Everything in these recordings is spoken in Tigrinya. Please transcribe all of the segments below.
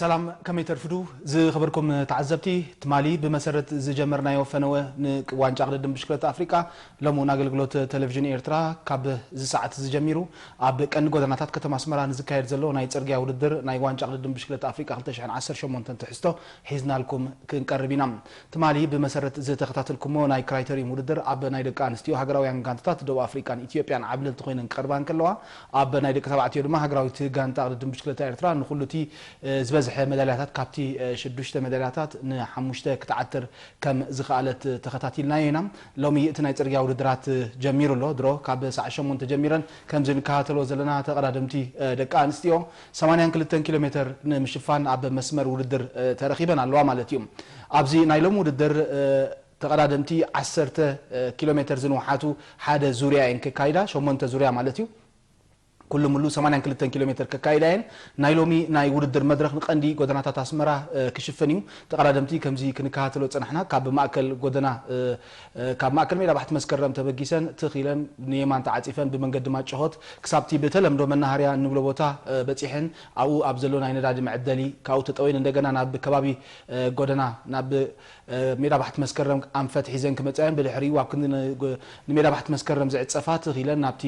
ሰላም፣ ከመይ ተርፍዱ? ዝኸበርኩም ተዓዘብቲ፣ ትማሊ ብመሰረት ዝጀመርናዮ ፈነወ ንዋንጫ ቅድድም ብሽክለታ ኣፍሪቃ፣ ሎሚ እውን ኣገልግሎት ቴሌቪዥን ኤርትራ ካብ እዚ ሰዓት እዚ ጀሚሩ ኣብ ቀንዲ ጎደናታት ከተማ ኣስመራ ንዝካየድ ዘሎ ናይ ጽርግያ ውድድር ናይ ዋንጫ ቅድድም ብሽክለታ ኣፍሪቃ ክልተ ሽሕን ዓሰርተ ሸሞንተን ትሕዝቶ ሒዝናልኩም ክንቀርብ ኢና። ትማሊ ብመሰረት ዝተኸታተልኩሞ ናይ ክራይተሪም ውድድር ኣብ ናይ ደቂ ኣንስትዮ ሃገራውያን ጋንታታት ደቡብ ኣፍሪቃን ኢትዮጵያን ዓብለልቲ ኮይነን ክቐርባ እንከለዋ፣ ኣብ ናይ ደቂ ተባዕትዮ ድማ ሃገራዊት ጋንታ ቅድድም ብሽክለታ ኤርትራ ንኹሉ እቲ ዝበዝሐ መዳልያታት ካብቲ ሽዱሽተ መዳልያታት ንሓሙሽተ ክትዓትር ከም ዝኸኣለት ተኸታቲልናዮ ኢና። ሎሚ እቲ ናይ ጽርግያ ውድድራት ጀሚሩ ኣሎ። ድሮ ካብ ሰዓት ሸሞንተ ጀሚረን ከምዚ ንከታተሎ ዘለና ተቐዳደምቲ ደቂ ኣንስትዮ ሰማንያን ክልተን ኪሎ ሜትር ንምሽፋን ኣብ መስመር ውድድር ተረኺበን ኣለዋ ማለት እዩ። ኣብዚ ናይ ሎሚ ውድድር ተቐዳደምቲ ዓሰርተ ኪሎ ሜትር ዝንውሓቱ ሓደ ዙርያ እየን ከካይዳ፣ ሸሞንተ ዙርያ ማለት እዩ። ኩሉ ሙሉ ሰማንያን ክልተን ኪሎ ሜትር ከካይዳ እየን። ናይ ሎሚ ናይ ውድድር መድረኽ ንቐንዲ ጎደናታት ኣስመራ ክሽፍን እዩ። ተቐዳደምቲ ከምዚ ክንከታተሎ ጸናሕና። ካብ ማእከል ጎደና ካብ ማእከል ሜዳ ባሕቲ መስከረም ተበጊሰን ትኽ ኢለን ንየማን ተዓጺፈን ብመንገዲ ማጭሆት ክሳብቲ ብተለምዶ መናሃርያ እንብሎ ቦታ በጺሐን ኣብኡ ኣብ ዘሎ ናይ ነዳዲ መዐደሊ ካብኡ ተጠወየን እንደገና ናብ ከባቢ ጎደና ናብ ሜዳ ባሕቲ መስከረም ኣንፈት ሒዘን ክመጻ እየን። ብድሕሪኡ ኣብ ክንዲ ንሜዳ ባሕቲ መስከረም ዝዕጸፋ ትኽ ኢለን ናብቲ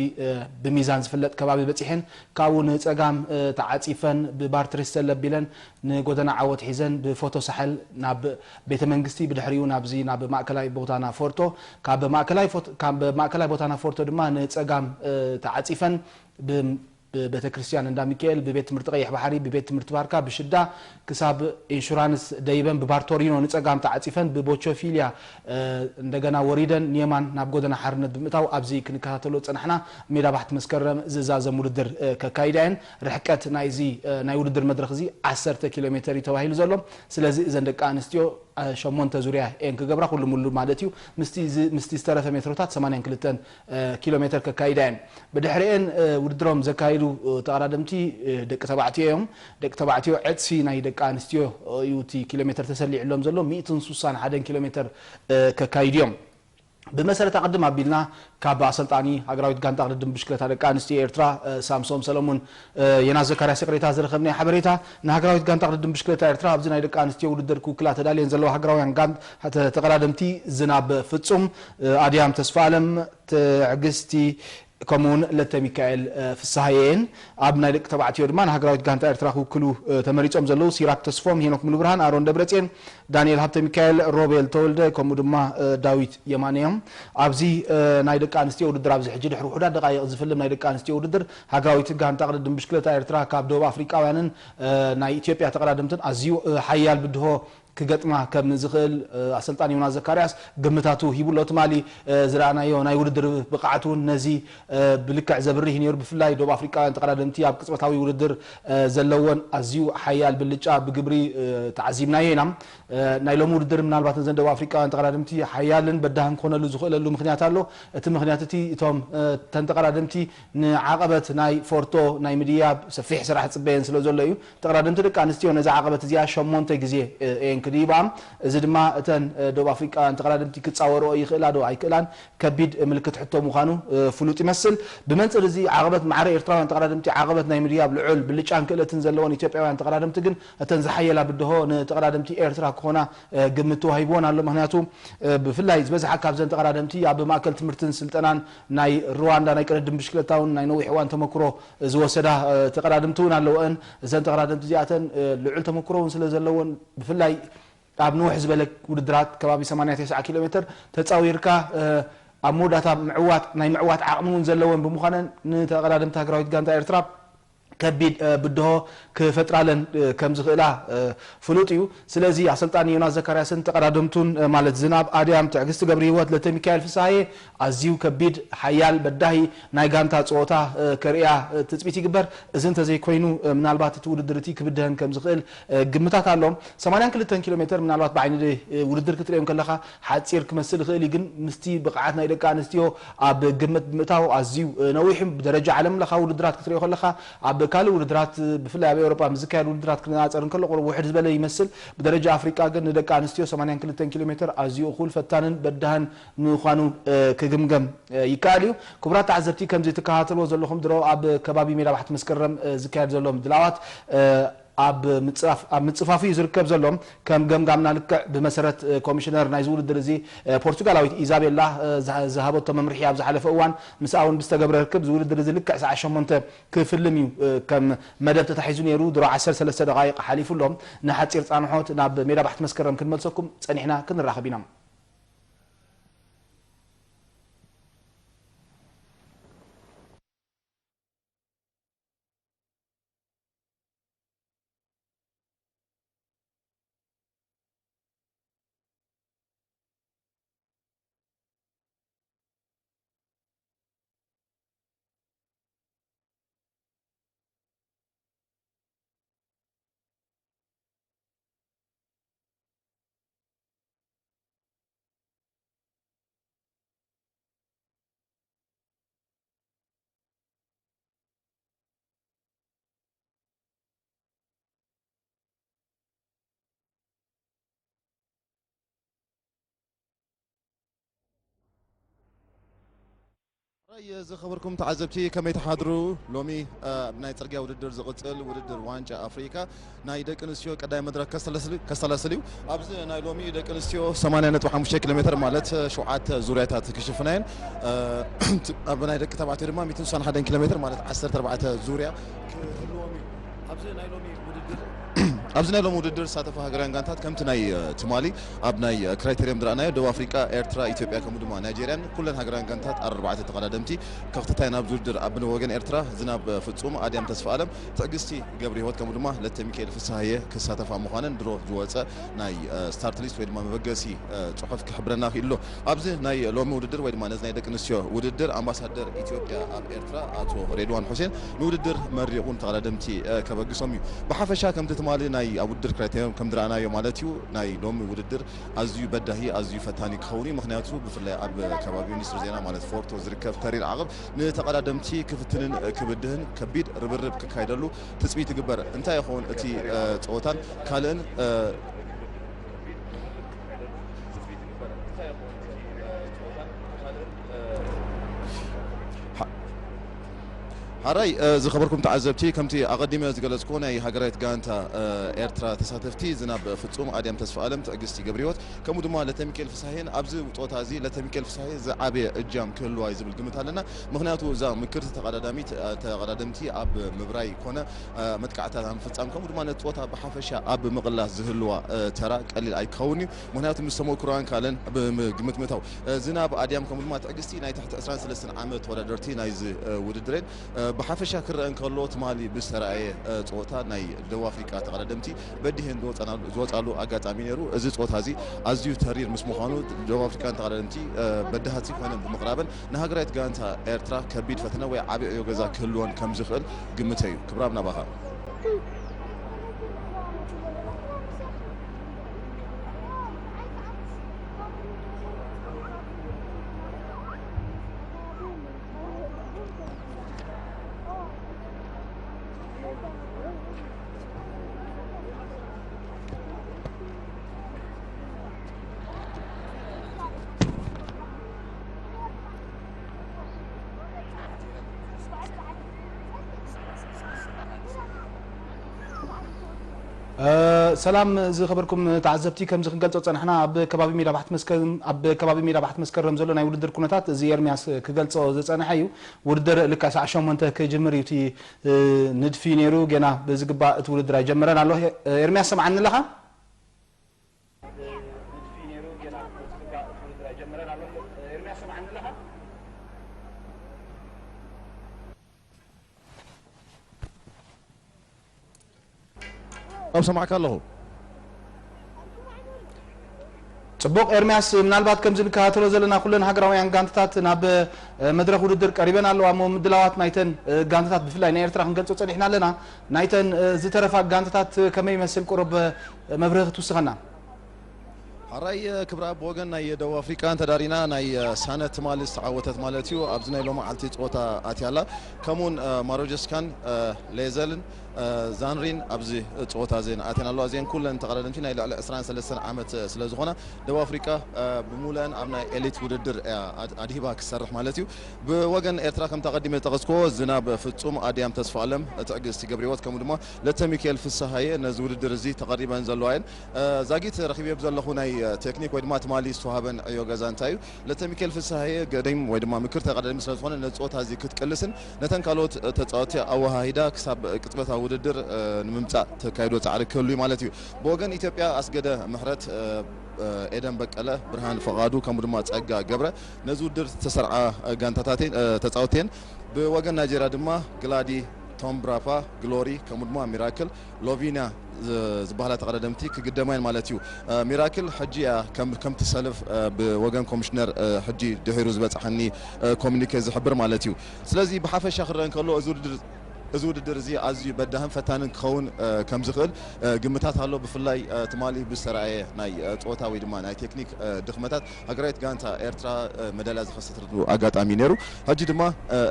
ብሚዛን ዝፍለጥ ከባቢ በጺሐን ካብኡ ንጸጋም ተዓጺፈን ብባር ትሪስተል ለቢለን ንጎደና ዓወት ሒዘን ብፎቶ ሳሕል ናብ ቤተ መንግስቲ ብድሕሪኡ ናብዚ ናብ ማእከላይ ቦታና ፎርቶ ካብ ማእከላይ ቦታና ፎርቶ ድማ ንጸጋም ተዓጺፈን ብቤተ ክርስቲያን እንዳ ሚካኤል ብቤት ትምህርቲ ቀይሕ ባሕሪ ብቤት ትምህርቲ ባርካ ብሽዳ ክሳብ ኢንሹራንስ ደይበን ብባርቶሪኖ ንጸጋም ተዓጺፈን ብቦቾፊልያ እንደገና ወሪደን ንየማን ናብ ጎደና ሓርነት ብምእታው ኣብዚ ክንከታተሎ ጸናሕና። ሜዳ ባሕቲ መስከረም ዝዛዘም ውድድር ከካይዳ እየን። ርሕቀት ናይዚ ናይ ውድድር መድረኽ እዚ ዓሰርተ ኪሎ ሜትር እዩ ተባሂሉ ዘሎ። ስለዚ እዘን ደቂ ኣንስትዮ ሸሞንተ ዙርያ እየን ክገብራ ኩሉ ሙሉ ማለት እዩ። ምስቲ ዝተረፈ ሜትሮታት ሰማንያን ክልተን ኪሎ ሜትር ከካይዳ እየን። ብድሕሪኤን ውድድሮም ዘካይዱ ተቐዳደምቲ ደቂ ተባዕትዮ እዮም። ደቂ ተባዕትዮ ዕጽፊ ናይ ደቂ ኣንስትዮ እዩ እቲ ኪሎ ሜትር ተሰሊዕሎም ዘሎ፣ ሚእትን ስሳን ሓደን ኪሎ ሜትር ከካይዱ እዮም። ብመሰረት ኣቕድም ኣቢልና ካብ ኣሰልጣኒ ሃገራዊት ጋንታ ቅድድም ብሽክለታ ደቂ ኣንስትዮ ኤርትራ ሳምሶም ሰለሙን የና ዘካርያስ ይቕሬታ ዝረኸብናዮ ሓበሬታ ንሃገራዊት ጋንታ ቅድድም ብሽክለታ ኤርትራ ኣብዚ ናይ ደቂ ኣንስትዮ ውድድር ክውክላ ተዳልየን ዘለዋ ሃገራውያን ጋንታ ተቐዳደምቲ ዝናብ ፍጹም፣ ኣድያም ተስፋ ኣለም፣ ትዕግስቲ ከምኡውን ለተ ሚካኤል ፍስሃየን ኣብ ናይ ደቂ ተባዕትዮ ድማ ንሃገራዊት ጋንታ ኤርትራ ክውክሉ ተመሪጾም ዘለዉ ሲራክ ተስፎም፣ ሄኖክ ሙሉብርሃን፣ ኣሮን ደብረጽዮን፣ ዳንኤል ሃብተ ሚካኤል፣ ሮቤል ተወልደ ከምኡ ድማ ዳዊት የማነ እዮም። ኣብዚ ናይ ደቂ ኣንስትዮ ውድድር ኣብዚ ሕጂ ድሕሪ ውሑዳት ደቃይቕ ዝፍልም ናይ ደቂ ኣንስትዮ ውድድር ሃገራዊት ጋንታ ቅድድም ብሽክለታ ኤርትራ ካብ ደቡብ ኣፍሪቃውያንን ናይ ኢትዮጵያ ተቐዳደምትን ኣዝዩ ሓያል ብድሆ ክገጥማ ከም ዝኽእል ኣሰልጣኒ ዮናስ ዘካርያስ ግምታቱ ሂቡ ኣሎ። ትማሊ ዝረኣናዮ ናይ ውድድር ብቕዓት እውን ነዚ ብልክዕ ዘብርህ እዩ ነይሩ። ብፍላይ ደቡብ ኣፍሪቃውያን ተቐዳደምቲ ኣብ ቅጽበታዊ ውድድር ዘለወን ኣዝዩ ሓያል ብልጫ ብግብሪ ተዓዚብናዮ ኢና። ናይ ሎሚ ውድድር ምናልባት ነዘን ደቡብ ኣፍሪቃውያን ተቐዳደምቲ ሓያልን በዳህን ክኾነሉ ዝኽእለሉ ምኽንያት ኣሎ። እቲ ምኽንያት እቲ እቶም እተን ተቐዳደምቲ ንዓቐበት ናይ ፎርቶ ናይ ምድያብ ሰፊሕ ስራሕ ዝጽበየን ስለ ዘሎ እዩ። ተቐዳደምቲ ደቂ ኣንስትዮ ነዚ ዓቐበት እዚኣ ሸሞንተ ግዜ እየን ክድይባ። እዚ ድማ እተን ደቡብ ኣፍሪቃውያን ተቐዳደምቲ ክጻወርኦ ይኽእላ ዶ ኣይክእላን ከቢድ ምልክት ሕቶ ምዃኑ ፍሉጥ ይመስል። ብመንጽር እዚ ዓቐበት ማዕረ ኤርትራውያን ተቐዳደምቲ ዓቐበት ናይ ምድያብ ልዑል ብልጫን ክእለትን ዘለወን ኢትዮጵያውያን ተቐዳደምቲ ግን እተን ዝሓየላ ብድሆ ንተቐዳደምቲ ኤርትራ ክኾና ግምት ተዋሂብወን ኣሎ። ምኽንያቱ ብፍላይ ዝበዝሓ ካብዘን ተቐዳደምቲ ኣብ ማእከል ትምህርትን ስልጠናን ናይ ሩዋንዳ ናይ ቅድድም ብሽክለታ እውን ናይ ነዊሕ እዋን ተመክሮ ዝወሰዳ ተቐዳደምቲ እውን ኣለወን። እዘን ተቐዳደምቲ እዚኣተን ልዑል ተመክሮ እውን ስለ ዘለወን ብፍላይ ኣብ ንውሕ ዝበለ ውድድራት ከባቢ ሰማንያ ተስዓ ኪሎ ሜትር ተጻዊርካ ኣብ መወዳእታ ምዕዋት ናይ ምዕዋት ዓቕሚ እውን ዘለወን ብምዃነን ንተቐዳደምቲ ሃገራዊት ጋንታ ኤርትራ ከቢድ ብድሆ ክፈጥራለን ከም ዝኽእላ ፍሉጥ እዩ። ስለዚ ኣሰልጣኒ ዮናስ ዘካርያስን ተቐዳደምቱን ማለት ዝናብ ኣድያም ትዕግስቲ ገብረ ህይወት ለተ ሚካኤል ፍስሃየ ኣዝዩ ከቢድ ሓያል በዳሂ ናይ ጋንታ ጸወታ ከርእያ ትጽቢት ይግበር። እዚ እንተዘይኮይኑ ምናልባት እቲ ውድድር እቲ ክብድሀን ከም ዝኽእል ግምታት ኣሎ። ሰማንያን ክልተን ኪሎ ሜትር ምናልባት ብዓይኒ ውድድር ክትርእዮም ከለኻ ሓጺር ክመስል ይኽእል እዩ፣ ግን ምስቲ ብቕዓት ናይ ደቂ ኣንስትዮ ኣብ ግምት ብምእታው ኣዝዩ ነዊሕ ብደረጃ ዓለም ለኻ ውድድራት ክትርእዮ ከለኻ ኣብ ካልእ ውድድራት ብፍላይ ኣብ ኤውሮጳ ምስ ዝካየድ ውድድራት ክነጻጸር እንከሎ ቁሩብ ውሕድ ዝበለ ይመስል። ብደረጃ ኣፍሪቃ ግን ንደቂ ኣንስትዮ ሰማንያን ክልተን ኪሎ ሜትር ኣዝዩ እኹል ፈታንን በዳህን ምዃኑ ክግምገም ይከኣል እዩ። ክቡራት ተዓዘብቲ ከምዚ ትከታተልዎ ዘለኹም ድሮ ኣብ ከባቢ ሜዳ ባሕቲ መስከረም ዝካየድ ዘሎ ምድላዋት ኣብ ምጽፋፍ ኣብ ምጽፋፍ እዩ ዝርከብ ዘሎ። ከም ገምጋምና ልክዕ ብመሰረት ኮሚሽነር ናይዚ ውድድር እዚ ፖርቱጋላዊት ኢዛቤላ ዝሃበቶ መምርሒ ኣብ ዝሓለፈ እዋን፣ ምስኣ እውን ብዝተገብረ ርክብ እዚ ውድድር እዚ ልክዕ ሰዓት ሸሞንተ ክፍልም እዩ ከም መደብ ተታሒዙ ነይሩ። ድሮ ዓሰርተ ሰለስተ ደቓይቕ ሓሊፉ ኣሎ። ንሓጺር ጻንሖት ናብ ሜዳ ባሕቲ መስከረም ክንመልሰኩም ጸኒሕና፣ ክንራኸብ ኢና። ሕራይ ዝኸበርኩም ተዓዘብቲ፣ ከመይ ትሓድሩ? ሎሚ ኣብ ናይ ጽርግያ ውድድር ዝቕጽል ውድድር ዋንጫ ኣፍሪካ ናይ ደቂ ኣንስትዮ ቀዳይ መድረክ ከስተላስል ከስተላስል እዩ። ኣብዚ ናይ ሎሚ ደቂ ኣንስትዮ ሰማንያ ነጥቢ ሓሙሽተ ኪሎ ሜትር ማለት ሸውዓተ ዙርያታት ክሽፍና እየን። ኣብ ናይ ደቂ ተባዕትዮ ድማ ሚእትን ስሳን ሓደን ኪሎ ሜትር ማለት ዓሰርተ ኣርባዕተ ዙርያ ክህልዎም እዩ። ኣብዚ ናይ ሎሚ ውድድር ኣብዚ ናይ ሎሚ ውድድር ዝሳተፋ ሃገራውያን ጋንታት ከምቲ ናይ ትማሊ ኣብ ናይ ክራይቴርየም ዝረኣናዮ ደቡብ ኣፍሪቃ፣ ኤርትራ፣ ኢትዮጵያ ከምኡ ድማ ናይጄርያን ኩለን ሃገራውያን ጋንታት ኣርባዕተ ተቐዳደምቲ ከኽትታ እየን። ኣብዚ ውድድር ኣብ ወገን ኤርትራ ዝናብ ፍጹም፣ ኣድያም ተስፋኣለም፣ ትዕግስቲ ገብረህይወት ከምኡ ድማ ለተሚካኤል ፍስሃየ ክሳተፋ ምዃነን ድሮ ዝወጸ ናይ ስታርት ሊስት ወይ ድማ መበገሲ ጽሑፍ ክሕብረና ክኢሉ ኣሎ። ኣብዚ ናይ ሎሚ ውድድር ወይ ድማ ነዚ ናይ ደቂ ኣንስትዮ ውድድር ኣምባሳደር ኢትዮጵያ ኣብ ኤርትራ ኣቶ ሬድዋን ሑሴን ንውድድር መሪቑ ንተቐዳደምቲ ከበግሶም እዩ። ብሓፈሻ ከምቲ ትማሊ ናይ ኣብ ውድድር ክራይቴርየም ከም ዝረኣናዮ ማለት እዩ፣ ናይ ሎሚ ውድድር ኣዝዩ በዳሂ፣ ኣዝዩ ፈታኒ ክኸውን እዩ። ምኽንያቱ ብፍላይ ኣብ ከባቢ ሚኒስትሪ ዜና ማለት ፎርቶ ዝርከብ ተሪር ዓቕብ ንተቐዳደምቲ ክፍትንን ክብድህን ከቢድ ርብርብ ክካየደሉ ትጽቢት ይግበር። እንታይ ይኸውን እቲ ጸወታን ካልእን ሓራይ ዝኸበርኩም ተዓዘብቲ፣ ከምቲ ኣቐዲመ ዝገለጽኩ ናይ ሃገራዊት ጋንታ ኤርትራ ተሳተፍቲ ዝናብ ፍጹም፣ ኣድያም ተስፋኣለም፣ ትዕግስቲ ገብረህይወት ከምኡ ድማ ለተሚካኤል ፍስሃየን ኣብዚ ጾታ እዚ ለተሚካኤል ፍስሃየ ዝዓበየ እጃም ክህልዋ እዩ ዝብል ግምት ኣለና። ምኽንያቱ እዛ ምክርቲ ተቐዳዳሚት ተቐዳደምቲ ኣብ ምብራይ ኮነ መጥቃዕታት ኣብ ምፍጻም ከምኡ ድማ ነቲ ጾታ ብሓፈሻ ኣብ ምቕላስ ዝህልዋ ተራ ቀሊል ኣይከውን እዩ። ምኽንያቱ ምስ ተመክሮኣን ካልእን ብምግምት ምእታው ዝናብ ኣድያም ከምኡ ድማ ትዕግስቲ ናይ ትሕቲ ዕስራን ሰለስተን ዓመት ተወዳደርቲ ናይዚ ውድድር እየን። ብሓፈሻ ክረአ እንከሎ ትማሊ ብዝተረኣየ ጸወታ ናይ ደቡብ ኣፍሪቃ ተቐዳደምቲ በዲህን ዝወጻሉ ኣጋጣሚ ነይሩ። እዚ ጸወታ እዚ ኣዝዩ ተሪር ምስ ምዃኑ ደቡብ ኣፍሪቃን ተቐዳደምቲ በዳህቲ ኮይነን ብምቕራበን ንሃገራዊት ጋንታ ኤርትራ ከቢድ ፈተነ ወይ ዓቢ ዕዮ ገዛ ክህልወን ከም ዝኽእል ግምተይ እዩ። ክብራብ ናባኻ። ሰላም ዝኸበርኩም ተዓዘብቲ፣ ከምዚ ክንገልጾ ጸናሕና፣ ኣብ ከባቢ ሜዳ ባሕቲ መስከረም፣ ኣብ ከባቢ ሜዳ ባሕቲ መስከረም ዘሎ ናይ ውድድር ኩነታት እዚ ኤርምያስ ክገልጾ ዝጸንሐ እዩ። ውድድር ልክዕ ሰዓት ሸሞንተ ክጅምር እዩ እቲ ንድፊ ነይሩ። ገና ብዝግባእ እቲ ውድድር ኣይጀመረን ኣሎ። ኤርምያስ፣ ሰምዓኒ ኣለኻ? ኣብ ሰማዕካ ኣለኹ። ጽቡቕ ኤርምያስ፣ ምናልባት ከምዚ ንከታተሎ ዘለና ኩለን ሃገራውያን ጋንታታት ናብ መድረኽ ውድድር ቀሪበን ኣለዋ እሞ፣ ምድላዋት ናይተን ጋንታታት ብፍላይ ናይ ኤርትራ ክንገልጾ ጸኒሕና ኣለና። ናይተን ዝተረፋ ጋንታታት ከመይ ይመስል? ቁሩብ መብርሂ ክትውስኸና። ሓራይ ክብራ፣ ብወገን ናይ ደቡብ ኣፍሪቃ እንተዳሪና ናይ ሳነ ትማሊ ዝተዓወተት ማለት እዩ። ኣብዚ ናይ ሎማዓልቲ ጸወታ ኣትያላ ከምኡውን ማሮጀስካን ሌዘልን ዛንሪን ኣብዚ ጸወታ እዚ ኣትየን ኣለዋ። እዚአን ኩለን ተቐዳደምቲ ናይ ልዕሊ ዕስራን ሰለስተን ዓመት ስለ ዝኾና፣ ደቡብ ኣፍሪቃ ብሙሉአን ኣብ ናይ ኤሊት ውድድር እያ ኣድ-፣ ኣድሂባ ክትሰርሕ ማለት እዩ። ብወገን ኤርትራ፣ ከምቲ ኣቐዲመ ዝጠቐስክዎ፣ ዝናብ ፍጹም፣ ኣድያም ተስፋኣለም፣ ትዕግስቲ ገብረህይወት፣ ከምኡ ድማ ለተ ሚካኤል ፍስሃየ ነዚ ውድድር እዚ ተቐሪበን ዘለዋ እየን። ዛጊት ረኺበ ብዘለኹ ናይ ቴክኒክ ወይ ድማ ትማሊ ዝተዋህበን ዕዮ ገዛ እንታይ እዩ፣ ለተ ሚካኤል ፍስሃየ ገዲም ወይ ድማ ምክር ተቐዳዳሚ ስለ ዝኾነ፣ ነዚ ጸወታ እዚ ክትቅልስን ነተን ካልኦት ተጻወትቲ ኣወሃሂዳ ክሳብ ቅጽበታዊ ውድድር ንምምጻእ ተካይዶ ጻዕሪ ክህሉ እዩ ማለት እዩ። ብወገን ኢትዮጵያ፣ ኣስገደ ምሕረት፣ ኤደን በቀለ፣ ብርሃን ፍቓዱ፣ ከምኡ ድማ ጸጋ ገብረ፣ ነዚ ውድድር ዝተሰርዓ ጋንታታት እየን፣ ተጻወትቲ እየን። ብወገን ናይጄርያ ድማ ግላዲ ቶምብራፓ፣ ግሎሪ፣ ከምኡ ድማ ሚራክል ሎቪና ዝ-፣ ዝበሃላ ተቐዳደምቲ ክግደማ እየን ማለት እዩ። ሚራክል ሕጂ እያ ከም-፣ ከምቲ ሰልፍ ብወገን ኮሚሽነር ሕጂ ድሒሩ ዝበጽሓኒ ኮሚኒኬ ዝሕብር ማለት እዩ። ስለዚ ብሓፈሻ ክረአ እንከሎ፣ እዚ ውድድር፣ እዚ ውድድር እዚ ኣዝዩ በዳህን ፈታንን ክኸውን ከም ዝኽእል ግምታት ኣሎ። ብፍላይ ትማሊ ብዝተራእየ ናይ ጸወታ ወይ ድማ ናይ ቴክኒክ ድኽመታት፣ ሃገራዊት ጋንታ ኤርትራ መዳልያ ዝኸሰተትሉ ኣጋጣሚ ነይሩ። ሕጂ ድማ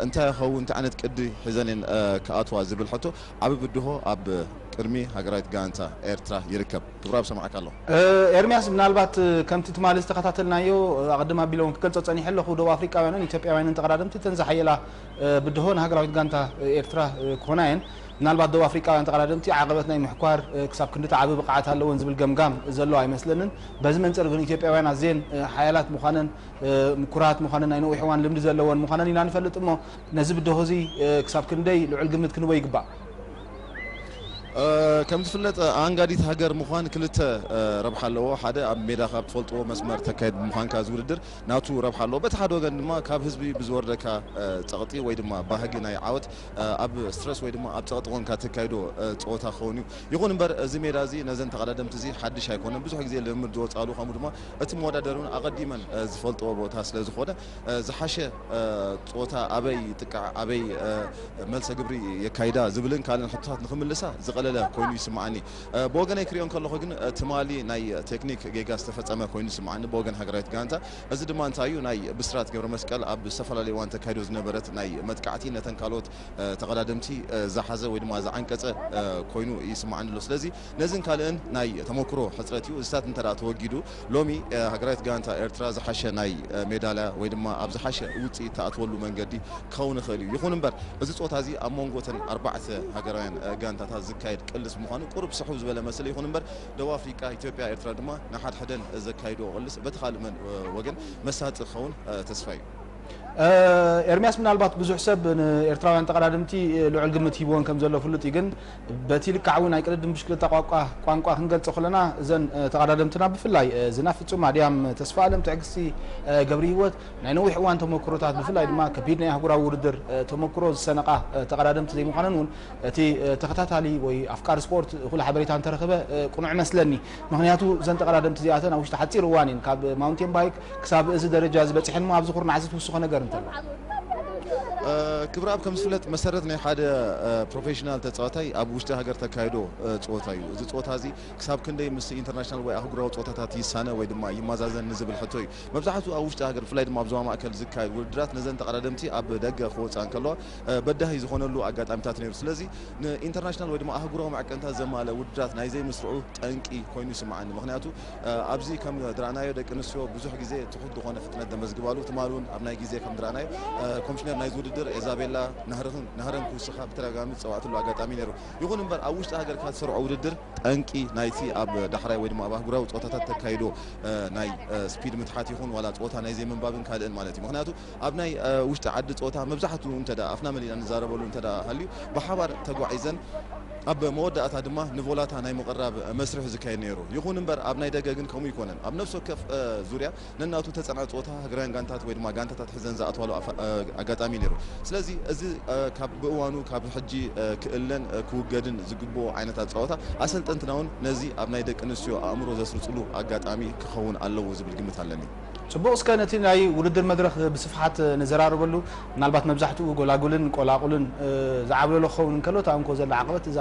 እንታይ ይኸውን፣ እንታይ ዓይነት ቅዲ ሒዘን እየን ክኣትዋ ዝብል ሕቶ ዓቢ ብድሆ ኣብ ቅድሚ ሃገራዊት ጋንታ ኤርትራ ይርከብ። ክብራብ፣ ሰማዕካ ኣለኹ። ኤርሚያስ፣ ምናልባት ከምቲ ትማሊ ዝተኸታተልናዮ፣ ኣቐድም ኣቢለ እውን ክገልጾ ጸኒሐ ኣለኹ፣ ደቡብ ኣፍሪቃውያንን ኢትዮጵያውያንን ተቐዳደምቲ እተን ዝሓየላ ብድሆ ንሃገራዊት ጋንታ ኤርትራ ክኾና እየን። ምናልባት ደቡብ ኣፍሪቃውያን ተቐዳደምቲ ዓቐበት ናይ ምሕኳር ክሳብ ክንዲ ተዓቢ ብቕዓት ኣለወን ዝብል ገምጋም ዘሎ ኣይመስለንን። በዚ መንጽር ግን ኢትዮጵያውያን ኣዝየን ሓያላት ምዃነን፣ ምኩራት ምዃነን፣ ናይ ነዊሕ እዋን ልምዲ ዘለወን ምዃነን ኢና ንፈልጥ እሞ፣ ነዚ ብድሆ እዚ ክሳብ ክንደይ ልዑል ግምት ክንህቦ ይግባእ? ከም ዝፍለጥ፣ ኣንጋዲት ሃገር ምዃን ክልተ ረብሓ ኣለዎ። ሓደ፣ ኣብ ሜዳ ካብ ትፈልጥዎ መስመር ተካይድ ብምዃንካ፣ እዚ ውድድር ናቱ ረብሓ ኣለዎ። በቲ ሓደ ወገን ድማ፣ ካብ ህዝቢ ብዝወርደካ ጸቕጢ ወይ ድማ ባህጊ ናይ ዓወት፣ ኣብ ስትረስ ወይ ድማ ኣብ ጸቕጢ ኮንካ ተካይዶ ጸወታ ክኸውን እዩ። ይኹን እምበር፣ እዚ ሜዳ እዚ ነዘን ተቐዳደምቲ እዚ ሓድሽ ኣይኮነን። ብዙሕ ግዜ ልምምድ ዝወጻሉ፣ ከምኡ ድማ እቲ መወዳደሪ እውን ኣቐዲመን ዝፈልጥዎ ቦታ ስለ ዝኾነ፣ ዝሓሸ ጸወታ ኣበይ ይጥቃዕ፣ ኣበይ መልሰ ግብሪ የካይዳ ዝብልን ካልእን ሕቶታት ንኽምልሳ ዝቐለለ ኮይኑ ይስምዓኒ። ብወገነይ ክሪኦ እንከለኹ ግን፣ ትማሊ ናይ ቴክኒክ ጌጋ ዝተፈጸመ ኮይኑ ይስምዓኒ ብወገን ሃገራዊት ጋንታ። እዚ ድማ እንታይ እዩ? ናይ ብስራት ገብረ መስቀል ኣብ ዝተፈላለዩ እዋን ተካይዶ ዝነበረት ናይ መጥቃዕቲ፣ ነተን ካልኦት ተቐዳደምቲ ዝሓዘ ወይ ድማ ዝዓንቀጸ ኮይኑ ይስምዓኒ ኣሎ። ስለዚ ነዚን ካልእን ናይ ተመክሮ ሕጽረት እዩ። እዚታት እንተ ደኣ ተወጊዱ፣ ሎሚ ሃገራዊት ጋንታ ኤርትራ ዝሓሸ ናይ ሜዳልያ ወይ ድማ ኣብ ዝሓሸ ውጽኢት ትኣትወሉ መንገዲ ክኸውን ይኽእል እዩ። ይኹን እምበር፣ እዚ ጸወታ እዚ ኣብ መንጎ እተን ኣርባዕተ ሃገራውያን ጋንታታት ዝካየድ ቅልስ ምዃኑ ቁሩብ ስሕው ዝበለ መስል። ይኹን እምበር፣ ደቡብ ኣፍሪቃ፣ ኢትዮጵያ፣ ኤርትራ ድማ ንሓድሕደን ዘካይድኦ ቅልስ በቲ ካልእ መን-፣ ወገን መሳጢ ክኸውን ተስፋ እዩ። ኤርሚያስ፣ ምናልባት ብዙሕ ሰብ ንኤርትራውያን ተቐዳደምቲ ልዑል ግምት ሂብዎን ከም ዘሎ ፍሉጥ እዩ። ግን በቲ ልክዕ እውን ናይ ቅድድም ብሽክለታ ቋንቋ፣ ቋንቋ ክንገልጾ ከለና፣ እዘን ተቐዳደምትና ብፍላይ ዝናብ ፍጹም፣ ኣድያም ተስፋኣለም፣ ትዕግስቲ ገብረህይወት ናይ ነዊሕ እዋን ተመክሮታት፣ ብፍላይ ድማ ከቢድ ናይ ኣህጉራዊ ውድድር ተመክሮ ዝሰነቓ ተቐዳደምቲ ዘይምዃነን እውን እቲ ተኸታታሊ ወይ ኣፍቃሪ ስፖርት እኹል ሓበሬታ እንተረኸበ ቅኑዕ መስለኒ። ምኽንያቱ እዘን ተቐዳደምቲ እዚኣተን ኣብ ውሽጢ ሓጺር እዋን እየን ካብ ማውንቴን ባይክ ክሳብ እዚ ደረጃ እዚ በጺሐን እሞ፣ ኣብዚ ኩርናዕ እዚ ትውስኾ ነገር እንተሎ? ክብረኣብ፣ ከም ዝፍለጥ፣ መሰረት ናይ ሓደ ፕሮፌሽናል ተጻዋታይ ኣብ ውሽጢ ሃገር ተካይዶ ጸወታ እዩ። እዚ ጸወታ እዚ ክሳብ ክንደይ ምስ ኢንተርናሽናል ወይ ኣህጉራዊ ጸወታታት ይሳነ ወይ ድማ ይመዛዘን ንዝብል ሕቶ እዩ። መብዛሕትኡ ኣብ ውሽጢ ሃገር፣ ብፍላይ ድማ ኣብ ዞባ ማእከል ዝካየድ ውድድራት ነዘን ተቐዳደምቲ ኣብ ደገ ክወጻ እንከለዋ በዳሂ ዝኾነሉ ኣጋጣሚታት ነይሩ። ስለዚ ንኢንተርናሽናል ወይ ድማ ኣህጉራዊ መዐቀንታት ዘማልእ ውድድራት ናይ ዘይምስርዑ ጠንቂ ኮይኑ ይስምዓኒ። ምኽንያቱ ኣብዚ ከም ዝረኣናዮ፣ ደቂ ኣንስትዮ ብዙሕ ግዜ ትሑት ዝኾነ ፍጥነት ዘመዝግባሉ፣ ትማሊ እውን ኣብ ናይ ግዜ ከም ዝረኣናዮ ኮሚሽነር ናይዚ ውድድር ኤዛቤላ ናህረኽን፣ ናህረን ክውስኻ ብተደጋጋሚ ዝጸዋዕትሉ ኣጋጣሚ ነይሩ። ይኹን እምበር፣ ኣብ ውሽጢ ሃገርካ ትሰርዖ ውድድር ጠንቂ ናይቲ ኣብ ዳሕራይ ወይ ድማ ኣብ ኣህጉራዊ ጸወታታት ተካይዶ ናይ ስፒድ ምትሓት ይኹን ዋላ ጸወታ ናይ ዘይምንባብን ካልእን ማለት እዩ። ምኽንያቱ ኣብ ናይ ውሽጢ ዓዲ ጸወታ መብዛሕትኡ እንተ ደኣ ኣፍና መሊእና ንዛረበሉ እንተ ደኣ ሃልዩ፣ ብሓባር ተጓዒዘን ኣብ መወዳእታ ድማ ንቮላታ ናይ ምቕራብ መስርሕ ዝካየድ ነይሩ። ይኹን እምበር፣ ኣብ ናይ ደገ ግን ከምኡ ይኮነን። ኣብ ነፍሲ ወከፍ ዙርያ ነናቱ ተጸንዐ ጸወታ ሃገራውያን ጋንታት ወይ ድማ ጋንታታት ሕዘን ዝኣትዋሉ ኣፋ-፣ ኣጋጣሚ ነይሩ። ስለዚ እዚ ካብ ብእዋኑ ካብ ሕጂ ክእለን ክውገድን ዝግብኦ ዓይነታት ጸወታ፣ ኣሰልጠንትና እውን ነዚ ኣብ ናይ ደቂ ኣንስትዮ ኣእምሮ ዘስርጽሉ ኣጋጣሚ ክኸውን ኣለዎ ዝብል ግምት ኣለኒ። ጽቡቕ፣ እስከ ነቲ ናይ ውድድር መድረኽ ብስፍሓት ንዘራረበሉ። ምናልባት መብዛሕትኡ ጎላጉልን ቆላቁልን ዝዓብለሎ ክኸውን እንከሎ፣ እታ እንኮ ዘላ ዓቐበት እዛ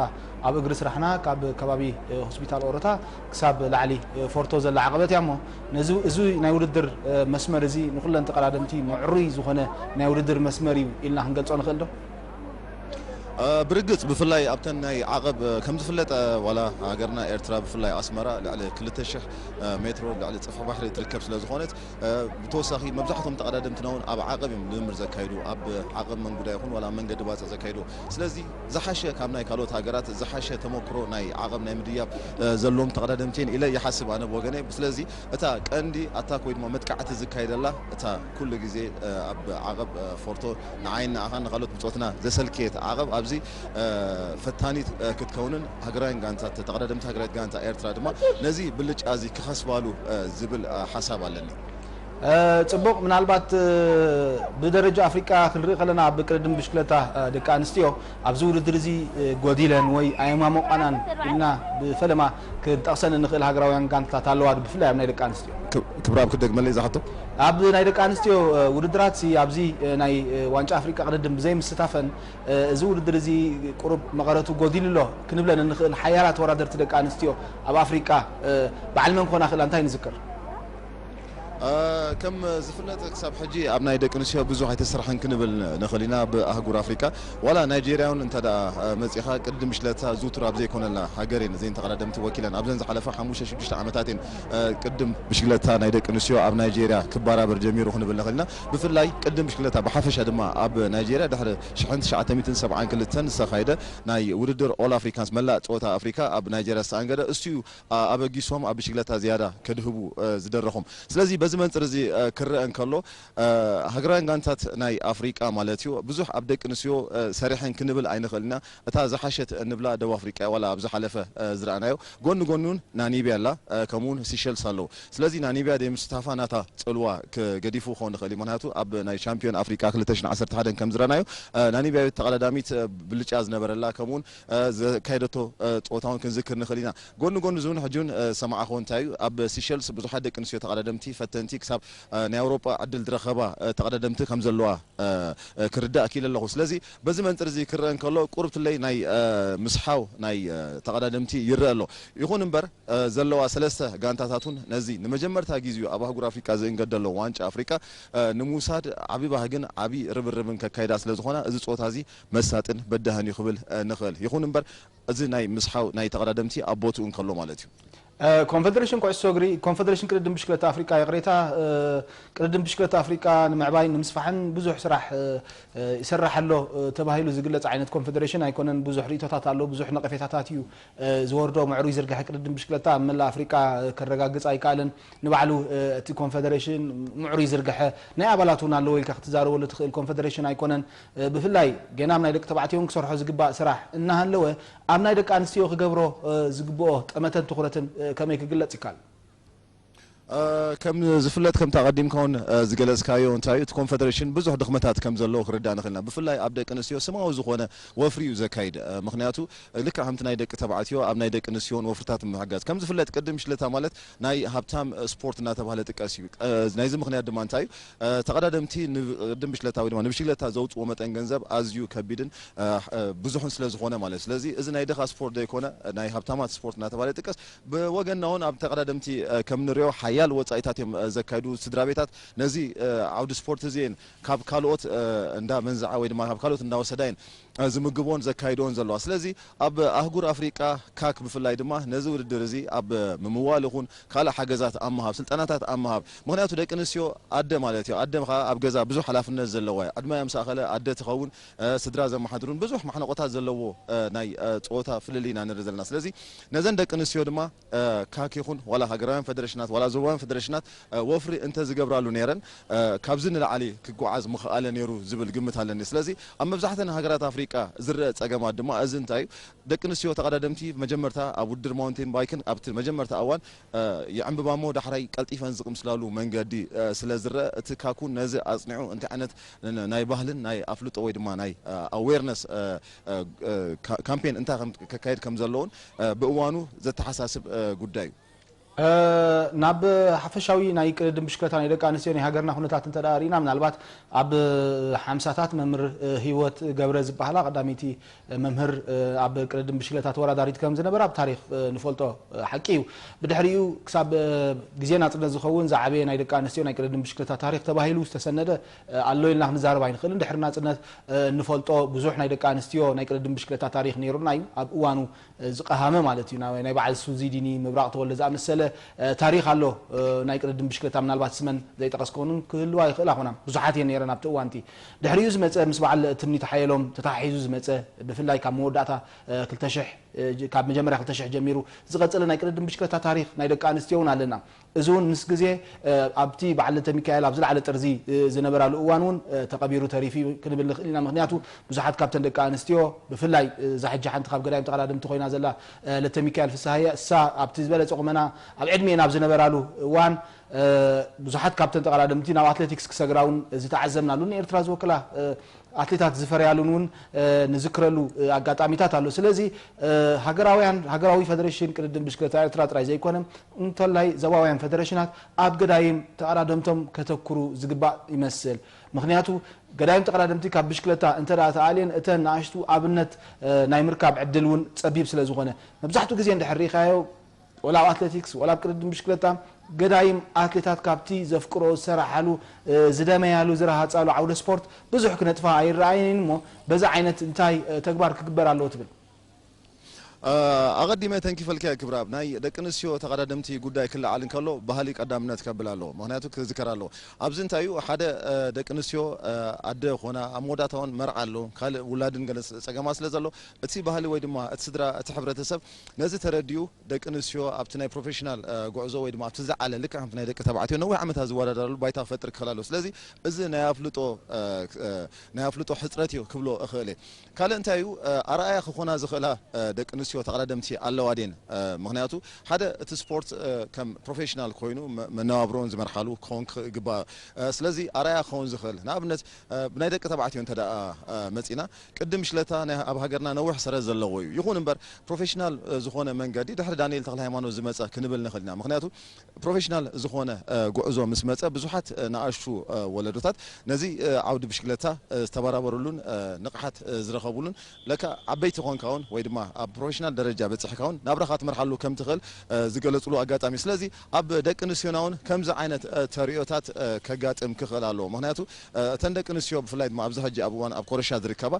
ኣብ እግሪ ስራሕና ካብ ከባቢ ሆስፒታል ኦሮታ ክሳብ ላዕሊ ፎርቶ ዘላ ዓቐበት እያ እሞ፣ ነዚ፣ እዚ ናይ ውድድር መስመር እዚ ንኹለን ተቐዳደምቲ ምዕሩይ ዝኾነ ናይ ውድድር መስመር እዩ ኢልና ክንገልጾ ንኽእል ዶ? ብርግጽ ብፍላይ ኣብተን ናይ ዓቐብ ከም ዝፍለጥ ዋላ ሃገርና ኤርትራ ብፍላይ ኣስመራ ልዕሊ ክልተ ሽሕ ሜትሮ ልዕሊ ጽፍሒ ባሕሪ ትርከብ ስለ ዝኾነት፣ ብተወሳኺ መብዛሕቶም ተቐዳደምትና እውን ኣብ ዓቐብ እዮም ልምምድ ዘካይዱ፣ ኣብ ዓቐብ መንጉዳ ይኹን ዋላ ኣብ መንገዲ ባጽዕ ዘካይዱ። ስለዚ ዝሓሸ ካብ ናይ ካልኦት ሃገራት ዝሓሸ ተመክሮ ናይ ዓቐብ ናይ ምድያብ ዘለዎም ተቐዳደምቲ ኢለ ይሓስብ ኣነ ብወገነይ። ስለዚ እታ ቀንዲ ኣታክ ወይ ድማ መጥቃዕቲ ዝካየደላ እታ ኩሉ ግዜ ኣብ ዓቐብ ፎርቶ ንዓይን ንዓኻን ንኻልኦት ብጾትና ዘሰልክየት ዓቐብ ኣብዚ ፈታኒት ክትከውንን ሃገራውያን ጋንታት ተቐዳደምቲ ሃገራዊት ጋንታ ኤርትራ ድማ ነዚ ብልጫ እዚ ክኸስባሉ ዝብል ሓሳብ ኣለኒ። ጽቡቕ። ምናልባት ብደረጃ ኣፍሪቃ ክንርኢ ከለና ኣብ ቅድድም ብሽክለታ ደቂ ኣንስትዮ ኣብዚ ውድድር እዚ ጎዲለን ወይ ኣየማሞቓናን ኢልና ብፈለማ ክንጠቕሰን እንኽእል ሃገራውያን ጋንታታት ኣለዋ፣ ብፍላይ ኣብ ናይ ደቂ ኣንስትዮ። ክብራብ ክደግመለይ ዝሓቶ ኣብ ናይ ደቂ ኣንስትዮ ውድድራት ኣብዚ ናይ ዋንጫ ኣፍሪቃ ቅድድም ብዘይምስታፈን እዚ ውድድር እዚ ቁሩብ መቐረቱ ጎዲሉ ኣሎ ክንብለን እንኽእል ሓያላ ተወዳደርቲ ደቂ ኣንስትዮ ኣብ ኣፍሪቃ በዓል መን ክኾና ክእላ እንታይ ንዝክር? ከም ዝፍለጥ ክሳብ ሕጂ ኣብ ናይ ደቂ ኣንስትዮ ብዙሕ ኣይተሰርሐን ክንብል ንኽእል ኢና። ብኣህጉር ኣፍሪካ ዋላ ናይጄርያ እውን እንተ ደኣ መጺኻ ቅድድም ብሽክለታ ዝውቱር ኣብ ዘይኮነላ ሃገር እየን እዘን ተቐዳደምቲ ወኪለን ኣብዘን ዝሓለፈ ሓሙሽተ ሽዱሽተ ዓመታት እየን ቅድድም ብሽክለታ ናይ ደቂ ኣንስትዮ ኣብ ናይጄርያ ክበራበር ጀሚሩ ክንብል ንኽእል ኢና። ብፍላይ ቅድድም ብሽክለታ ብሓፈሻ ድማ ኣብ ናይጄርያ ድሕሪ ሽሕን ትሽዓተ ሚእትን ሰብዓን ክልተን ዝተኻየደ ናይ ውድድር ኦል ኣፍሪካንስ መላእ ጸወታ ኣፍሪካ ኣብ ናይጄርያ ዝተኣንገደ እሱ እዩ ኣበጊሶም ኣብ ብሽክለታ ዝያዳ ከድህቡ ዝደረኾም። ስለዚ በዚ መንፅር እዚ ክረአ እንከሎ ሃገራውያን ጋንታት ናይ ኣፍሪቃ ማለት እዩ ብዙሕ ኣብ ደቂ ኣንስትዮ ሰሪሐን ክንብል ኣይንኽእል ኢና። እታ ዝሓሸት እንብላ ደቡብ ኣፍሪቃ ዋላ ኣብ ዝሓለፈ ዝረኣናዮ ጎኒ ጎኑን ናኒብያ ኣላ ከምኡውን ሲሸልስ ኣለዉ። ስለዚ ናኒብያ ደምስታፋ ናታ ጽልዋ ገዲፉ ክኸውን ይኽእል እዩ። ምክንያቱ ኣብ ናይ ሻምፒዮን ኣፍሪቃ ክልተ ሽሕን ዓሰርተ ሓደን ከም ዝረኣናዮ ናኒብያዊት ተቐዳዳሚት ብልጫ ዝነበረላ ከምኡውን ዘካየደቶ ጸወታ እውን ክንዝክር ንኽእል ኢና። ጎኒ ጎኒ እዚ እውን ሕጂ እውን ሰማዕኹ እንታይ እዩ ኣብ ሲሸልስ ብዙሓት ደቂ ኣንስትዮ ተቐዳደምቲ ፈተንቲ ክሳብ ናይ ኣውሮጳ ዕድል ዝረኸባ ተቐዳደምቲ ከም ዘለዋ ክርዳእ ክኢለ ኣለኹ። ስለዚ በዚ መንፅር እዚ ክረአ እንከሎ ቁርብትለይ ናይ ምስሓው ናይ ተቐዳደምቲ ይረአ ኣሎ። ይኹን እምበር ዘለዋ ሰለስተ ጋንታታት እውን ነዚ ንመጀመርታ ግዜኡ ኣብ ኣህጉር ኣፍሪቃ ዝእንገድ ዘሎ ዋንጫ ኣፍሪቃ ንምውሳድ ዓቢ ባህግን ዓቢ ርብርብን ከካይዳ ስለ ዝኾና እዚ ጸወታ እዚ መሳጥን በዳህን እዩ ክብል ንኽእል። ይኹን እምበር እዚ ናይ ምስሓው ናይ ተቐዳደምቲ ኣብ ቦትኡ እንከሎ ማለት እዩ። ኮንፈደሬሽን ኩዕሶ እግሪ ኮንፈደሬሽን ቅድድም ብሽክለታ ኣፍሪቃ ይቕሬታ ቅድድም ብሽክለታ ኣፍሪቃ ንምዕባይ ንምስፋሕን ብዙሕ ስራሕ ይሰራሕ ኣሎ ተባሂሉ ዝግለጽ ዓይነት ኮንፈደሬሽን ኣይኮነን። ብዙሕ ርእቶታት ኣሎ፣ ብዙሕ ነቐፌታታት እዩ ዝወርዶ። ምዕሩይ ዝርግሐ ቅድድም ብሽክለታ ኣብ መላእ ኣፍሪቃ ከረጋግጽ ኣይከኣለን። ንባዕሉ እቲ ኮንፈደሬሽን ምዕሩይ ዝርግሐ ናይ ኣባላት እውን ኣለዎ ኢልካ ክትዛረበሉ ትኽእል ኮንፈደሬሽን ኣይኮነን። ብፍላይ ገና ኣብ ናይ ደቂ ተባዕትዮ እውን ክሰርሖ ዝግባእ ስራሕ እናሃለወ ኣብ ናይ ደቂ ኣንስትዮ ክገብሮ ዝግብኦ ጠመተን ትኹረትን ከመይ ክግለጽ ይከኣል? ከም ዝፍለጥ ከምቲ ኣቐዲምካ እውን ዝገለጽካዮ እንታይ እዩ እቲ ኮንፈደሬሽን ብዙሕ ድኽመታት ከም ዘለዎ ክርዳእ ንኽእል ኢና። ብፍላይ ኣብ ደቂ ኣንስትዮ ስማዊ ዝኾነ ወፍሪ እዩ ዘካይድ። ምኽንያቱ ልክዕ ከምቲ ናይ ደቂ ተባዕትዮ ኣብ ናይ ደቂ ኣንስትዮ እውን ወፍርታት ምሕጋዝ ከም ዝፍለጥ ቅድም ብሽክለታ ማለት ናይ ሃብታም ስፖርት እናተባህለ ጥቀስ እዩ። ናይዚ ምኽንያት ድማ እንታይ እዩ? ተቐዳደምቲ ንቅድም ብሽክለታ ወይ ድማ ንብሽክለታ ዘውፅዎ መጠን ገንዘብ ኣዝዩ ከቢድን ብዙሕን ስለ ዝኾነ ማለት ስለዚ እዚ ናይ ድኻ ስፖርት ዘይኮነ ናይ ሃብታማት ስፖርት እናተባህለ ይጥቀስ። ብወገንና እውን ኣብ ተቐዳደምቲ ከም ንሪኦ ሓያል ወፃኢታት እዮም ዘካይዱ። ስድራ ቤታት ነዚ ዓውዲ ስፖርት እዚ እየን ካብ ካልኦት እንዳ መንዝዓ ወይ ድማ ካብ ካልኦት እንዳወሰዳ እየን ዝምግቦን ዘካይድዎን ዘለዋ። ስለዚ ኣብ ኣህጉር ኣፍሪቃ ካክ ብፍላይ ድማ ነዚ ውድድር እዚ ኣብ ምምዋል ይኹን ካልእ ሓገዛት ኣብ ምሃብ ስልጠናታት ኣብ ምሃብ ምክንያቱ ደቂ ኣንስትዮ ኣደ ማለት እዩ ኣደ ከዓ ኣብ ገዛ ብዙሕ ሓላፍነት ዘለዋ እዩ። ዕድመያ ምስ ኣኸለ ኣደ ትኸውን ስድራ ዘመሓድሩን ብዙሕ ማሕነቆታት ዘለዎ ናይ ፀወታ ፍልልይ ኢና ንርኢ ዘለና። ስለዚ ነዘን ደቂ ኣንስትዮ ድማ ካክ ይኹን ዋላ ሃገራውያን ፈደረሽናት ዋላ ዞባውያን ፈደረሽናት ወፍሪ እንተዝገብራሉ ነይረን ካብዚ ንላዕሊ ክጓዓዝ ምኽኣለ ነይሩ ዝብል ግምት ኣለኒ። ስለዚ ኣብ መብዛሕተን ሃገራት ኣፍሪቃ ዝረአ ጸገማት ድማ እዚ እንታይ እዩ? ደቂ ኣንስትዮ ተቐዳደምቲ መጀመርታ ኣብ ውድድር ማውንቴን ባይክን ኣብቲ መጀመርታ እዋን ይዕምብባ እሞ ዳሕራይ ቀልጢፈን ዝቕምስላሉ መንገዲ ስለ ዝረአ እቲ ካኩ ነዚ ኣጽኒዑ እንታይ ዓይነት ናይ ባህልን ናይ ኣፍልጦ ወይ ድማ ናይ ኣዌርነስ ካምፔን እንታይ ከካየድ ከም ዘለዎን ብእዋኑ ዘተሓሳስብ ጉዳይ እዩ። ናብ ሓፈሻዊ ናይ ቅድድም ብሽክለታ ናይ ደቂ ኣንስትዮ ናይ ሃገርና ኩነታት እንተ ደኣ ርኢና፣ ምናልባት ኣብ ሓምሳታት መምህር ህይወት ገብረ ዝበሃላ ቀዳመይቲ መምህር ኣብ ቅድድም ብሽክለታ ተወዳዳሪት ከም ዝነበራ ኣብ ታሪኽ ንፈልጦ ሓቂ እዩ። ብድሕሪኡ ክሳብ ግዜ ናጽነት ዝኸውን ዝዓበየ ናይ ደቂ ኣንስትዮ ናይ ቅድድም ብሽክለታ ታሪኽ ተባሂሉ ዝተሰነደ ኣሎ ኢልና ክንዛረብ ኣይንኽእልን። ድሕሪ ናጽነት ንፈልጦ ብዙሕ ናይ ደቂ ኣንስትዮ ናይ ቅድድም ብሽክለታ ታሪኽ ነይሩና እዩ። ኣብ እዋኑ ዝቐሃመ ማለት እዩ። ናይ በዓል ሱዚ ዲኒ፣ ምብራቕ ተወልደ ዝኣመሰለ ታሪኽ ኣሎ። ናይ ቅድድም ብሽክለታ ምናልባት ስመን ዘይጠቐስክወን ክህልዋ ይኽእላ ኮና፣ ብዙሓት እየን ነይረን ኣብቲ እዋንቲ። ድሕሪኡ ዝመፀ ምስ በዓል ትምኒት ሓየሎም ተተሓሒዙ ዝመፀ፣ ብፍላይ ካብ መወዳእታ ክልተ ሽሕ፣ ካብ መጀመርያ ክልተ ሽሕ ጀሚሩ ዝቐፀለ ናይ ቅድድም ብሽክለታ ታሪኽ ናይ ደቂ ኣንስትዮ እውን ኣለና። እዚ እውን ምስ ግዜ ኣብቲ በዓል ለተሚካኤል ኣብ ዝለዓለ ጥርዚ ዝነበራሉ እዋን እውን ተቐቢሩ ተሪፉ እዩ ክንብል ንኽእል ኢና። ምኽንያቱ ብዙሓት ካብተን ደቂ ኣንስትዮ ብፍላይ እዛ ሕጂ ሓንቲ ካብ ገዳይም ተቐዳደምቲ ኮይና ዘላ ለተሚካኤል ፍስሃየ፣ እሳ ኣብቲ ዝበለጸ ቁመና ኣብ ዕድሜ ናብ ዝነበራሉ እዋን ብዙሓት ካብተን ተቐዳደምቲ ናብ ኣትሌቲክስ ክሰግራ እውን ዝተዓዘብናሉ ንኤርትራ ዝወክላ ኣትሌታት ዝፈረያሉን እውን ንዝክረሉ ኣጋጣሚታት ኣሎ። ስለዚ ሃገራውያን ሃገራዊ ፈደሬሽን ቅድድም ብሽክለታ ኤርትራ ጥራይ ዘይኮነ እንተላይ ዞባውያን ፈደሬሽናት ኣብ ገዳይም ተቐዳደምቶም ከተኩሩ ዝግባእ ይመስል። ምኽንያቱ ገዳይም ተቐዳደምቲ ካብ ብሽክለታ እንተ ደኣ ተኣልየን እተን ንኣሽቱ ኣብነት ናይ ምርካብ ዕድል እውን ጸቢብ ስለ ዝኾነ፣ መብዛሕትኡ ግዜ እንድሕር ርኢኻዮ ወላ ኣብ ኣትሌቲክስ ወላ ኣብ ቅድድም ብሽክለታ ገዳይም ኣትሌታት ካብቲ ዘፍቅሮ ዝሰራሓሉ ዝደመያሉ ዝረሃጻሉ ዓውደ ስፖርት ብዙሕ ክነጥፋ ኣይረኣየንን እሞ በዛ ዓይነት እንታይ ተግባር ክግበር ኣለዎ ትብል? ኣቐዲመ ተንኪፈልክያ ክብራብ ናይ ደቂ ኣንስትዮ ተቐዳደምቲ ጉዳይ ክለዓል እንከሎ ባህሊ ቀዳምነት ከብል ኣለዎ። ምክንያቱ ክዝከር ኣለዎ። ኣብዚ እንታይ እዩ ሓደ ደቂ ኣንስትዮ ኣደ ኮና ኣብ መወዳእታ እውን መርዓ ኣሎ ካልእ ውላድን ገለ ጸገማ ስለ ዘሎ እቲ ባህሊ ወይ ድማ እቲ ስድራ እቲ ሕብረተሰብ ነዚ ተረዲኡ ደቂ ኣንስትዮ ኣብቲ ናይ ፕሮፌሽናል ጉዕዞ ወይ ድማ ኣብቲ ዝዓለ ልክዕ ከምቲ ናይ ደቂ ተባዕትዮ ነዊሕ ዓመታት ዝወዳደራሉ ባይታ ክፈጥር ክኽእል ኣለዎ። ስለዚ እዚ ናይ ኣፍልጦ ናይ ኣፍልጦ ሕፅረት እዩ ክብሎ እኽእል እየ። ካልእ እንታይ እዩ ኣርኣያ ክኾና ዝኽእላ ደቂ ኣንስትዮ ተቐዳደምቲ ኣለዋ ድየን? ምኽንያቱ ሓደ እቲ ስፖርት ከም ፕሮፌሽናል ኮይኑ መነባብሮን ዝመርሓሉ ክኸውን ይግባእ። ስለዚ ኣርኣያ ክኸውን ዝኽእል ንኣብነት ብናይ ደቂ ተባዕትዮ እንተ ደኣ መፂና ቅድም ሽለታ ኣብ ሃገርና ነዊሕ ሰረት ዘለዎ እዩ። ይኹን እምበር ፕሮፌሽናል ዝኾነ መንገዲ ድሕሪ ዳንኤል ተኽለሃይማኖት ዝመፀ ክንብል ንኽእል ኢና። ምኽንያቱ ፕሮፌሽናል ዝኾነ ጉዕዞ ምስ መፀ ብዙሓት ንኣሽቱ ወለዶታት ነዚ ዓውዲ ብሽክለታ ዝተበራበሩሉን ንቕሓት ዝረኸቡሉን ለካ ዓበይቲ ኮንካ እውን ወይ ድማ ኣብ ፕሮፌሽናል ደረጃ በፂሕካ እውን ናብራኻ ትመርሓሉ ከም ትኽእል ዝገለፅሉ ኣጋጣሚ። ስለዚ ኣብ ደቂ ኣንስትዮና እውን ከምዚ ዓይነት ተርእዮታት ከጋጥም ክኽእል ኣለዎ። ምክንያቱ እተን ደቂ ኣንስትዮ ብፍላይ ድማ ኣብዚ ሕጂ ኣብ እዋን ኣብ ኮረሻ ዝርከባ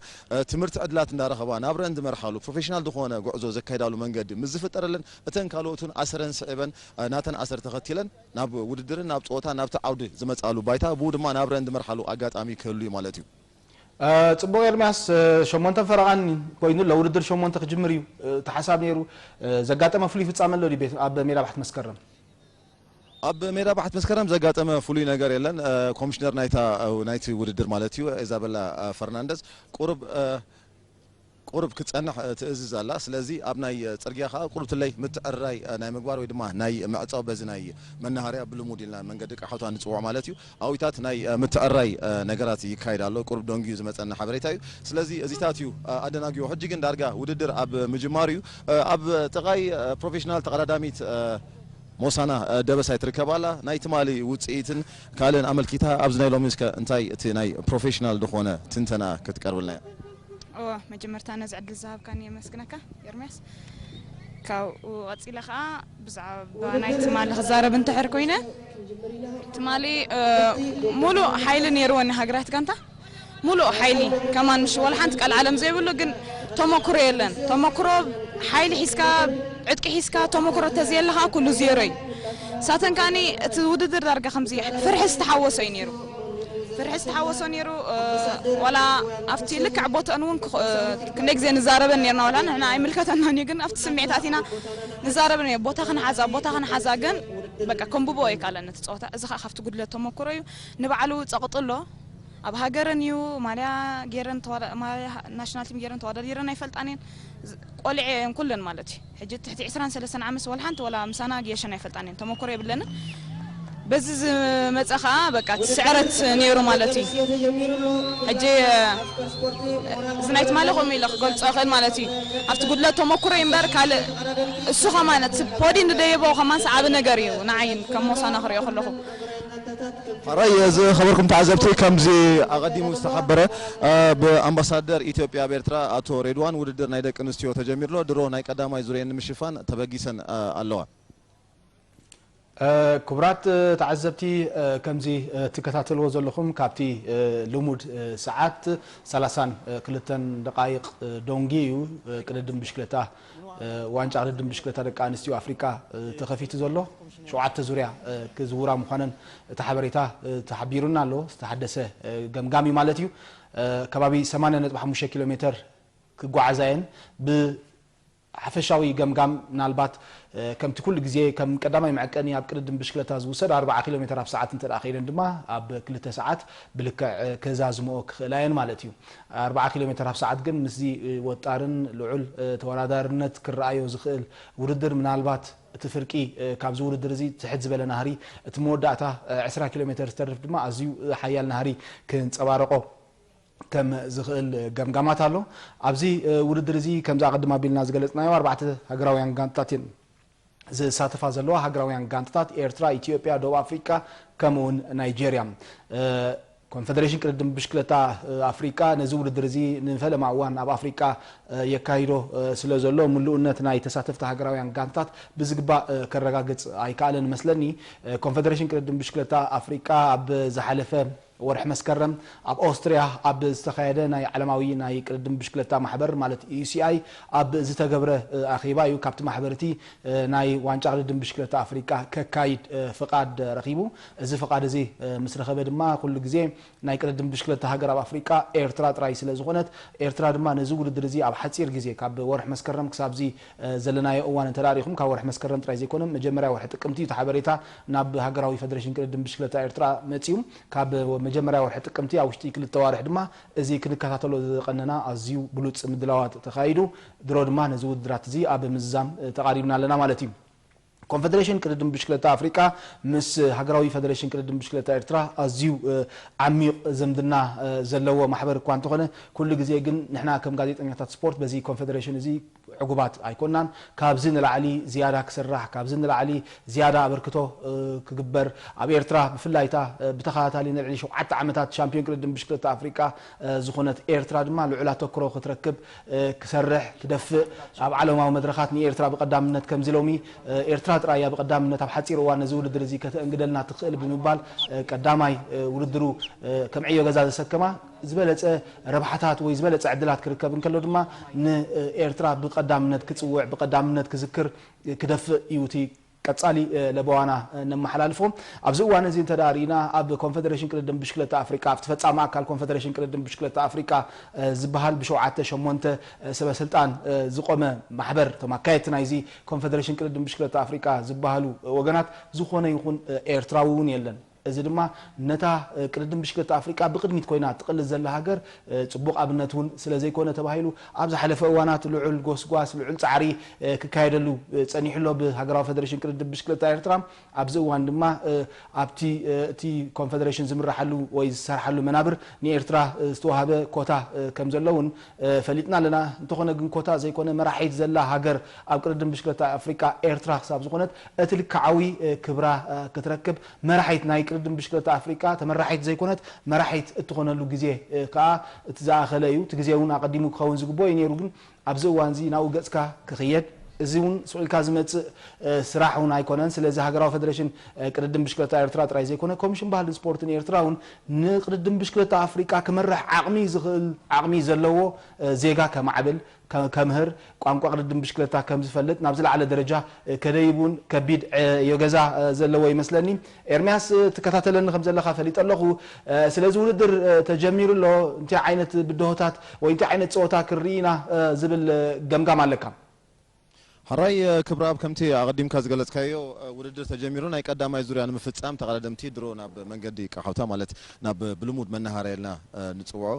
ትምህርቲ ዕድላት እንዳረኸባ ናብረን ዝመርሓሉ ፕሮፌሽናል ዝኾነ ጉዕዞ ዘካይዳሉ መንገዲ ምስ ዝፍጠረለን እተን ካልኦት እውን ኣሰረን ስዒበን ናተን ኣሰር ተኸቲለን ናብ ውድድርን ናብ ፀወታ ናብቲ ዓውዲ ዝመፃሉ ባይታ ብኡ ድማ ናብረን ዝመርሓሉ ኣጋጣሚ ክህሉ እዩ ማለት እዩ። ፅቡቕ ኤርምያስ፣ ሸሞንተን ፈረቓን ኮይኑ ኣሎ። ውድድር ሸሞንተ ክጅምር እዩ እቲ ሓሳብ ነይሩ። ዘጋጠመ ፍሉይ ፍፃመ ኣሎ ድዩ ኣብ ሜዳ ባሕቲ መስከረም? ኣብ ሜዳ ባሕቲ መስከረም ዘጋጠመ ፍሉይ ነገር የለን። ኮሚሽነር ናይታ ናይቲ ውድድር ማለት እዩ ኢዛበላ ፈርናንደዝ ቁሩብ ቁሩብ ክትጸንሕ ትእዝዝ ኣላ። ስለዚ ኣብ ናይ ጽርግያ ከኣ ቁሩብ ትለይ ምትዕርራይ ናይ ምግባር ወይ ድማ ናይ ምዕጻው በዚ ናይ መናሃርያ ብልሙድ ኢልና መንገዲ ቃሓውታ ንጽውዖ ማለት እዩ ኣዊታት ናይ ምትዕርራይ ነገራት ይካየድ ኣሎ። ቁሩብ ደንጊዩ ዝመጸና ሓበሬታ እዩ። ስለዚ እዚታት እዩ ኣደናጊዎ። ሕጂ ግን ዳርጋ ውድድር ኣብ ምጅማሩ እዩ። ኣብ ጥቓይ ፕሮፌሽናል ተቐዳዳሚት ሞሳና ደበሳይ ትርከብ ኣላ። ናይ ትማሊ ውጽኢትን ካልእን ኣመልኪታ ኣብዚ ናይ ሎሚ እስከ እንታይ እቲ ናይ ፕሮፌሽናል ዝኾነ ትንተና ክትቀርብልና እያ? እወ መጀመርታ ነዚ ዕድል ዝሃብካኒ የመስግነካ ኤርምያስ። ካብኡ ቀጺለ ከኣ ብዛዕባ ናይ ትማሊ ክዛረብ እንተሕር ኮይነ ትማሊ ሙሉእ ሓይሊ ነይርወኒ ሃገራት ጋንታ ሙሉእ ሓይሊ ከማን ምሽ ወላ ሓንቲ ቀልዓለም ዘይብሉ ግን ተመክሮ የለን። ተመክሮ ሓይሊ ሒዝካ ዕጥቂ ሒዝካ ተመክሮ ተዘየለኻ ኩሉ ዜሮ እዩ። ሳተን ከኣኒ እቲ ውድድር ዳርጋ ከምዚ ፍርሒ ዝተሓወሶ እዩ ነይሩ። ፍርሒ ዝተሓወሶ ነይሩ። ዋላ ኣብቲ ልክዕ ቦተን እውን ክንደይ ግዜ ንዛረበን ነርና ዋላ ንሕና ኣይምልከተናን እዩ ግን ኣብቲ ስምዒት ኣቲና ንዛረበን እዩ ቦታ ክንሓዛ ቦታ ክንሓዛ ግን በቃ ከንብቦ ኣይካለን እቲ ፀወታ እዚ ከዓ ካብቲ ጉድለት ተመክሮ እዩ። ንባዕሉ ፀቕጥሎ ኣብ ሃገረን እዩ ማልያ ገይረን ማልያ ናሽናል ቲም ገይረን ተዋዳዲረን ኣይፈልጣን እየን ቆልዐ እየን ኩለን ማለት እዩ ሕጂ ትሕቲ ዕስራን ሰለስተን ዓመት ወላ ሓንቲ ወላ ምሳና ገየሸን ኣይፈልጣን እየን ተመክሮ የብለንን በዚ ዝመፀ ከዓ በቃ እቲ ስዕረት ነይሩ ማለት እዩ። ሕጂ እዚ ናይ ትማሊ ከምኡ ኢለ ክገልፆ እኽእል ማለት እዩ። ኣብቲ ጉድለት ተመኩሮ እዩ እምበር ካልእ እሱ ከማን እቲ ፖዲ ንደየቦ ከማን ሰዓቢ ነገር እዩ ንዓይን ከም ሞሳና ክሪኦ ከለኹ። ሕራይ ዝኸበርኩም ተዓዘብቲ፣ ከምዚ ኣቐዲሙ ዝተሓበረ ብኣምባሳደር ኢትዮጵያ ኣብ ኤርትራ ኣቶ ሬድዋን ውድድር ናይ ደቂ ኣንስትዮ ተጀሚሩ ኣሎ። ድሮ ናይ ቀዳማይ ዙርየን ንምሽፋን ተበጊሰን ኣለዋ። ክቡራት ተዓዘብቲ፣ ከምዚ ትከታተልዎ ዘለኹም ካብቲ ልሙድ ሰዓት ሰላሳን ክልተን ደቃይቕ ደንጉዩ እዩ ቅድድም ብሽክለታ ዋንጫ ቅድድም ብሽክለታ ደቂ ኣንስትዮ ኣፍሪቃ ተኸፊቱ ዘሎ። ሸውዓተ ዙርያ ክዝውራ ምዃነን እቲ ሓበሬታ ተሓቢሩና ኣሎ። ዝተሓደሰ ገምጋም እዩ ማለት እዩ። ከባቢ ሰማንያ ነጥቢ ሓሙሽተ ኪሎ ሜተር ክጓዓዛ እየን። ብ ሓፈሻዊ ገምጋም ምናልባት ከምቲ ኩሉ ግዜ ከም ቀዳማይ መዐቀኒ ኣብ ቅድድም ብሽክለታ ዝውሰድ ኣርብዓ ኪሎ ሜተር ኣብ ሰዓት እንተ ደኣ ከይደን ድማ ኣብ ክልተ ሰዓት ብልክዕ ከዛዝምኦ ክኽእላ እየን ማለት እዩ። ኣርብዓ ኪሎ ሜተር ኣብ ሰዓት ግን ምስዚ ወጣርን ልዑል ተወዳዳርነት ክረኣዮ ዝኽእል ውድድር ምናልባት እቲ ፍርቂ ካብዚ ውድድር እዚ ትሕት ዝበለ ናህሪ እቲ መወዳእታ ዕስራ ኪሎ ሜተር ዝተርፍ ድማ ኣዝዩ ሓያል ናህሪ ክንጸባረቆ ከም ዝኽእል ገምጋማት ኣሎ። ኣብዚ ውድድር እዚ ከምዚ ኣቐድም ኣቢልና ዝገለጽናዮ ኣርባዕተ ሃገራውያን ጋንታታት እየን ዝሳተፋ ዘለዋ። ሃገራውያን ጋንታታት ኤርትራ፣ ኢትዮጵያ፣ ደቡብ ኣፍሪቃ ከምኡ እውን ናይጄርያ። ኮንፈደሬሽን ቅድድም ብሽክለታ ኣፍሪቃ ነዚ ውድድር እዚ ንፈለማ እዋን ኣብ ኣፍሪቃ የካይዶ ስለ ዘሎ ምሉእነት ናይ ተሳተፍቲ ሃገራውያን ጋንታት ብዝግባእ ከረጋግጽ ኣይከኣለን መስለኒ። ኮንፈደሬሽን ቅድድም ብሽክለታ ኣፍሪቃ ኣብ ዝሓለፈ ወርሒ መስከረም ኣብ ኦስትርያ ኣብ ዝተኻየደ ናይ ዓለማዊ ናይ ቅድድም ብሽክለታ ማሕበር ማለት ዩ ሲ ኣይ ኣብ ዝተገብረ ኣኼባ እዩ ካብቲ ማሕበር እቲ ናይ ዋንጫ ቅድድም ብሽክለታ ኣፍሪቃ ከካይድ ፍቓድ ረኺቡ። እዚ ፍቓድ እዚ ምስ ረኸበ ድማ ኩሉ ግዜ ናይ ቅድድም ብሽክለታ ሃገር ኣብ ኣፍሪቃ ኤርትራ ጥራይ ስለ ዝኾነት ኤርትራ ድማ ነዚ ውድድር እዚ ኣብ ሓጺር ግዜ ካብ ወርሒ መስከረም ክሳብ እዚ ዘለናዮ እዋን እንተ ሪኹም ካብ ወርሒ መስከረም ጥራይ ዘይኮነ መጀመርያ ወርሒ ጥቅምቲ እዩ እቲ ሓበሬታ ናብ ሃገራዊ ፈደሬሽን ቅድድም ብሽክለታ ኤርትራ መጺኡ። ካብ መጀመርያ ወርሒ ጥቅምቲ ኣብ ውሽጢ ክልተ ኣዋርሕ ድማ እዚ ክንከታተሎ ዝቐነና ኣዝዩ ብሉጽ ምድላዋት ተኻይዱ። ድሮ ድማ ነዚ ውድድራት እዚ ኣብ ምዝዛም ተቓሪብና ኣለና ማለት እዩ። ኮንፈደሬሽን ቅድድም ብሽክለታ ኣፍሪቃ ምስ ሃገራዊ ፈደሬሽን ቅድድም ብሽክለታ ኤርትራ ኣዝዩ ዓሚቕ ዝምድና ዘለዎ ማሕበር እኳ እንተኾነ ኩሉ ግዜ ግን ንሕና ከም ጋዜጠኛታት ስፖርት በዚ ኮንፈደሬሽን እዚ ዕጉባት ኣይኮናን። ካብዚ ንላዕሊ ዝያዳ ክስራሕ፣ ካብዚ ንላዕሊ ዝያዳ ኣበርክቶ ክግበር ኣብ ኤርትራ ብፍላይ እታ ብተኸታታሊ ንልዕሊ ሸውዓተ ዓመታት ሻምፒዮን ቅድድም ብሽክለታ ኣፍሪቃ ዝኾነት ኤርትራ ድማ ልዑል ኣተኩሮ ክትረክብ ክሰርሕ ክደፍእ ኣብ ዓለማዊ መድረኻት ንኤርትራ ብቀዳምነት ከምዚ ሎሚ ኤርትራ ጥራይ እያ ብቀዳምነት ኣብ ሓጺር እዋን ነዚ ውድድር እዚ ከተእንግደልና ትኽእል ብምባል ቀዳማይ ውድድሩ ከም ዕዮ ገዛ ዘሰከማ ዝበለጸ ረብሓታት ወይ ዝበለጸ ዕድላት ክርከብ እንከሎ ድማ ንኤርትራ ብቀዳምነት ክጽውዕ ብቀዳምነት ክዝክር ክደፍእ እዩ እቲ ቀጻሊ ለበዋና ነመሓላልፎ። ኣብዚ እዋን እዚ እንተ ርኢና ኣብ ኮንፈደሬሽን ቅድድም ብሽክለታ ኣፍሪቃ ኣብቲ ፈጻሚ ኣካል ኮንፈደሬሽን ቅድድም ብሽክለታ ኣፍሪቃ ዝበሃል ብሸውዓተ ሸሞንተ ሰበ ስልጣን ዝቆመ ማሕበር እቶም ኣካየድቲ ናይዚ ኮንፈደሬሽን ቅድድም ብሽክለታ ኣፍሪቃ ዝበሃሉ ወገናት ዝኾነ ይኹን ኤርትራዊ እውን የለን። እዚ ድማ ነታ ቅድድም ብሽክለታ ኣፍሪቃ ብቅድሚት ኮይና ትቅልስ ዘላ ሃገር ጽቡቕ ኣብነት እውን ስለ ዘይኮነ ተባሂሉ ኣብ ዝሓለፈ እዋናት ልዑል ጎስጓስ ልዑል ጻዕሪ ክካየደሉ ጸኒሑ ኣሎ ብሃገራዊ ፈደሬሽን ቅድድም ብሽክለታ ኤርትራ። ኣብዚ እዋን ድማ ኣብቲ እቲ ኮንፈደሬሽን ዝምርሓሉ ወይ ዝሰርሓሉ መናብር ንኤርትራ ዝተዋህበ ኮታ ከም ዘሎ እውን ፈሊጥና ኣለና። እንተኾነ ግን ኮታ ዘይኮነ መራሒት ዘላ ሃገር ኣብ ቅድድም ብሽክለታ ኣፍሪቃ ኤርትራ ክሳብ ዝኾነት እቲ ልክዓዊ ክብራ ክትረክብ መራሒት ናይ ቅድድም ብሽክለታ ኣፍሪቃ ተመራሒት ዘይኮነት መራሒት እትኾነሉ ግዜ ከዓ እቲ ዝኣኸለ እዩ። እቲ ግዜ እውን ኣቐዲሙ ክኸውን ዝግብኦ እዩ ነይሩ። ግን ኣብዚ እዋን እዚ ናብኡ ገጽካ ክኽየድ እዚ እውን ስቕ ኢልካ ዝመጽእ ስራሕ እውን ኣይኮነን። ስለዚ ሃገራዊ ፈደሬሽን ቅድድም ብሽክለታ ኤርትራ ጥራይ ዘይኮነ ኮሚሽን ባህልን ስፖርትን ኤርትራ እውን ንቅድድም ብሽክለታ ኣፍሪቃ ክመርሕ ዓቕሚ ዝኽእል ዓቕሚ ዘለዎ ዜጋ ከማዕብል ከምህር ቋንቋ ቅድድም ብሽክለታ ከም ዝፈልጥ ናብ ዝለዓለ ደረጃ ከደይብ እውን ከቢድ ዕዮ ገዛ ዘለዎ ይመስለኒ። ኤርምያስ ትከታተለኒ ከም ዘለኻ ፈሊጠ ኣለኹ። ስለዚ ውድድር ተጀሚሩ ኣሎ። እንታይ ዓይነት ብድሆታት ወይ እንታይ ዓይነት ፀወታ ክርኢ ኢና ዝብል ገምጋም ኣለካ? ሕራይ ክብረኣብ፣ ከምቲ ኣቐዲምካ ዝገለጽካዮ ውድድር ተጀሚሩ፣ ናይ ቀዳማይ ዙርያ ንምፍጻም ተቐዳደምቲ ድሮ ናብ መንገዲ ቀሓውታ፣ ማለት ናብ ብልሙድ መናሃርያ ኢልና ንጽውዖ፣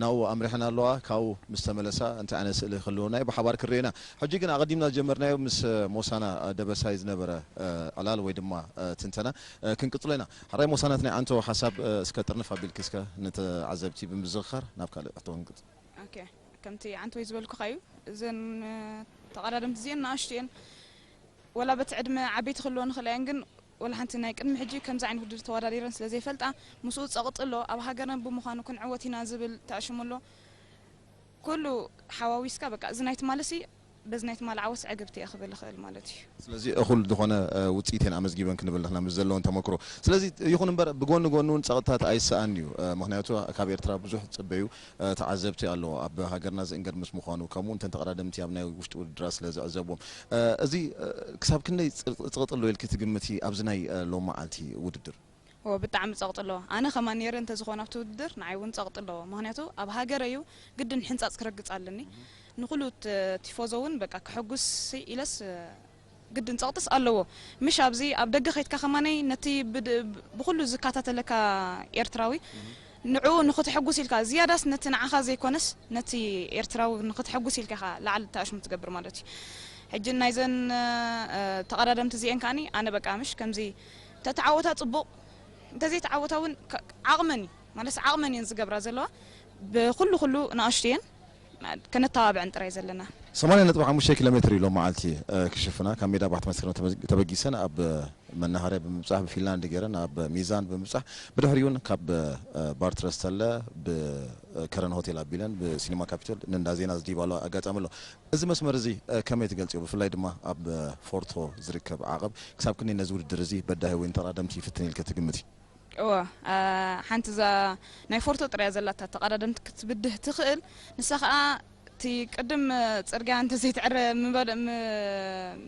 ናብኡ ኣምሪሐን ኣለዋ። ካብኡ ምስ ተመለሳ እንታይ ዓይነት ስእሊ ክህልወና እዩ ብሓባር ክርኤና። ሕጂ ግን ኣቐዲምና ዝጀመርናዮ ምስ ሞሳና ደበሳይ ዝነበረ ዕላል ወይ ድማ ትንተና ክንቅጽሎ ኢና። ሕራይ ሞሳና፣ እቲ ናይ ዓንቶ ሓሳብ እስከ ጥርንፍ ኣቢልኪ እስከ ንተዓዘብቲ ብምዝኽኻር ናብ ካልእ ሕቶ ክንቅጽል። ኦኬ፣ ከምቲ ዓንተወይ ዝበልኩኻ እዩ። እዘን ተቐዳደምቲ እዚአን ንኣሽቱ እየን። ወላ በቲ ዕድመ ዓበይቲ ክህልዎ ንኽእላ እየን፣ ግን ወላ ሓንቲ ናይ ቅድሚ ሕጂ ከምዚ ዓይነት ውድድር ተወዳዲረን ስለ ዘይፈልጣ፣ ምስኡ ጸቕጢ ኣሎ። ኣብ ሃገርና ብምዃኑ ክንዕወት ኢና ዝብል ተኣሽሙ ኣሎ። ኩሉ ሓዋዊስካ፣ በቃ፣ እዚ ናይ ትማልሲ በዚ ናይ ትማል ዓወት ዕግብቲ እየ ክብል እኽእል ማለት እዩ። ስለዚ እኹል ዝኾነ ውፅኢት እየን ኣመዝጊበን ክንብል ንኽና ምስ ዘለወን ተመክሮ። ስለዚ ይኹን እምበር ብጎኒ ጎኒ እውን ፀቕጥታት ኣይሰኣን እዩ። ምኽንያቱ ካብ ኤርትራ ብዙሕ ዝፅበዩ ተዓዘብቲ ኣለዎ፣ ኣብ ሃገርና ዝእንገድ ምስ ምዃኑ፣ ከምኡ እንተን ተቐዳደምቲ ኣብ ናይ ውሽጢ ውድድራት ስለ ዝዕዘብዎም። እዚ ክሳብ ክንደይ ፀቕጢ ኣለዎ ኢልኪ ትግምቲ ኣብዚ ናይ ሎማዓልቲ ውድድር? ኦ ብጣዕሚ ጸቕጢ ኣለዎ። ኣነ ከማን ነይረ እንተዝኾን ኣብቲ ውድድር ንዓይ እውን ጸቕጢ ኣለዎ። ምኽንያቱ ኣብ ሃገረይ እዩ ግድን ሕንጻጽ ክረግጽ ኣለኒ። ንኹሉ ት- ቲፎዞ እውን በቃ ከሐጉስ ኢለስ ግድን ጸቕጥስ ኣለዎ። ምሽ ኣብዚ ኣብ ደገ ከይድካ ከማነይ ነቲ ብድ- ብኹሉ ዝከታተለካ ኤርትራዊ ንዕኡ ንኽትሕጉስ ኢልካ ዝያዳስ ነቲ ንዓኻ ዘይኮነስ ነቲ ኤርትራዊ ንኽትሕጉስ ኢልካ ኢኻ ላዕሊ ተኣሽሙ ትገብር ማለት እዩ። ሕጂ ናይዘን ተቐዳደምቲ እዚአን ከዓኒ ኣነ በቃ ምሽ ከምዚ ተተዓወታ ጽቡቕ፣ እንተዘይተዓወታ እውን ዓቕመን እዩ ማለት ዓቕመን እየን ዝገብራ ዘለዋ። ብኩሉ ኩሉ ንኣሽቱ እየን፣ ከነተባብዐን ጥራይ ዘለና። ሰማንያ ነጥቢ ሓሙሽተ ኪሎ ሜትር እዩ ሎም መዓልቲ ክሽፍና ካብ ሜዳ ባሕቲ መስከረም ተበጊሰን ኣብ መናሃርያ ብምብፃሕ ብፊንላንድ ገይረን ኣብ ሚዛን ብምብፃሕ ብድሕሪውን ካብ ባርትረስተለ ብከረን ሆቴል ኣቢለን ብሲኒማ ካፒቶል ንእንዳ ዜና ዝዲባሉ ኣጋጣሚ ኣሎ። እዚ መስመር እዚ ከመይ ትገልፅዮ? ብፍላይ ድማ ኣብ ፎርቶ ዝርከብ ዓቐብ ክሳብ ክንደይ ነዚ ውድድር እዚ በዳሂ ወይ ንተቐዳደምቲ ይፍትን ኢልከ ትግምቲ? እወ፣ ሓንቲ እዛ ናይ ፎርቶ ጥራያ ዘላታ ተቐዳደምቲ ክትብድህ ትኽእል። ንሳ ኸኣ እቲ ቅድም ጽርግያ እንተዘይትዕረ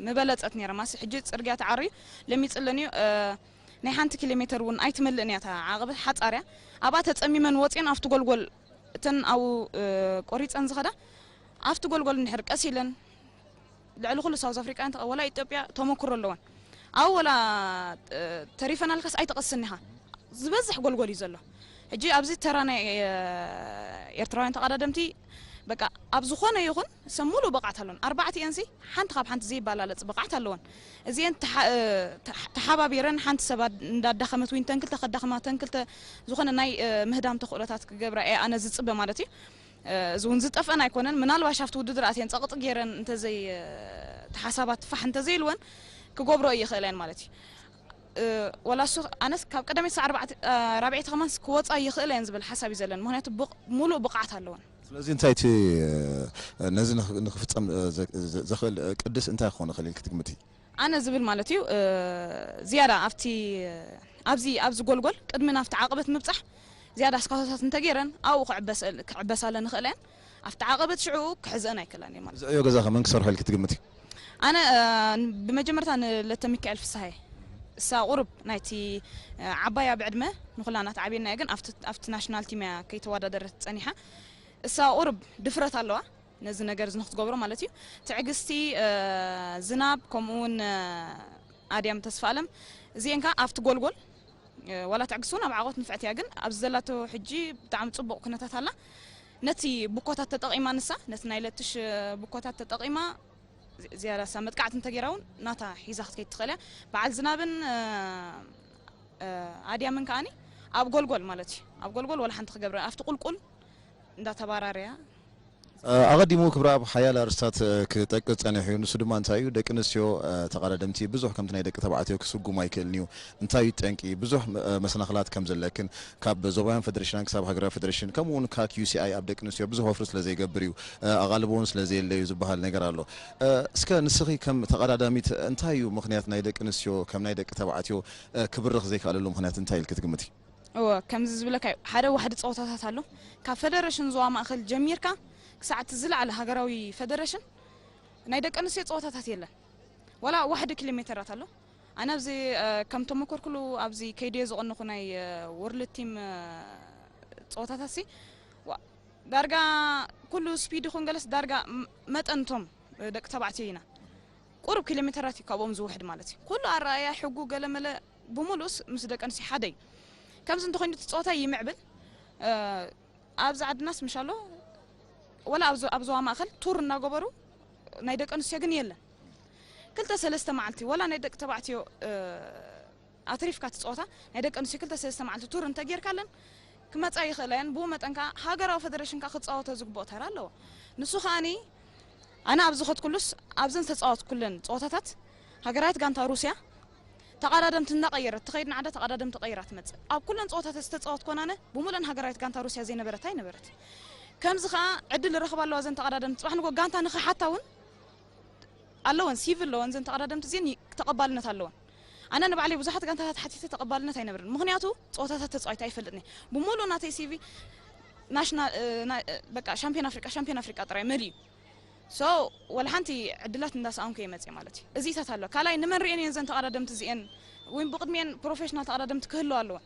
ምበለጸት ነይራ። ማሲ ሕጂ ጽርግያ ተዓርዩ ለሚጽለንዩ ናይ ሓንቲ ኪሎ ሜተር እውን ኣይትመልእን እያ እታ ዓቐበት ሓጻር እያ። ኣብኣ ተጸሚመን ወጺአን ኣብቲ ጎልጎል እተን ኣብኡ ቆሪጸን ዝኸዳ ኣብቲ ጎልጎል እንድሕር ቀስ ኢለን ልዕሊ ኩሉ ሳውዝ ኣፍሪቃውያን ተቐ- ወላ ኢትዮጵያ ተመኩሮ ኣለወን። ኣብኡ ወላ ተሪፈናልካስ ኣይትቐስን ኢኻ። ዝበዝሕ ጎልጎል እዩ ዘሎ። ሕጂ ኣብዚ ተራ ናይ ኤርትራውያን ተቐዳደምቲ በቃ ኣብ ዝኾነ ይኹን ሰብ ሙሉእ ብቕዓት ኣለወን። ኣርባዕቲኤንሲ ሓንቲ ካብ ሓንቲ ዘይባላለጽ ብቕዓት ኣለወን። እዚአን ተሓባቢረን ሓንቲ ሰብ እንዳዳኸመት ዊን ተንክልተ ከዳኽማ ተንክልተ ዝኾነ ናይ ምህዳም ተኽእሎታት ክገብራ እየ ኣነ ዝፅበ ማለት እዩ። እዚ እውን ዝጠፍአን ኣይኮነን። ምናልባሽ ኣብቲ ውድድር ኣትየን ጸቕጢ ገይረን እንተዘይ ተሓሳባት ፋሕ እንተዘይልወን ክገብሮ ይኽእላ እየን ማለት እዩ። ወላ እሱ ኣነስ ካብ ቀዳመይቲ ሳዕ ኣርባዕተ ራብዐይቲ ከማንስ ክወፃ ይኽእላ እየን ዝብል ሓሳብ እዩ ዘለኒ። ምክንያቱ ብቕ- ሙሉእ ብቕዓት ኣለወን። ስለዚ እንታይ እቲ ነዚ ንኽ- ንኽፍፀም ዘ- ዘ- ዘኽእል ቅድስ እንታይ ክኾን ይኽእል ኢልክ ትግምቲ? ኣነ ዝብል ማለት እዩ ዝያዳ ኣብቲ ኣብዚ ኣብዚ ጎልጎል ቅድሚ ናብቲ ዓቐበት ምብጻሕ ዝያዳ ስካቶታት እንተገይረን ኣብኡ ክዕበሳለን ይኽእላ እየን። ኣብቲ ዓቐበት ሽዕኡ ክሕዘአን ኣይክእላን እየ ማለት እዩ። ዝዕዮ ገዛኸ መን ክሰርሖ ኢልኪ ትግምቲ? ኣነ ብመጀመርታ ንለተሚካኤል ፍስሃየ እሳ ቁሩብ ናይቲ ዓባያ ብዕድመ ንኹላና ትዓብየና እያ፣ ግን ኣብቲ ናሽናል ቲም እያ ከይተወዳደረት ጸኒሓ። እሳ ቁሩብ ድፍረት ኣለዋ። ነዚ ነገር እዚ ንክትገብሮ ማለት እዩ። ትዕግስቲ፣ ዝናብ፣ ከምኡ እውን ኣድያም ተስፋኣለም እዚኤን ከኣ ኣብቲ ጎልጎል ዋላ ትዕግስቲ እውን ኣብ ዓወት ንፍዕቲ እያ፣ ግን ኣብዚ ዘላቶ ሕጂ ብጣዕሚ ፅቡቕ ኩነታት ኣላ። ነቲ ብኮታት ተጠቒማ ንሳ ነቲ ናይ ለትሽ ብኮታት ተጠቒማ ዝያዳ ሳ መጥቃዕቲ እንተገይራ እውን ናታ ሒዛ ክትከይድ ትኽእል እያ። በዓል ዝናብን ኣድያምን ከኣኒ ኣብ ጎልጎል ማለት እዩ ኣብ ጎልጎል ዋላ ሓንቲ ክገብረ ኣብቲ ቁልቁል እንዳተባራረያ ኣቐዲሙ ክብረኣብ ሓያለ ኣርእስታት ክጠቅስ ጸኒሑ እዩ። ንሱ ድማ እንታይ እዩ? ደቂ ኣንስትዮ ተቐዳደምቲ ብዙሕ ከምቲ ናይ ደቂ ተባዕትዮ ክስጉም ኣይክእልን እዩ። እንታይ እዩ ጠንቂ? ብዙሕ መሰናኽላት ከም ዘለክን ካብ ዞባውያን ፈደረሽናን ክሳብ ሃገራዊ ፈደረሽን ከምኡ እውን ካክ ዩ ሲ ኣይ ኣብ ደቂ ኣንስትዮ ብዙሕ ወፍሪ ስለ ዘይገብር እዩ፣ ኣቓልቦ እውን ስለ ዘየለ እዩ ዝበሃል ነገር ኣሎ። እስከ ንስኺ ከም ተቐዳዳሚት እንታይ እዩ ምኽንያት ናይ ደቂ ኣንስትዮ ከም ናይ ደቂ ተባዕትዮ ክብርኽ ዘይከኣለሉ ምኽንያት እንታይ ኢልኪ ትግምቲ? እወ ከምዚ ዝብለካ እዩ ሓደ ዋሕዲ ፀወታታት ኣሎ ካብ ፈደረሽን ዞባ ማእኸል ጀሚርካ ክሳዕ እቲ ዝለዓለ ሃገራዊ ፈደረሽን ናይ ደቂ ኣንስትዮ ፀወታታት የለን ዋላ ዋሕዲ ኪሎ ሜተራት ኣሎ ኣነ ኣብዚ ከም ተመኮርኩሉ ኣብዚ ከይድዮ ዝቐነኹ ናይ ወርልድ ቲም ፀወታታት ሲ ዳርጋ ኩሉ ስፒድ ይኹን ገለስ ዳርጋ መጠንቶም ደቂ ተባዕትዮ ኢና ቁሩብ ኪሎ ሜተራት እዩ ካብኦም ዝውሕድ ማለት እዩ። ኩሉ ኣረኣእያ፣ ሕጉ፣ ገለመለ ብምሉእስ ምስ ደቂ ኣንስትዮ ሓደ እዩ። ከምዚ እንተኾይኑ እቲ ጸወታ ይምዕብል። እ፣ ኣብዚ ዓድናስ ምሻሎ ወላ ኣብ ዞ-፣ ኣብ ዞባ ማእከል ቱር እናገበሩ ናይ ደቂ ኣንስትዮ ግን የለን። ክልተ ሰለስተ መዓልቲ ወላ ናይ ደቂ ተባዕትዮ፣ እ፣ ኣትሪፍካ እቲ ጸወታ ናይ ደቂ ኣንስትዮ ክልተ ሰለስተ መዓልቲ ቱር እንተጌርካለን ክመጻ ይኽእላ እየን። ብኡ መጠን ከኣ ሃገራዊ ፈደረሽን ከኣ ክጻወቶ ዝግብኦ ተራ ኣለዎ። ንሱ ከኣኒ ኣነ ኣብ ዝኸድኩሉስ ኣብዘን ዝተጻወትኩለን ጸወታታት ሃገራዊት ጋንታ ሩስያ ተቐዳደምቲ እናቐየረት ትኸይድ፣ ንዓዳ ተቐዳደምቲ ቀይራ ትመጽእ። ኣብ ኩለን ጸወታታት ዝተጻወትኮን ኣነ ብምሉእን ሃገራዊት ጋንታ ሩስያ ዘይነበረት ኣይነበረት። ከምዚ ከኣ ዕድል ረኽባ ኣለዋ። እዘን ተቐዳደምቲ ጽባሕ ንግሆ ጋንታ ንኽሓታ እውን ኣለወን፣ ሲቪ ኣለወን። እዘን ተቐዳደምቲ እዚን ይ-፣ ተቐባልነት ኣለወን። ኣነ ንባዕለይ ብዙሓት ጋንታታት ሓቲተ ተቐባልነት ኣይነበረን። ምኽንያቱ ጸወታታት ተጻዊተ ኣይፈልጥን እየ። ብምሉእ ናተይ ሲቪ ናሽናል፣ እ፣ ና-፣ እ፣ በቃ ሻምፒዮን ኣፍሪቃ፣ ሻምፒዮን ኣፍሪቃ ጥራይ መሊኡ። ሶ ወላ ሓንቲ ዕድላት እንዳሰኣንኩ እየ መጽየ ማለት እዩ። እዚታት ኣሎ። ካልኣይ ንመን ርእየን እየን እዘን ተቐዳደምቲ እዚኤን? ወይ ብቕድሚኤን ፕሮፌሽናል ተቐዳደምቲ ክህልዋ ኣለወን።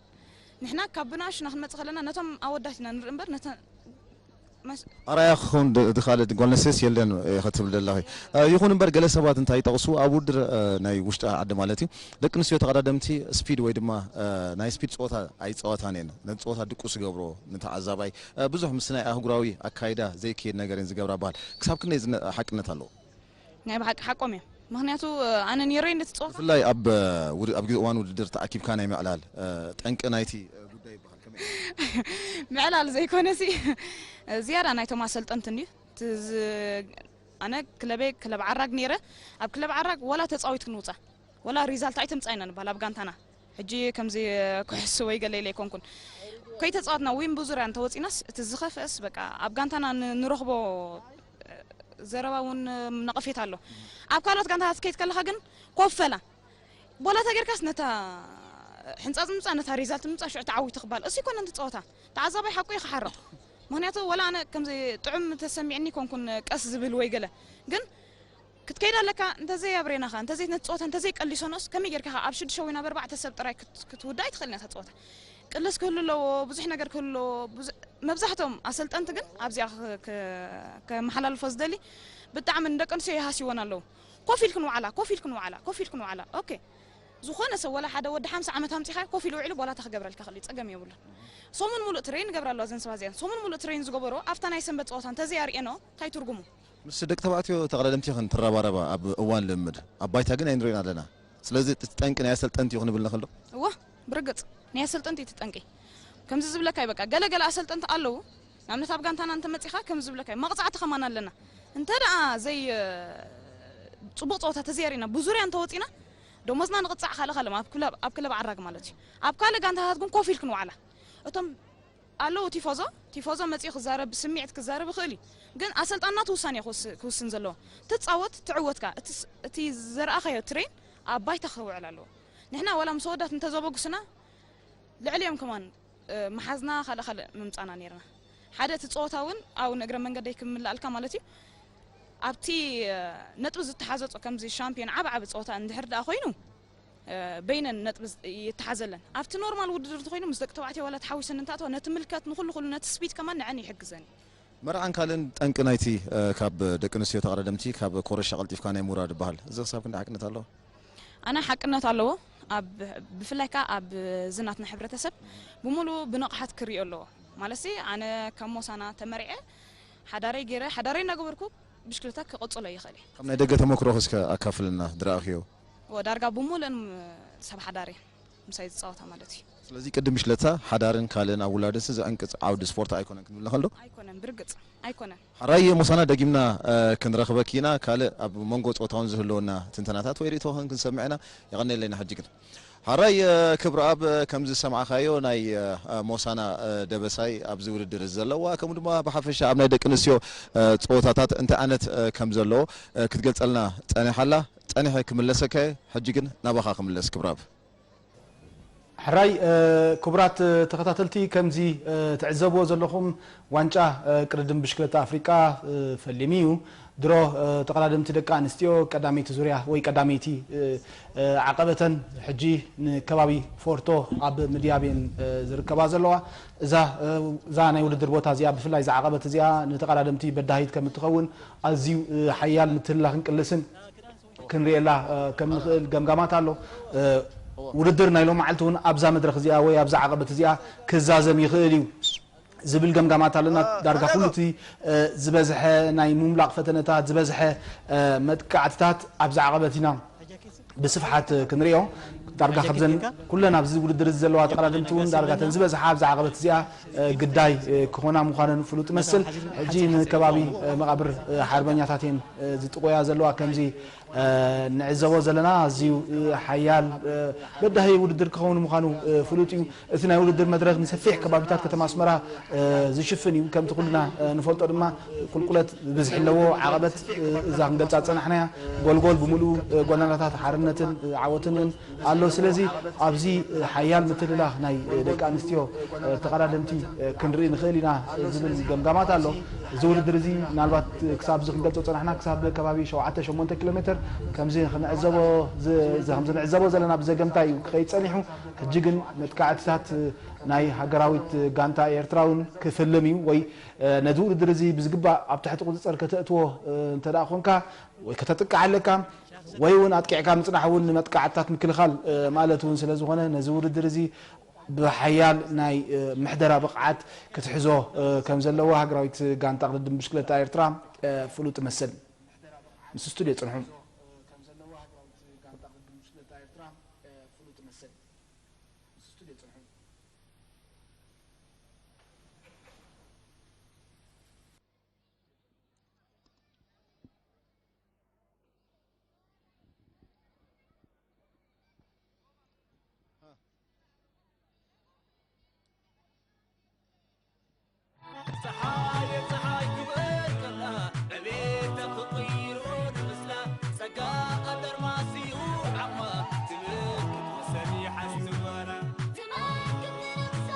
ንሕና ካብ ብናሽና ክንመጽእ ከለና ነቶም ኣወዳት ኢና ንርኢ እምበር ነተን መስ-፣ ኣርኣያ ክኸውን ድ-፣ ድኻለ ጓል ኣንስተይትስ የለን፣ እ፣ ክትብል ዘለኺ። እ፣ ይኹን እምበር ገለ ሰባት እንታይ ይጠቕሱ፣ ኣብ ውድድር፣ እ፣ ናይ ውሽጢ ዓዲ ማለት እዩ፣ ደቂ ኣንስትዮ ተቐዳደምቲ ስፒድ ወይ ድማ፣ እ፣ ናይ ስፒድ ጸወታ ኣይጻወታን እየን። ነቲ ጸወታ ድቁስ ይገብሮ፣ ንተዓዛባይ፣ እ፣ ብዙሕ ምስ ናይ ኣህጉራዊ ኣካይዳ ዘይከይድ ነገር እየን ዝገብራ በሃል። ክሳብ ክንደይ እዚ ነ-፣ ሓቅነት ኣለዎ? ናይ ብሓቂ ሓቆም እዮም። ምኽንያቱ፣ እ፣ ኣነ ነይረይ ነቲ ጸወታ ብፍላይ ኣብ፣ እ፣ ውድ-፣ ኣብ ግዜ እዋን ውድድር ተኣኪብካ ናይ ምዕላል፣ እ፣ ጠንቂ ናይቲ፣ እ፣ ጉዳይ ይበሃል። ከመይ? ምዕላል ዘይኮነሲ፣ ዝያዳ ናይቶም ኣሰልጠንቲ እንድዩ። እቲ ዝ-፣ ኣነ ክለበይ ክለብ ዓራግ ነይረ። ኣብ ክለብ ዓራግ ወላ ተጻዊት ክንውጻ፣ ወላ ሪዛልት ኣይተምጻ ኢና ንበሃል ኣብ ጋንታና። ሕጂ ከምዚ ክሕስ ወይ ገለ ኢለ ኣይኮንኩን። ከይተጻወትና ዊን ብዙርያ እንተወጺናስ፣ እቲ ዝኸፍአስ በቃ ኣብ ጋንታና ን-፣ ንረኽቦ ዘረባ እውን ነቐፌታ ኣሎ። ኣብ ካልኦት ጋንታታት ከይድ ከለኻ ግን ኮፈላ። ቦላታ ጌርካስ ነታ ሕንጻጽ ምጻ፣ ነታ ሪዛልት ምጻ፣ ሽዑ ተዓዊቱ ክበሃል። እሱ ይኮነን እቲ ጸወታ። ተዓዛባይ ሓቁ እዩ ክሓርቕ። ምኽንያቱ ወላ ኣነ ከምዚ ጥዑም ተሰሚዕኒ ኮንኩን ቀስ ዝብል ወይ ገለ። ግን ክትከይድ ኣለካ፣ እንተዘይ ኣብሬናኻ፣ እንተዘይ ነቲ ጸወታ፣ እንተዘይ ቀሊሶኖስ፣ ከመይ ጌርካ ኣብ ሽዱሽተ ወይ ናብ ኣርባዕተ ሰብ ጥራይ ክት-፣ ክትውዳእ ኣይትኽእልን እያ እታ ጸወታ። ቅልስ ክህሉ ኣለዎ፣ ብዙሕ ነገር ክህሉ ኣለዎ። ብዙ-፣ መብዛሕትኦም ኣሰልጠንቲ ግን ኣብዚኣ ክ-፣ ክ-፣ ከመሓላልፎ ዝደሊ ብጣዕሚ ንደቂ ኣንስትዮ ይሃስይወን ኣለዉ። ኮፍ ኢልክን ዋዕላ፣ ኮፍ ኢልክን ዋዕላ፣ ኮፍ ኢልክን ዋዕላ። ኦኬ። ዝኾነ ሰብ ወላ ሓደ ወዲ ሓምሳ ዓመት ኣምጺኻ ኮፍ ኢሉ ውዒሉ ቦላታ ክገብረልካ ክእል እዩ፣ ጸገም የብሉን። ሰሙን ሙሉእ ትሬን ይገብራ ኣለዋ እዘን ሰባት እዚኣን። ሰሙን ሙሉእ ትሬን ዝገበሮ ኣብታ ናይ ሰንበት ጸወታ እንተዘይኣርእየኖ እንታይ ትርጉሙ? ምስ ደቂ ተባዕትዮ ተቐዳደምቲ ኢኽን ትረባረባ ኣብ እዋን ልምምድ፣ ኣብ ባይታ ግን ኣይንሪኦን ኣለና። ስለዚ እቲ ጠንቂ ናይ ኣሰልጠንቲ እዩ ክንብል ንኽእል ዶ? እወ፣ ብርግጽ ናይ ኣሰልጠንቲ እዩ እቲ ጠንቂ። ከምዚ ዝብለካ እዩ በቃ፣ ገለ ገለ ኣሰልጠንቲ ኣለዉ። ንኣብነት ኣብ ጋንታና እንተመጺኻ ከምዚ ዝብለካ እዩ፣ መቕጻዕቲ ከማን ኣለና። እንተ ደኣ ዘይ-፣ ጽቡቕ ጸወታ ተዘይኣሪና፣ ብዙርያ እንተወጺና፣ ደሞዝና ንቕጻዕ፣ ካልእ ካልእ ኣብ ክለብ፣ ኣብ ክለብ ዓራግ ማለት እዩ። ኣብ ካልእ ጋንታታት ግን ኮፍ ኢልክን ዋዕላ። እቶም ኣለዉ ቲፎዞ፣ ቲፎዞ መጺኡ ክዛረብ፣ ብስምዒት ክዛረብ ይኽእል እዩ። ግን ኣሰልጣን ናቱ ውሳኔ ክውስ-፣ ክውስን ዘለዎ። ትጻወት፣ ትዕወትካ። እቲ ስ-፣ እቲ ዘርኣኻዮ ትሬን ኣብ ባይታ ክውዕል ኣለዎ። ንሕና ዋላ ምስ ኣወዳት እንተዘበጉስና፣ ልዕሊኦም ከማን፣ እ፣ መሓዝና ካልእ ካልእ ምምጻና ነይርና። ሓደ እቲ ጸወታ እውን ኣብ ንእግረ መንገደይ ክምልኣልካ ማለት እዩ። ኣብቲ፣ እ፣ ነጥቢ ዝተሓዘጾ ከምዚ ሻምፒዮን ዓቢ ዓቢ ጸወታ እንድሕር ደኣ ኮይኑ፣ እ፣ በይነን ነጥቢ ዝ-፣ ይተሓዘለን። ኣብቲ ኖርማል ውድድር እንተኾይኑ ምስ ደቂ ተባዕትዮ ዋላ ተሓዊሰን እንተኣተዋ ነቲ ምልከት ንኹሉ ኩሉ ነቲ ስፒድ ከማን ንዐን ይሕግዘን እዩ። መርዓን ካልእን ጠንቂ ናይቲ፣ እ፣ ካብ ደቂ ኣንስትዮ ተቐዳደምቲ ካብ ኮረሻ ቀልጢፍካ ናይ ምውራድ ይበሃል። እዚ ክሳብ ክንደይ ሓቅነት ኣለዎ? ኣነ ሓቅነት ኣለዎ። ኣብ፣ ብፍላይ ከኣ ኣብ ዝናትና ሕብረተሰብ ብምሉኡ ብንቕሓት ክሪኦ ኣለዎ። ማለትሲ ኣነ ከም ሞሳና ተመሪዐ ሓዳረይ ገይረ፣ ሓዳረይ እናገበርኩ ብሽክለታ ክቕጽሎ ይኽእል እየ። ካብ ናይ ደገ ተመክሮኺ እስከ ኣካፍልና፣ ዝረኣኽዮ? እወ፣ ዳርጋ ብምሉእን ሰብ ሓዳር እየን ምሳይ ዝጻወታ ማለት እዩ። ስለዚ ቅድም ብሽክለታ ሓዳርን ካልእን ኣብ ውላድንሲ ዘዕንቅጽ ዓውዲ ስፖርት ኣይኮነን ክንብል ንኽእል ዶ? ኣይኮነን፣ ብርግጽ ኣይኮነን። ሓራይ ሞሳና፣ ደጊምና፣ እ፣ ክንረኽበኪ ኢና። ካልእ ኣብ መንጎ ጾታውን ዝህልወና ትንተናታት ወይ ርእይቶኽን ክንሰምዕ ኢና። የቐንየለይ። ሕጂ ግን ሓራይ፣ እ፣ ክብረኣብ፣ እ፣ ከም ዝሰማዕካዮ ናይ፣ እ፣ እ፣ ሞሳና፣ እ፣ ደበሳይ ኣብዚ ውድድር እዚ ዘለዋ፣ ከምኡ ድማ ብሓፈሻ ኣብ ናይ ደቂ ኣንስትዮ፣ እ፣ ጸወታታት እንታይ ዓይነት፣ እ፣ ከም ዘለዎ፣ እ፣ ክትገልጸልና ጸኒሓ ኣላ። ጸኒሐ ክምለሰካ እየ። ሕጂ ግን ናባኻ ክምለስ ክብረኣብ። ሕራይ፣ እ፣ ክቡራት፣ እ፣ ተኸታተልቲ፣ ከምዚ፣ እ፣ ትዕዘብዎ ዘለኹም ዋንጫ፣ እ፣ ቅድድም ብሽክለታ ኣፍሪቃ፣ እ፣ ፈሊሙ እዩ። ድሮ፣ እ፣ ተቐዳደምቲ ደቂ ኣንስትዮ ቀዳመይቲ ዙርያ ወይ ቀዳመይቲ፣ እ፣ እ፣ ዓቐበተን ሕጂ ንከባቢ ፎርቶ ኣብ ምድያብ እየን፣ እ፣ ዝርከባ ዘለዋ። እዛ፣ እ፣ እዛ ናይ ውድድር ቦታ እዚኣ፣ ብፍላይ እዛ ዓቐበት እዚኣ ንተቐዳደምቲ በዳሂት ከም እትኸውን ኣዝዩ፣ እ፣ ሓያል ምትህልላኽን ቅልስን ክንርእየላ ከም ንኽእል ገምጋማት ኣሎ። ውድድር ናይ ሎም መዓልቲ እውን ኣብዛ መድረኽ እዚኣ ወይ ኣብዛ ዓቐበት እዚኣ ክዛዘም ይኽእል እዩ ዝብል ገምጋማት ኣለና። ዳርጋ ኩሉ እቲ ዝበዝሐ ናይ ምምላቕ ፈተነታት፣ ዝበዝሐ መጥቃዕትታት ኣብዛ ዓቐበት ኢና ብስፍሓት ክንሪኦ። ዳርጋ ካብዘን ኩለን ኣብዚ ውድድር ዘለዋ ተቐዳደምቲ እውን ዳርጋ ተን ዝበዝሓ ኣብዛ ዓቐበት እዚኣ ግዳይ ክኾና ምዃነን ፍሉጥ መስል። ሕጂ ንከባቢ መቓብር ሓርበኛታት እየን ዝጥቆያ ዘለዋ። ከምዚ ንዕዘቦ ዘለና ኣዝዩ ሓያል በዳሂ ውድድር ክኸውን ምዃኑ ፍሉጥ እዩ። እቲ ናይ ውድድር መድረኽ ንሰፊሕ ከባቢታት ከተማ ኣስመራ ዝሽፍን እዩ። ከምቲ ኩልና ንፈልጦ ድማ ቁልቁለት ብዝሒ ኣለዎ። ዓቐበት እዛ ክንገልጻ ዝጸናሕናያ ጎልጎል ብምሉኡ ጎናናታት ሓርነትን ዓወትን እውን ኣሎ። ስለዚ ኣብዚ ሓያል ምትልላኽ ናይ ደቂ ኣንስትዮ ተቐዳደምቲ ክንርኢ ንኽእል ኢና ዝብል ገምጋማት ኣሎ። እዚ ውድድር እዚ ምናልባት ክሳብ እዚ ክንገልጾ ዝጸናሕና ክሳብ ከባቢ ሸውዓተ ሸሞንተ ኪሎ ሜትር ከምዚ ክንዕዘቦ ዝ-፣ ዝ-፣ ከምዚ ንዕዘቦ ዘለና ብዘገምታ እዩ ክኸይድ ጸኒሑ። ሕጂ ግን መጥቃዕትታት ናይ ሃገራዊት ጋንታ ኤርትራ እውን ክፍልም እዩ ወይ ነዚ ውድድር እዚ ብዝግባእ ኣብ ትሕቲ ቁጽጽር ከተእትዎ እንተ ደኣ ኮንካ ወይ ከተጥቅዕ ኣለካ ወይ እውን ኣጥቂዕካ ምጽናሕ እውን ንመጥቃዕትታት ምክልኻል ማለት እውን ስለ ዝኾነ ነዚ ውድድር እዚ ብሓያል ናይ ምሕደራ ብቕዓት ክትሕዞ ከም ዘለዎ ሃገራዊት ጋንታ ቅድድም ብሽክለታ ኤርትራ ፍሉጥ መስል ምስ ስቱድዮ ጽንሑ። ጸሓየ ጸሓይ ክበል ከላ ዕቤታ ክቕይሮ ንምስላ ጸጋ ቀጠር ማስዩ ዓቕማ ትምክት ወሰን ይሓስብ ዋላ ትመክት ንነብሳ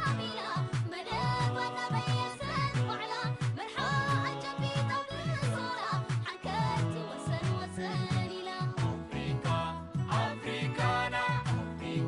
ኣሚና መደባታ በየሰት ባዕላ መርሓ ኣጨቢጣ ብሶራ ሓንከት ወሰን ወሰን ኢላ ኣፍሪካ ኣፍሪካና ኣፍሪካ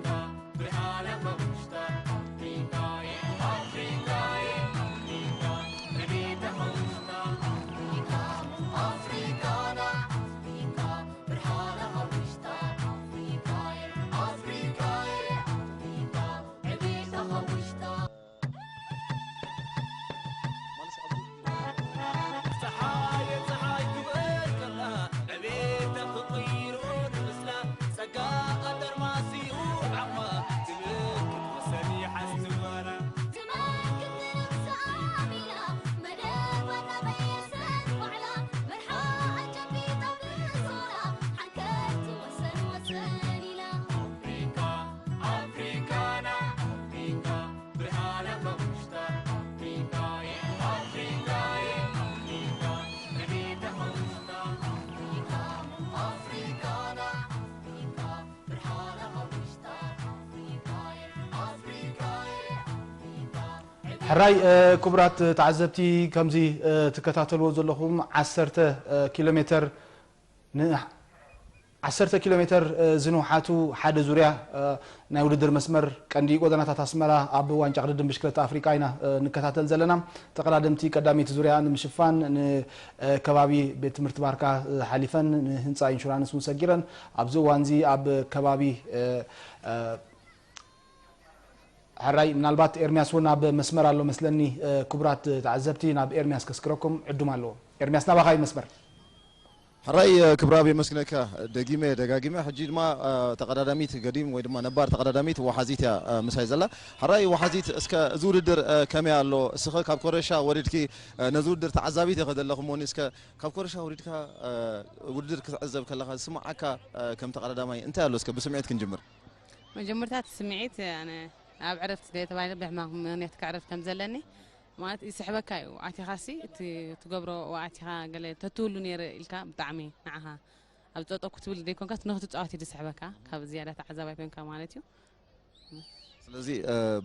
ሕራይ ክቡራት ተዓዘብቲ ከምዚ ትከታተልዎ ዘለኹም ዓሰርተ ኪሎ ሜትር ን ዓሰርተ ኪሎ ሜትር ዝንውሓቱ ሓደ ዙርያ ናይ ውድድር መስመር ቀንዲ ጎደናታት ኣስመራ ኣብ ዋንጫ ቅድድም ብሽክለታ ኣፍሪቃ ኢና ንከታተል ዘለና። ተቐዳደምቲ ቀዳመይቲ ዙርያ ንምሽፋን ንከባቢ ቤት ትምህርቲ ባርካ ሓሊፈን ንህንፃ ኢንሹራንስ እውን ሰጊረን ኣብዚ እዋንዚ ኣብ ከባቢ ሕራይ ምናልባት ኤርሚያስ እውን ኣብ መስመር ኣሎ መስለኒ። ክቡራት ተዓዘብቲ ናብ ኤርሚያስ ከስክረኩም ዕዱም ኣለዎ። ኤርሚያስ ናባኻ እዩ መስመር። ሕራይ ክብራብ የመስግነካ ደጊመ ደጋጊመ። ሕጂ ድማ ተቐዳዳሚት ገዲም ወይ ድማ ነባር ተቐዳዳሚት ወሓዚት እያ ምሳይ ዘላ። ሕራይ ወሓዚት፣ እስከ እዚ ውድድር ከመይ ኣሎ? እስኸ ካብ ኮረሻ ወሪድኪ ነዚ ውድድር ተዓዛቢት ኢኸ ዘለኹ እሞኒ፣ እስከ ካብ ኮረሻ ወሪድካ ውድድር ክትዕዘብ ከለኻ ዝስምዓካ ከም ተቐዳዳማይ እንታይ ኣሎ? እስከ ብስምዒት ክንጅምር። መጀመርታ እቲ ስምዒት ኣነ ኣብ ዕረፍቲ ስለ ተባሂለ ብሕማም ምኽንያት ከዕርፍ ከም ዘለኒ ማለት ይስሕበካ እዩ። ኣቲኻሲ እቲ ትገብሮ ኣቲኻ ገለ ተትህሉ ነይረ ኢልካ ብጣዕሚ ንዓኻ ኣብ ጸጠኩ ትብል ዘይኮንካስ ንኽትጻወት እዩ ዝስሕበካ ካብ ዝያዳ ተዓዛባይ ኮንካ ማለት እዩ። ስለዚ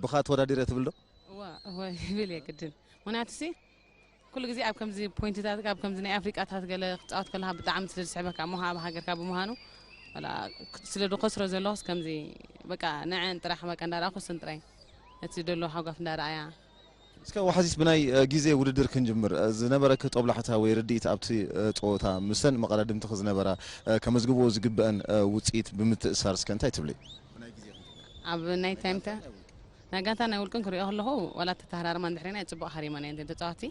ብኻ ተወዳዲረ ትብል ዶ? እወ እወ ይብል እየ ግድን ምኽንያቱ ሲ ኩሉ ግዜ ኣብ ከምዚ ፖይንትታት ኣብ ከምዚ ናይ ኣፍሪቃታት ገለ ክጻወት ከለካ ብጣዕሚ ስለ ዝስሕበካ እሞ ኣብ ሃገርካ ብምዃኑ ዋላ ስለ ዝኸስሮ ዘለኹስ ከምዚ በቃ ንዐን ጥራሕ በቃ እንዳረኣኹ ስን ጥራይ ነቲ ደሎ ሓጓፍ እንዳረኣያ እስከ ዋሕዚት ብናይ ግዜ ውድድር ክንጅምር፣ ዝነበረኪ ጦብላሕታ ወይ ርድኢት ኣብቲ ጸወታ ምስተን መቐዳድምትኺ ዝነበራ ከመዝግብዎ ዝግበአን ውጽኢት ብምትእስሳር እስከ እንታይ ትብሊ? ኣብ ናይ ታይምተ ናይ ጋንታ ናይ ውልቅን ክሪኦ ከለኹ ዋላ ተተሃራርማ እንድሕሪና ጽቡቕ ሃሪማን እየን ተጻዋቲ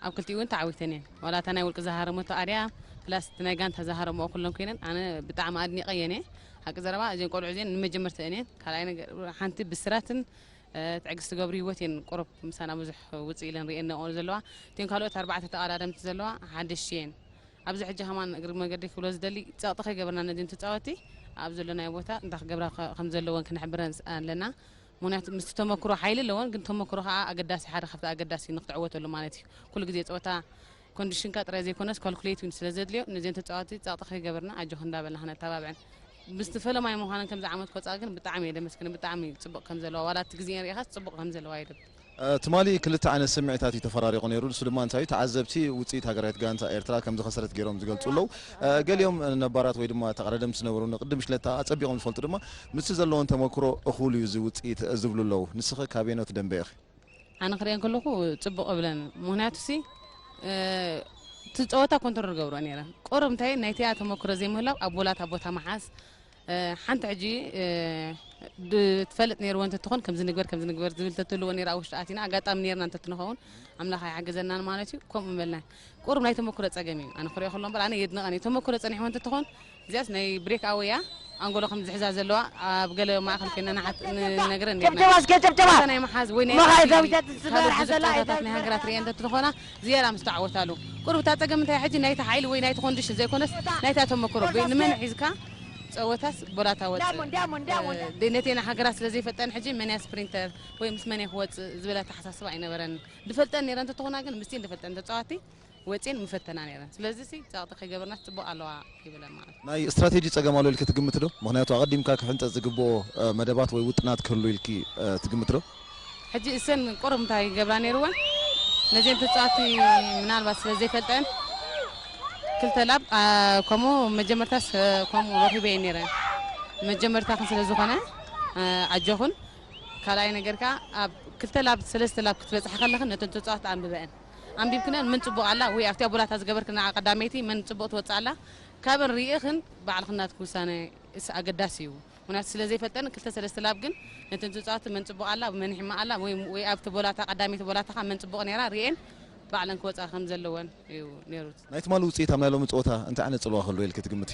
ኣብ ክልቲኡ እውን ተዓዊተን እየን። ዋላ እታ ናይ ውልቂ ዝሃረመቶ ኣርያ ፕላስ እቲ ናይ ጋንታ ዝሃረመኦ ኩለን ኮይነን ኣነ ብጣዕሚ ኣድኒቐየን እየ። ሓቂ ዘረባ እዘን ቆልዑ እዚን ንመጀመርተአን እየን። ካልኣይ ነገር ሓንቲ ብስራትን ትዕግስቲ ገብሩ ህይወት እየን ቁሩብ ምሳና ብዙሕ ውፅእ ኢለን ርእየን ነኦ ዘለዋ። እተን ካልኦት ኣርባዕተ ተቐዳደምቲ ዘለዋ ሓደሽቲ እየን። ኣብዚ ሕጂ ከማን እግሪ መገዲ ክብሎ ዝደሊ ጸቕጢ ከይገበርና ነዚን ተፃወቲ ኣብ ዘለናዮ ቦታ እንታይ ክገብራ ከም ዘለወን ክንሕብረን ኣለና። ምክንያቱ ምስቲ ተመክሮ ሓይሊ ኣለዎን ግን ተመክሮ ከዓ ኣገዳሲ ሓደ ካብቲ ኣገዳሲ ንክትዕወተሉ ማለት እዩ። ኩሉ ግዜ ፀወታ ኮንዲሽንካ ጥራይ ዘይኮነስ ካልኩሌት እውን ስለ ዘድልዮ ነዚን ተፃወቲ ጸቕጢ ከይገበርና ኣጆኹ እንዳበልና ክነተባብዐን ምስቲ ፈለማይ ምዃነን ከምዚ ዓመት ክወፃ ግን ብጣዕሚ እየ ደመስግን። ብጣዕሚ ፅቡቕ ከም ዘለዋ ዋላ እቲ ግዜን ሪኢኻስ ፅቡቕ ከም ዘለዋ ይደብ ትማሊ ክልተ ዓይነት ስምዒታት እዩ ተፈራሪቑ ነይሩ። ንሱ ድማ እንታይ እዩ? ተዓዘብቲ ውፅኢት ሃገራዊት ጋንታ ኤርትራ ከም ዝኸሰረት ገይሮም ዝገልፁ ኣለዉ። ገሊኦም ነባራት ወይ ድማ ተቐዳደምቲ ዝነበሩ ንቅድም ሽለታ ኣፀቢቖም ዝፈልጡ ድማ ምስቲ ዘለዎን ተመክሮ እኹል እዩ እዚ ውፅኢት ዝብሉ ኣለዉ። ንስኺ ካበየኖት ደንበ ኢኺ? ኣነ ክሪኤን ከለኹ ፅቡቕ እብለን። ምክንያቱ ሲ እቲ ፀወታ ኮንትሮል ገብሮ ነይረን። ቁሩብ እንታይ ናይቲኣ ተመክሮ ዘይምህላው ኣብ ቦላታ ቦታ መሓዝ ሓንቲ ሕጂ ትፈልጥ ነይርዎ እንተትኾን ከምዚ ንግበር ከምዚ ንግበር ዝብል ተትህልዎ ነይራ ኣብ ውሽጢ ኣቲና ኣጋጣሚ ነይርና እንተትንኸውን ኣምላኽ ኣይሓገዘናን ማለት እዩ። ከምኡ መበልና ቁሩብ ናይ ተመክሮ ፀገም እዩ። ኣነ ክሪኦ ከሎ እምበር ኣነ የድንቐን እዩ። ተመክሮ ፀኒሕዎ እንተትኾን እዚኣስ ናይ ብሬክ ኣወይ እያ። ኣንጎሎ ከም ዝሕዛ ዘለዋ ኣብ ገለ ማእኸል ኮይና ንሓት ንነግረን ነርና። ጨብጨባ እስከ ጨብጨባ። እታ ናይ መሓዝ ወይ ናይ መኻይ ዳዊት ትስበር ካልእ ብዙሕ ሓዘላ ጸወታታት ናይ ሃገራት ርእየን እንተትኾና ዝያዳ ምስ ተዓወታሉ። ቁሩብ እታ ጸገም እንታይ ሕጂ ናይቲ ሓይሊ ወይ ናይቲ ኮንዲሽን ዘይኮነስ ናይታ ተመክሮ ንመን ሒዝካ ጸወታስ ቦላታ ወጽእ። ዳሞ ዳሞ ዳሞ ዳሞ። ነቴና ሃገራት ስለ ዘይፈልጠን ሕጂ መን እያ ስፕሪንተር ወይ ምስ መን እየ ክወጽእ ዝብል ኣተሓሳስባ ኣይነበረን። ዝፈልጠን ነይረን እንተትኾና ግን ምስቲ ዝፈልጠን ተጻዋቲ ወፂን ምፈተና ነይረን። ስለዚ ሲ ፀቕጢ ከይገበርናስ ፅቡቕ ኣለዋ ይብለን ማለት እዩ። ናይ ስትራቴጂ ጸገም ኣሎ ኢልኪ ትግምቲ ዶ? ምኽንያቱ ኣቐዲምካ ክሕንጸጽ ዝግብኦ መደባት ወይ ውጥናት ክህሉ ኢልኪ ትግምቲ ዶ? ሕጂ እሰን ቁሩብ እንታይ ይገብራ ነይርወን ነዚን ተጻወቲ ምናልባት ስለ ዘይፈልጠን ክልተ ላብ ከምኡ መጀመርታስ ከምኡ ረኺበ እየ ነይረ መጀመርታኽን ስለ ዝኾነ ኣጆኹን ካልኣይ ነገር ከኣ ኣብ ክልተ ላብ ሰለስተ ላብ ክትበጽሓ ከለኽን ነተን ተጻወቲ ኣንብበአን ኣንቢብክነን መን ጽቡቕ ኣላ ወይ ኣብቲኣ ቦላታ ዝገበርክና ቀዳመይቲ መን ጽቡቕ ትወጽእ ኣላ ካብን ርኢኽን ባዕልኽን ናትኪ ውሳነ እስ ኣገዳሲ እዩ። ምክንያቱ ስለ ዘይፈልጠን ክልተ ሰለስተ ላብ ግን ነተን ተጻወቲ መን ጽቡቕ ኣላ መን ይሕማቕ ኣላ ወይ ወይ ኣብቲ ቦላታ ቀዳመይቲ ቦላታኻ መን ጽቡቕ ነይራ ርኤን ባዕለን ክወጻ ከም ዘለወን እዩ ነይሩ። ናይ ትማሊ ውጽኢት ኣብ ናይ ሎሚ ጸወታ እንታይ ዓይነት ጽልዋ ክህልዎ ኢልኪ ትግምቲ?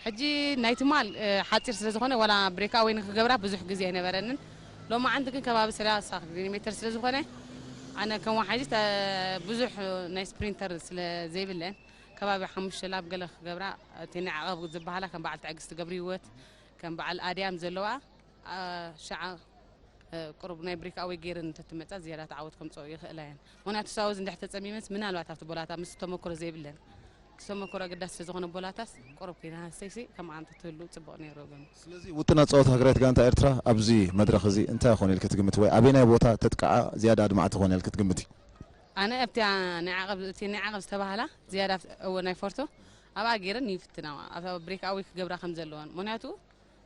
ሕጂ ናይ ትማል ሓጺር ስለ ዝኾነ ዋላ ብሬክ ኣወይ ንክገብራ ብዙሕ ግዜ ኣይነበረንን። ሎማዓንቲ ግን ከባቢ ሰላሳ ኪሎ ሜተር ስለ ዝኾነ ኣነ ከም ወሓዚት ብዙሕ ናይ ስፕሪንተር ስለ ዘይብለን ከባቢ ሓሙሽተ ላብ ገለ ክገብራ እቲ ንዕቐብ ዝበሃላ ከም በዓል ትዕግስቲ ገብርሂወት ከም በዓል ኣድያም ዘለዋ ሽዓ ቁሩብ ናይ ብሬክ ኣወይ ገይረን እንተትመጻ ዝያዳ ተዓወት ከምጽኦ ይኽእላ እየን። ምኽንያቱ ሳውዝ እንድሕር ተጸሚመንስ ምናልባት ኣብቲ ቦላታ ምስ ተመክሮ ዘይብለን ዝተመክሮ ኣገዳሲ ስለዝኾነ ቦላታስ ቁሩብ ከይተሃሰይሲ ከምኣ እንተትህሉ ጽቡቕ ነይሩ እብል። ስለዚ ውጥን ኣጻወታ ሃገራዊት ጋንታ ኤርትራ ኣብዚ መድረኽ እዚ እንታይ ይኾን ኢልኪ ትግምቲ ወይ ኣበየናይ ቦታ ተጥቅዓ ዝያዳ ኣድማዕቲ ኮና ኢልኪ ትግምቲ? ኣነ ኣብቲያ ናይ ዓቐብ እቲ ናይ ዓቐብ ዝተባህላ ዝያዳ እወ ናይ ፎርቶ ኣብኣ ገይረን ይፍትና ኣብ ብሬክ ኣወይ ክገብራ ከም ዘለወን ምኽንያቱ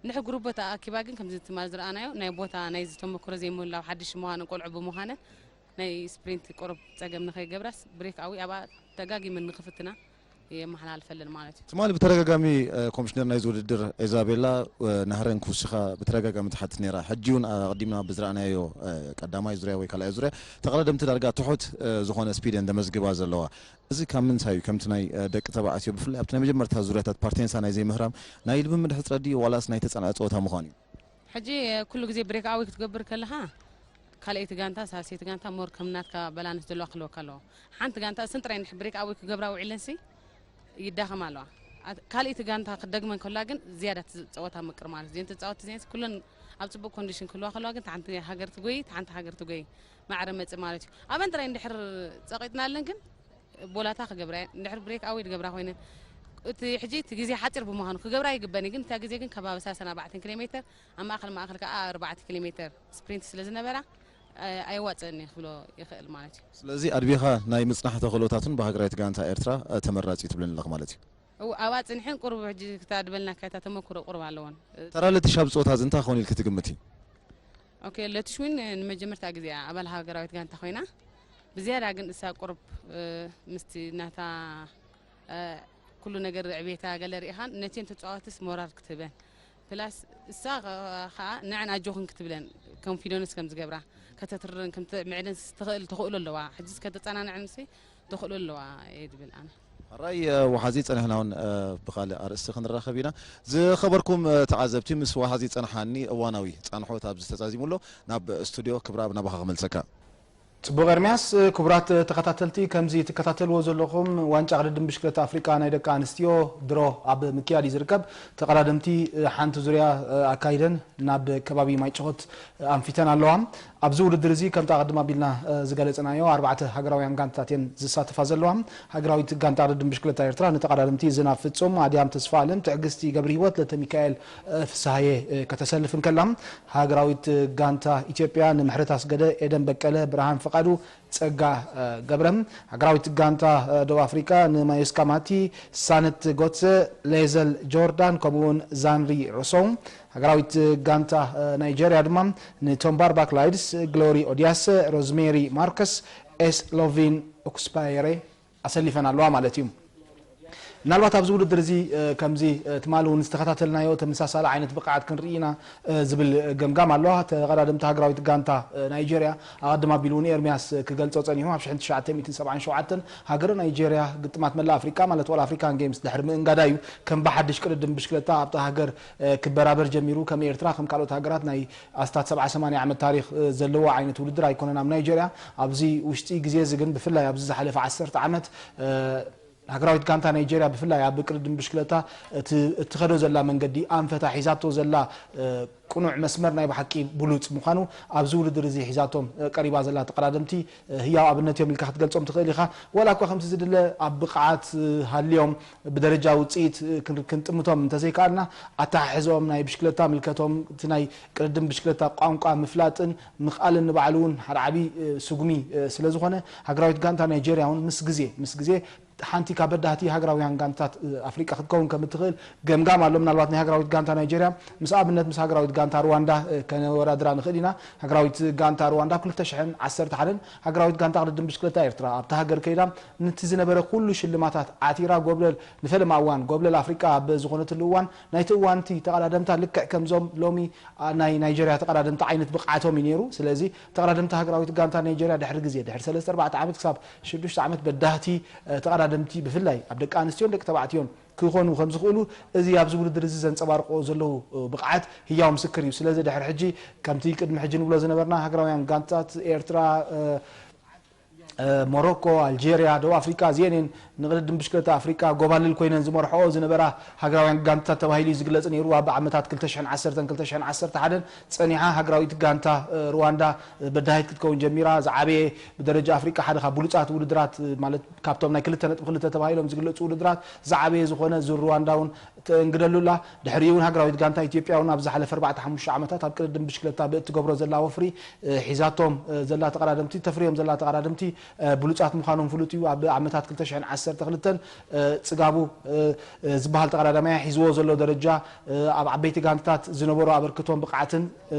እንድሕር ግሩቦ ተኣኪባ ግን ከምዚ ትማል ዝረኣናዮ ናይ ቦታ ናይ ዝተመክሮ ዘይምህላው ሓድሽ ምዃነን ቆልዑ ብምዃነን ናይ ስፕሪንት ቁሩብ ጸገም ንኸይገብራስ ብሬክ ኣዊ ኣብኣ ደጋጊመን ንኽፍትና የመሓላልፈለን ማለት እዩ። ትማሊ ብተደጋጋሚ ኮሚሽነር ናይዚ ውድድር ኢዛቤላ ናህረን ክውስኻ ብተደጋጋሚ ትሓትት ነይራ። ሕጂ እውን ኣቐዲምና ብዝረኣናዮ ቀዳማይ ዙርያ ወይ ካልኣይ ዙርያ ተቐዳደምቲ ዳርጋ ትሑት ዝኾነ ስፒድ እየን ዘመዝግባ ዘለዋ። እዚ ካብ ምንታይ እዩ? ከምቲ ናይ ደቂ ተባዕትዮ ብፍላይ ኣብቲ ናይ መጀመርታ ዙርያታት ፓርቴንሳ ናይ ዘይምህራም ናይ ልምምድ ሕጽረት ድዩ ዋላስ ናይ ተጸናዒ ጸወታ ምዃኑ እዩ? ሕጂ ኩሉ ግዜ ብሬክ ኣዊ ክትገብር ከለኻ ካልኣይቲ ጋንታ ሳልሰይቲ ጋንታ ሞር ከም ናትካ በላንስ ዘለዋ ክህልወካ ኣለዎ። ሓንቲ ጋንታ እሰን ጥራይ እንድሕር ብሬክ ኣዊ ክገብራ ውዒለንሲ ይዳኸማ ኣለዋ። ካልኣይቲ ጋንታ ክትደግመን ከላ ግን ዝያዳ ጸወታ ምቅር ማለት እዚን ተጻወቲ እዚን ኩለን ኣብ ጽቡቅ ኮንዲሽን ክህልዋ ከለዋ ግን ሓንቲ ሃገር ትጎይ ሓንቲ ሃገር ትጎይ ማዕረ መጽእ ማለት እዩ። ኣበን ጥራይ እንድሕር ጸቂጥናለን ግን ቦላታ ክገብራ እየን። እንድሕር ብሬክ ኣወይ ዝገብራ ኮይነን እቲ ሕጂ እቲ ግዜ ሓፂር ብምዃኑ ክገብራ ይግበን እዩ። ግን እታ ግዜ ግን ከባቢ ሰላሳን ኣርባዕተን ኪሎ ሜተር ኣብ ማእኸል ማእኸል ከዓ ኣርባዕተ ኪሎ ሜተር ስፕሪንት ስለ ዝነበራ ኣየዋፅእን እዩ ክብሎ ይኽእል ማለት እዩ። ስለዚ ኣድቢኻ ናይ ምፅናሕ ተኽእሎታትን ብሃገራዊት ጋንታ ኤርትራ ተመራፂ ትብለኒ ኣለኺ ማለት እዩ። እው ኣብኣ ፅንሐን ቁሩብ ሕጂ ክታድበልና ካይታ ተመክሮ ቁሩብ ኣለወን። ተራ ለቲሻ ኣብ ፀወታ እዚ እንታይ ክኸውን ኢልኪ ትግምቲ? ኦኬ፣ ለትሽ እውን ንመጀመርታ ግዜ እያ ኣባል ሃገራዊት ጋንታ ኮይና። ብዝያዳ ግን እሳ ቁሩብ፣ እ፣ ምስቲ ናታ፣ እ፣ ኩሉ ነገር ዕቤታ ገለ ርኢኻን ነቲን ተጻዋትስ ሞራል ክትህበን፣ ፕላስ እሳ ኸ-፣ ኸኣ ንዐን ኣጆኽን ክትብለን ኮንፊደንስ ከም ዝገብራ፣ ከተትርረን ከም ተ-፣ ምዕደን ትኽእል፣ ተኽእሎ ኣለዋ። ሕጂስ ከተጸናንዐንሲ ተኽእሎ ኣለዋ እየ ዝብል ኣነ። ሕራይ፣ እ፣ ወሓዚ ጸኒሕና እውን፣ እ፣ ብኻልእ ኣርእስቲ ክንራኸብ ኢና። ዝኸበርኩም፣ እ፣ ተዓዘብቲ፣ ምስ ወሓዚ ጸንሓኒ እዋናዊ ጻንሖት ኣብዚ ተዛዚሙ ኣሎ። ናብ ስቱድዮ ክብረኣብ ናባኻ ክመልሰካ። ጽቡቕ ኤርምያስ፣ እ፣ ክቡራት ተኸታተልቲ፣ ከምዚ ትከታተልዎ ዘለኹም ዋንጫ ቅድድም ብሽክለታ ኣፍሪቃ ናይ ደቂ ኣንስትዮ ድሮ ኣብ ምክያድ እዩ ዝርከብ። ተቐዳደምቲ፣ እ፣ ሓንቲ ዙርያ፣ እ፣ ኣካይደን ናብ ከባቢ ማይጨኾት፣ እ፣ ኣንፊተን ኣለዋ። ኣብዚ ውድድር እዚ ከምቲ ኣቐድም ኣቢልና፣ እ፣ ዝገለጽናዮ ኣርባዕተ ሃገራውያን ጋንታታት እየን ዝሳተፋ ዘለዋ። ሃገራዊት ጋንታ ቅድድም ብሽክለታ ኤርትራ ንተቐዳደምቲ ዝናብ ፍጹም፣ ኣድያም ተስፋኣለም፣ ትዕግስቲ ገብረሂወት፣ ለተሚካኤል፣ እ፣ ፍስሃየ፣ እ፣ ከተሰልፍ እንከላ፣ ሃገራዊት ጋንታ ኢትዮጵያ ንምሕረት ኣስገደ፣ ኤደን በቀለ፣ ብርሃን ፍቓዱ፣ ጸጋ፣ እ፣ ገብረ፣ ሃገራዊት ጋንታ፣ እ፣ ደቡብ ኣፍሪቃ ንማዮስካ ማቲ፣ ሳነት ጎትሰ፣ ሌዘል ጆርዳን ከምኡውን ዛንሪ ሮሶ፣ ሃገራዊት ጋንታ፣ እ፣ ናይጀርያ ድማ ንቶምባር ባክላይድስ፣ ግሎሪ ኦዲያሰ፣ ሮዝሜሪ ማርከስ፣ ኤስ ሎቪን ኦክስፓየሬ ኣሰሊፈን ኣለዋ ማለት እዩ። ምናልባት ኣብዚ ውድድር እዚ፣ እ፣ ከምዚ፣ እ፣ ትማሊ እውን ዝተኸታተልናዮ ተመሳሳሊ ዓይነት ብቕዓት ክንርኢ ኢና፣ እ፣ ዝብል ገምጋም ኣለዋ። ተቐዳደምቲ ሃገራዊት ጋንታ፣ እ፣ ናይጀርያ ኣቐድም ኣቢሉ እውን ኤርምያስ፣ እ፣ ክገልጾ ጸኒሑ ኣብ ሽሕን ትሽዓተ ሚእትን ሰብዓን ሸውዓተን ሃገረ ናይጀርያ ግጥማት መላእ ኣፍሪቃ ማለት ኦል ኣፍሪካን ጌምስ ድሕሪ ምእንጋዳ እዩ ከም ብሓድሽ ቅድድም ብሽክለታ ኣብታ ሃገር፣ እ፣ ክበራበር ጀሚሩ። ከም ኤርትራ ከም ካልኦት ሃገራት ናይ ኣስታት ሰብዓ ሰማንያ ዓመት ታሪኽ፣ እ፣ ዘለዎ ዓይነት ውድድር ኣይኮነን ኣብ ናይጀርያ። ኣብዚ ውሽጢ ግዜ እዚ ግን ብፍላይ ኣብዚ ዝሓለፈ ዓሰርተ ዓመት፣ እ፣ ሃገራዊት ጋንታ ናይጀርያ ብፍላይ ኣብ ቅድድም ብሽክለታ እቲ እትኸዶ ዘላ መንገዲ ኣንፈታ ሒዛቶ ዘላ፣ እ፣ ቅኑዕ መስመር ናይ ብሓቂ ብሉጽ ምዃኑ ኣብዚ ውድድር እዚ ሒዛቶም፣ እ፣ ቀሪባ ዘላ ተቐዳደምቲ፣ እ፣ ህያው ኣብነት እዮም ኢልካ ክትገልጾም ትኽእል ኢኻ። ዋላ እኳ ከምቲ ዝድለ ኣብ ብቕዓት፣ እ፣ ሃልዮም ብደረጃ ውጽኢት፣ እ፣ ክን-፣ ክንጥምቶም እንተዘይከኣልና ኣተሓሕዝኦም ናይ ብሽክለታ ምልከቶም እቲ ናይ ቅድድም ብሽክለታ ቋንቋ ምፍላጥን ምኽኣልን ንባዕሉ እውን ሓደ ዓቢ፣ እ፣ ስጉሚ፣ እ፣ ስለ ዝኾነ ሃገራዊት ጋንታ ናይጀርያ እውን ምስ ግዜ፣ ምስ ግዜ ሓንቲ ካብ በዳህቲ ሃገራውያን ጋንታታት፣ እ፣ ኣፍሪቃ ክትከውን ከም እትኽእል ገምጋም ኣሎ። ምናልባት ናይ ሃገራዊት ጋንታ ናይጀርያ ምስ ኣብነት ምስ ሃገራዊት ጋንታ ሩዋንዳ፣ እ፣ ከነወዳድራ ንኽእል ኢና። ሃገራዊት ጋንታ ሩዋንዳ ኣብ ክልተ ሽሕን ዓሰርተ ሓደን ሃገራዊት ጋንታ ቅድድም ብሽክለታ ኤርትራ ኣብታ ሃገር ከይዳ ነቲ ዝነበረ ኩሉ ሽልማታት ዓቲራ ጎብለል ንፈለማ እዋን ጎብለል ኣፍሪቃ ኣብ ዝኾነትሉ እዋን ናይቲ እዋንቲ ተቐዳደምታ ልክዕ ከምዞም ሎሚ፣ ኣ፣ ናይ ናይጀርያ ተቐዳደምቲ ዓይነት ብቕዓቶም እዩ ነይሩ። ስለዚ ተቐዳደምቲ ሃገራዊት ጋንታ ናይጀርያ ድሕሪ ግዜ፣ ድሕሪ ሰለስተ ኣርባዕተ ዓመት ክሳብ ሽዱሽተ ዓመት በዳህቲ፣ እ፣ ተቐዳደምቲ ብፍላይ ኣብ ደቂ ኣንስትዮን ደቂ ተባዕትዮን ክኾኑ ከም ዝኽእሉ እዚ ኣብዚ ውድድር እዚ ዘንጸባርቆ ዘለዉ፣ እ፣ ብቕዓት ህያው ምስክር እዩ። ስለዚ ድሕሪ ሕጂ ከምቲ ቅድሚ ሕጂ ንብሎ ዝነበርና ሃገራውያን ጋንታታት ኤርትራ፣ እ፣ እ፣ ሞሮኮ፣ ኣልጄርያ፣ ደቡብ ኣፍሪቃ እዚኤን እየን ንቅድድም ብሽክለታ ኣፍሪቃ ጎባልል ኮይነን ዝመርሕኦ ዝነበራ ሃገራውያን ጋንታታት ተባሂሉ እዩ ዝግለጽ ነይሩ። ኣብ ዓመታት ክልተ ሽሕን ዓሰርተን ክልተ ሽሕን ዓሰርተ ሓደን ጸኒሓ ሃገራዊት ጋንታ፣ እ፣ ሩዋንዳ፣ እ፣ በዳሂት ክትከውን ጀሚራ። ዝዓበየ ብደረጃ ኣፍሪቃ ሓደ ካብ ብሉጻት ውድድራት፣ እ፣ ማለት ካብቶም ናይ ክልተ ነጥቢ ክልተ ተባሂሎም ዝግለጹ ውድድራት ዝዓበየ ዝኾነ ዙር ሩዋንዳ እውን ተእንግደሉ ኣላ። ድሕሪኡ እውን ሃገራዊት ጋንታ ኢትዮጵያ እውን ኣብ ዝሓለፈ ኣርባዕተ ሓሙሽተ ዓመታት ኣብ ቅድድም ብሽክለታ ብእትገብሮ ዘላ ወፍሪ፣ እ፣ ሒዛቶም፣ እ፣ ዘላ ተቐዳደምቲ፣ ተፍርዮም ዘላ ተቐዳደምቲ፣ እ፣ ብሉጻት ምዃኖም ፍሉጥ እዩ። ኣብ ዓመታት ክልተ ሽሕን ዓሰርተ ክልተን፣ እ፣ ጽጋቡ፣ እ፣ እ፣ ዝበሃል ተቐዳዳማያ ሒዝዎ ዘሎ ደረጃ፣ እ፣ ኣብ ዓበይቲ ጋንታታት ዝነበሮ ኣበርክቶን ብቕዓትን፣ እ፣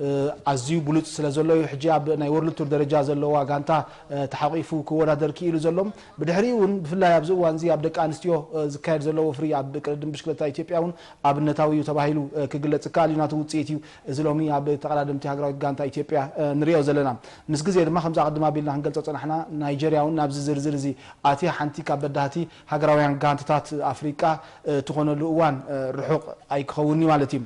እ፣ ኣዝዩ ብሉጽ ስለ ዘሎ እዩ። ሕጂ ኣብ ናይ ወርልድ ቱር ደረጃ ዘለዋ ጋንታ፣ እ፣ ተሓቂፉ ክወዳደር ክኢሉ ዘሎ። ብድሕሪኡ እውን ብፍላይ ኣብዚ እዋን እዚ ኣብ ደቂ ኣንስትዮ፣ እ፣ ዝካየድ ዘሎ ወፍሪ ኣብ ቅድድም ብሽክለታ ኢትዮጵያ እውን ኣብነታዊ እዩ ተባሂሉ፣ እ፣ ክግለጽ ይከኣል እዩ። ናቱ ውጽኢት እዩ እዚ ሎሚ ኣብ ተቐዳደምቲ ሃገራዊት ጋንታ ኢትዮጵያ፣ እ፣ ንሪኦ ዘለና። ምስ ግዜ ድማ ከምዚ ኣቐድም ኣቢልና ክንገልጾ ጸናሕና፣ ናይጀርያ እውን ናብዚ ዝርዝር እዚ ኣትያ ሓንቲ ካብ በዳህቲ ሃገራውያን ጋንታታት ኣፍሪቃ፣ እ፣ ትኾነሉ እዋን፣ እ፣ ርሑቕ ኣይክኸውን እዩ ማለት እዩ።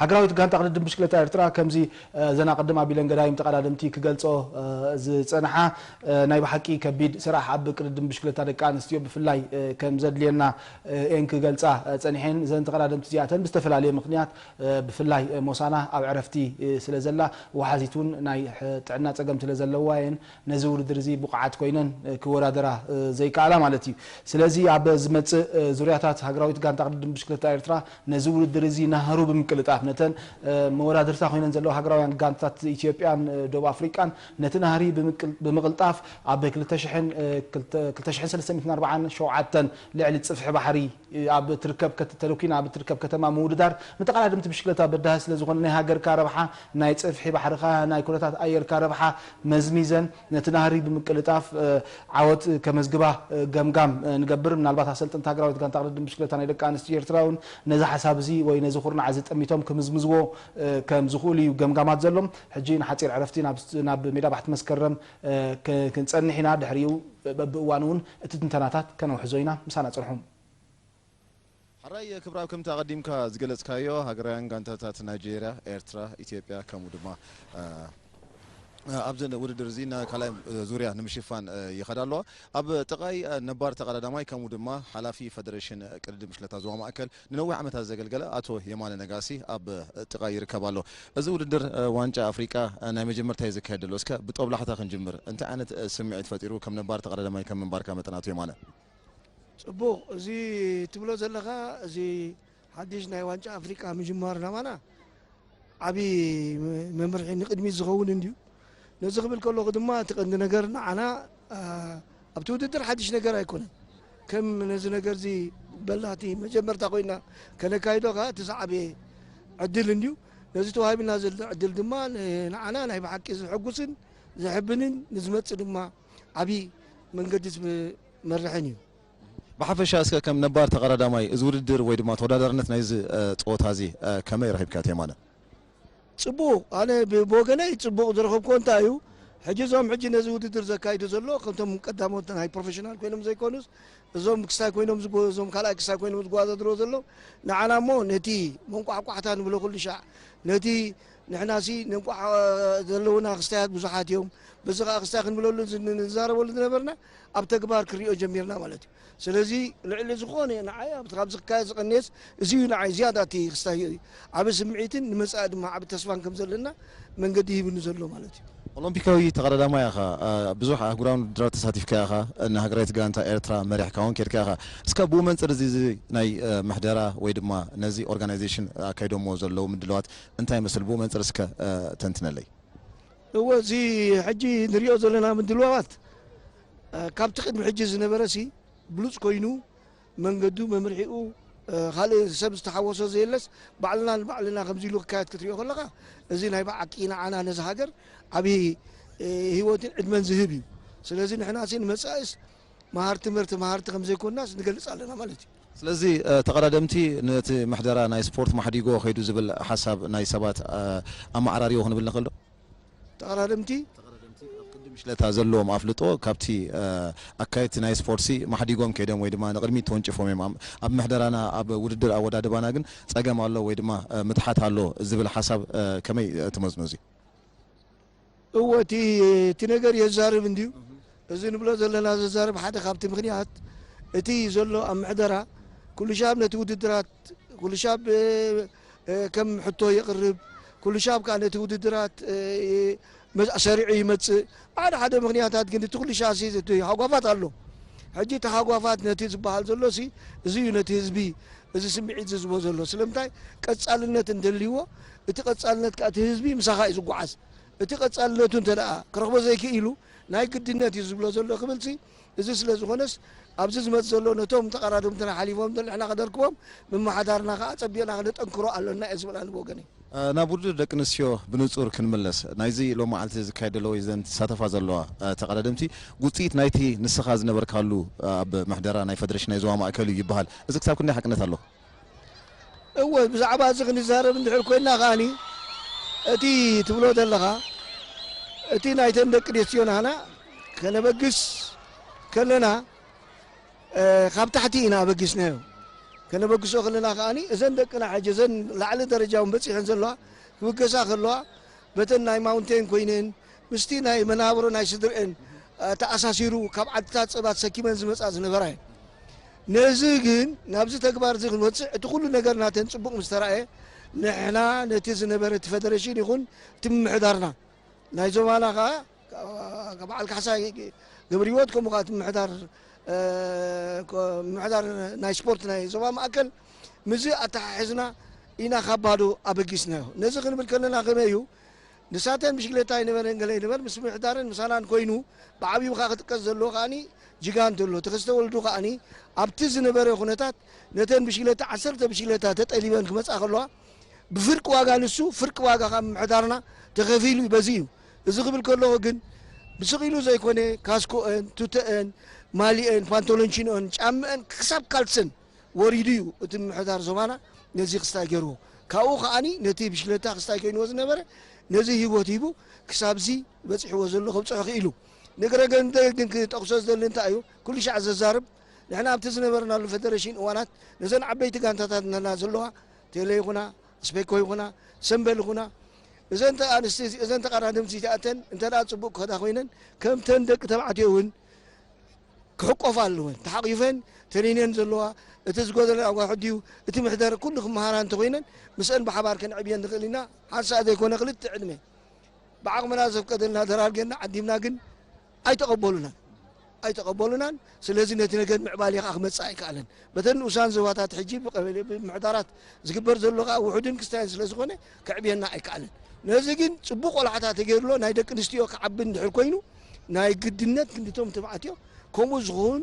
ሃገራዊት ጋንታ ቅድድም ብሽክለታ ኤርትራ ከምዚ፣ እ፣ ዘና ቅድም ኣቢለን ገዳይም ተቐዳደምቲ ክገልጾ፣ እ፣ ዝጸንሓ፣ እ፣ ናይ ብሓቂ ከቢድ ስራሕ ኣብ ቅድድም ብሽክለታ ደቂ ኣንስትዮ ብፍላይ፣ እ፣ ከም ዘድልየና፣ እ፣ እየን ክገልጻ፣ እ፣ ጸኒሐን። እዘን ተቐዳደምቲ እዚኣተን ብዝተፈላለየ ምኽንያት፣ እ፣ ብፍላይ፣ እ፣ ሞሳና ኣብ ዕረፍቲ፣ እ፣ ስለ ዘላ፣ ወሓዚት እውን ናይ፣ እ፣ ጥዕና ጸገም ስለ ዘለዋ እየን ነዚ ውድድር እዚ ብቑዓት ኮይነን፣ እ፣ ክወዳደራ፣ እ፣ ዘይከኣላ ማለት እዩ። ስለዚ ኣብ ዝመጽእ፣ እ፣ ዙርያታት ሃገራዊት ጋንታ ቅድድም ብሽክለታ ኤርትራ ነዚ ውድድር እዚ ናህሩ ብምቅልጣፍ፣ ነተን መወዳድርታ ኮይነን ዘለዋ ሃገራውያን ጋንታት ኢትዮጵያን ደቡብ ኣፍሪቃን ነቲ ናህሪ ብምቅል- ብምቕልጣፍ ኣብ ክልተ ሽሕን ክልተ ሽሕን ሰለስተ ሚእትን ኣርባዓን ሸውዓተን ልዕሊ ጽፍሒ ባሕሪ ኣብ ትርከብ ከት- ተለኪና ኣብ ትርከብ ከተማ ምውድዳር ንተቐዳደምቲ ብሽክለታ በዳሂ ስለ ዝኾነ ናይ ሃገርካ ረብሓ፣ ናይ ጽፍሒ ባሕርኻ፣ ናይ ኩነታት ኣየርካ ረብሓ መዝሚዘን ነቲ ናህሪ ብምቅልጣፍ ዓወት ከመዝግባ ገምጋም ንገብር። ምናልባት ኣሰልጥንቲ ሃገራዊት ጋንታ ቅድድም ብሽክለታ ናይ ደቂ ኣንስትዮ ኤርትራ እውን ነዚ ሓሳብ እዚ ወይ ነዚ ኩርናዕ እዚ ጠሚቶም ክምዝምዝዎ ከም ዝኽእሉ እዩ ገምጋማት ዘሎ። ሕጂ ንሓጺር ዕረፍቲ ናብ ናብ ሜዳ ባሕቲ መስከረም ክንጸንሕ ኢና። ድሕሪኡ በብእዋኑ እውን እቲ ትንተናታት ከነውሕዞ ኢና። ምሳና ጽንሑ። ሓራይ ክብራብ፣ ከምቲ ኣቐዲምካ ዝገለጽካዮ፣ ሃገራውያን ጋንታታት ናይጄርያ፣ ኤርትራ፣ ኢትዮጵያ፣ ከምኡ ድማ ኣብዚ ውድድር እዚ ንካልኣይ ዙርያ ንምሽፋን ይኸዳ ኣለዋ። ኣብ ጥቓይ ነባር ተቐዳዳማይ ከምኡ ድማ ሓላፊ ፈደሬሽን ቅድድም ብሽክለታ ዞባ ማእከል ንነዊሕ ዓመታት ዘገልገለ ኣቶ የማነ ነጋሲ ኣብ ጥቓይ ይርከብ ኣሎ። እዚ ውድድር ዋንጫ ኣፍሪቃ ናይ መጀመርታ እዩ ዝካየድ ዘሎ። እስከ ብጦብላሕታ ክንጅምር፣ እንታይ ዓይነት ስምዒት ፈጢሩ ከም ነባር ተቐዳዳማይ ከም ምንባርካ መጠን ኣቶ የማነ? ጽቡቕ፣ እዚ ትብሎ ዘለኻ፣ እዚ ሓድሽ ናይ ዋንጫ ኣፍሪቃ ምጅማር ናባና ዓቢ መምርሒ ንቕድሚት ዝኸውን እንድዩ። ነዚ ክብል ከለኹ ድማ እቲ ቀንዲ ነገር ንዓና ኣብቲ ውድድር ሓድሽ ነገር ኣይኮነን። ከም ነዚ ነገር እዚ በላቲ መጀመርታ ኮይና ከነካይዶ ከኣ እቲ ዝዓበየ ዕድል እንድዩ። ነዚ ተዋሂብና ዘሎ ዕድል ድማ ንዓና ናይ ብሓቂ ዝሕጉስን ዘሕብንን ንዝመጽእ ድማ ዓቢ መንገዲ ዝመርሕን እዩ። ብሓፈሻ እስከ ከም ነባር ተቐዳዳማይ እዚ ውድድር ወይ ድማ ተወዳዳርነት ናይዚ ፀወታ እዚ ከመይ ረኺብካ ኣቶ የማነ? ጽቡቕ፣ ኣነ ብወገነይ ጽቡቕ ዝረኸብኩዎ እንታይ እዩ፣ ሕጂ እዞም ሕጂ ነዚ ውድድር ዘካይዱ ዘሎ ከምቶም ቀዳሞት ናይ ፕሮፌሽናል ኮይኖም ዘይኮኑስ እዞም ክስታይ ኮይኖም ዝጎ- እዞም ካልኣይ ክስታይ ኮይኖም ዝጓዳድርዎ ዘለዉ ንዓና እሞ ነቲ መንቋሕቋሕታ ንብሎ ኩሉ ሻዕ ነቲ ንሕናሲ ነንቋሕ ዘለዉና ክስታያት ብዙሓት እዮም በዚ ከዓ ክስታይ ክንብለሉ ንዛረበሉ ዝነበርና ኣብ ተግባር ክሪኦ ጀሚርና ማለት እዩ። ስለዚ ልዕሊ ዝኾነ ንዓይ ኣብቲ ካብዚ ክካየድ ዝቐነየስ እዚ እዩ ንዓይ ዝያዳ እቲ ክስታይ ዓቢ ስምዒትን ንመጻኢ ድማ ዓቢ ተስፋን ከም ዘለና መንገዲ ሂብኒ ዘሎ ማለት እዩ። ኦሎምፒካዊ ተቐዳዳማይ ኢኻ፣ ብዙሕ ኣህጉራዊ ውድድራት ተሳቲፍካ ኢኻ፣ ንሃገራዊት ጋንታ ኤርትራ መሪሕካ እውን ከድካ ኢኻ። እስከ ብኡ መንጽር እዚ እዚ ናይ ምሕደራ ወይ ድማ ነዚ ኦርጋናይዜሽን ኣካይዶሞ ዘለዉ ምድላዋት እንታይ ይመስል? ብኡ መንጽር እስከ ተንትነለይ። እወ፣ እዚ ሕጂ ንሪኦ ዘለና ምድላዋት ካብቲ ቅድሚ ሕጂ ዝነበረ ሲ ብሉጽ ኮይኑ መንገዱ መምርሒኡ ካልእ ሰብ ዝተሓወሶ ዘየለስ ባዕልና ንባዕልና ከምዚ ኢሉ ክካየድ ክትሪኦ ከለኻ እዚ ናይ ብዓቂ ንዓና ነዚ ሃገር ዓብዪ ህይወትን ዕድመን ዝህብ እዩ። ስለዚ ንሕና ሲ ንመጻኢስ መሃርቲ መርቲ መሃርቲ ከም ዘይኮንናስ ንገልጽ ኣለና ማለት እዩ። ስለዚ ተቐዳደምቲ ነቲ ምሕደራ ናይ ስፖርት ማሕዲጎ ከይዱ ዝብል ሓሳብ ናይ ሰባት ኣመዓራርዮ ክንብል ንኽእል ዶ? ተቐዳደምቲ ተቐዳደምቲ ኣብ ቅድም ሽለታ ዘለዎም ኣፍልጦ ካብቲ ኣካየድቲ ናይ ስፖርትሲ ማሕዲጎም ከይዶም ወይ ድማ ንቕድሚት ተወንጭፎም እዮም። ኣብ ምሕደራና ኣብ ውድድር ኣወዳድባና ግን ጸገም ኣሎ ወይ ድማ ምትሓት ኣሎ ዝብል ሓሳብ ከመይ ትመዝኖ እዚ? እወ እቲ እቲ ነገር የዛርብ እንድዩ። እዚ ንብሎ ዘለና ዘዛርብ ሓደ ካብቲ ምኽንያት እቲ ዘሎ ኣብ ምሕደራ ኩሉ ሻብ ነቲ ውድድራት ኩሉ ሻብ ከም ሕቶ የቕርብ፣ ኩሉ ሻብ ከዓ ነቲ ውድድራት ሰሪዑ ይመፅእ። ሓደ ሓደ ምኽንያታት ግን እቲ ኩሉ ሻሲ እቲ ሃጓፋት ኣሎ። ሕጂ እቲ ሃጓፋት ነቲ ዝበሃል ዘሎ ሲ እዚ እዩ ነቲ ህዝቢ እዚ ስምዒት ዝዝቦ ዘሎ። ስለምንታይ ቀፃልነት እንደልይዎ እቲ ቀፃልነት ከዓ እቲ ህዝቢ ምሳኻ እዩ ዝጓዓዝ። እቲ ቀፃልነቱ እንተ ደኣ ክረኽቦ ዘይክኢሉ ናይ ግድነት እዩ ዝብሎ ዘሎ ክብል ሲ እዚ ስለ ዝኾነስ ኣብዚ ዝመፅ ዘሎ ነቶም ተቐዳደምትና ሓሊፎም ንሕና ከደርክቦም ምምሓዳርና ከዓ ፀቢቕና ክነጠንክሮ ኣሎና እየ ዝብል ኣነ ብወገነይ። ናብ ውድድር ደቂ ኣንስትዮ ብንፁር ክንምለስ ናይዚ ሎማዓልቲ ዝካየድ ዘሎ ወይ ዘን ዝሳተፋ ዘለዋ ተቐዳደምቲ ውፅኢት ናይቲ ንስኻ ዝነበርካሉ ኣብ ምሕደራ ናይ ፈደሬሽን ናይ ዞባ ማእከል እዩ ይበሃል። እዚ ክሳብ ክንደይ ሓቅነት ኣለዎ? እወ ብዛዕባ እዚ ክንዛረብ እንድሕር ኮይና ከኣኒ እቲ ትብሎ ዘለኻ እቲ ናይተን ደቂ ኣንስትዮ ናህና ከነበግስ ከለና ካብ ታሕቲ ኢና ኣበጊስናዮ። ከነበግሶ ከለና ከኣኒ እዘን ደቅና ሕጂ እዘን ላዕሊ ደረጃ እውን በፂሐን ዘለዋ ክብገሳ ከለዋ በተን ናይ ማውንቴን ኮይነን ምስቲ ናይ መናብሮ ናይ ስድርኤን ተኣሳሲሩ ካብ ዓድታት ፀባ ተሰኪመን ዝመፃ ዝነበራ እየን። ነዚ ግን ናብዚ ተግባር እዚ ክንወፅእ እቲ ኩሉ ነገር ናተን ፅቡቕ ምስ ተራእየ ንሕና ነቲ ዝነበረ እቲ ፈደሬሽን ይኹን እቲ ምምሕዳርና ናይ ዞባና ከዓ በዓል ካሕሳይ ገብረ ህይወት ከምኡ ከዓ እቲ ምምሕዳር ምምሕዳር ናይ ስፖርት ናይ ዞባ ማእከል ምስዚ ኣተሓሒዝና ኢና ካብ ባዶ ኣበጊስናዮ። ነዚ ክንብል ከለና ከመይ እዩ? ንሳተን ብሽግለታ ኣይነበረን ገለ ይንበር፣ ምስ ምምሕዳርን ምሳናን ኮይኑ፣ ብዓብዩ ከኣ ክጥቀስ ዘለዎ ከኣኒ ጅጋንት ኣሎ፣ ተኸስተ ወልዱ ከኣኒ ኣብቲ ዝነበረ ኩነታት ነተን ብሽግለታ፣ ዓሰርተ ብሽግለታ ተጠሊበን ክመጻ ከለዋ፣ ብፍርቂ ዋጋ ንሱ፣ ፍርቂ ዋጋ ካብ ምምሕዳርና ተኸፊሉ እዩ። በዚ እዩ። እዚ ክብል ከለኹ ግን፣ ብስቕ ኢሉ ዘይኮነ፣ ካስኮአን፣ ቱተአን፣ ማሊአን፣ ፓንቶሎንቺኖአን፣ ጫምአን፣ ክሳብ ካልሰን ወሪዱ እዩ። እቲ ምምሕዳር ዞባና ነዚ ክስታይ ገይርዎ። ካብኡ ከኣኒ ነቲ ብሽግለታ ክስታይ ኮይንዎ ዝነበረ፣ ነዚ ህይወት ሂቡ ክሳብዚ በጺሕዎ ዘሎ ከብጽሖ ክኢሉ። ንግረ ገንደ ግን ክጠቕሶ ዝደሊ እንታይ እዩ? ኩሉ ሻዕ ዘዛርብ፣ ንሕና ኣብቲ ዝነበርናሉ ፈደረሽን እዋናት፣ ነዘን ዓበይቲ ጋንታታት ነና ዘለዋ፣ ቴሌ ይኹና፣ ስፔኮ ይኹና፣ ሰምበል ይኹና፣ እዘን ተ-፣ ኣንስቲ፣ እዘን ተቐዳደምቲ እዚኣተን እንተ ደኣ ጽቡቕ ክኸዳ ኮይነን፣ ከምተን ደቂ ተባዕትዮ እውን ክሕቆፋ ኣለወን። ተሓቂፈን ተሪነን ዘለዋ፣ እቲ ዝጎደለን ኣጓ ሕድዩ፣ እቲ ምሕደር ኩሉ ክመሃራ እንተኾይነን፣ ምስአን ብሓባር ከነዕብየን ንኽእል ኢና። ሓንሳእ ዘይኮነ ክልተ ዕድመ ብዓቕምና ዘፍቀደልና ደራርጌና ዓዲምና ግን ኣይተቐበሉናን። ኣይተቐበሉናን። ስለዚ ነቲ ነገር ምዕባሌ ከኣ ክመጽእ ኣይከኣለን። በተን ንኡሳን ዞባታት ሕጂ ብቀበሌ ብምሕዳራት ዝግበር ዘሎ ከኣ ውሑድን ክስታይን ስለ ዝኾነ ከዕብየና ኣይከኣለን። ነዚ ግን ጽቡቕ ቆላሕታ ተገይሩሎ ናይ ደቂ ኣንስትዮ ክዓቢ እንድሕር ኮይኑ ናይ ግድነት ክንድቶም ተባዕትዮ ከምኡ ዝኸውን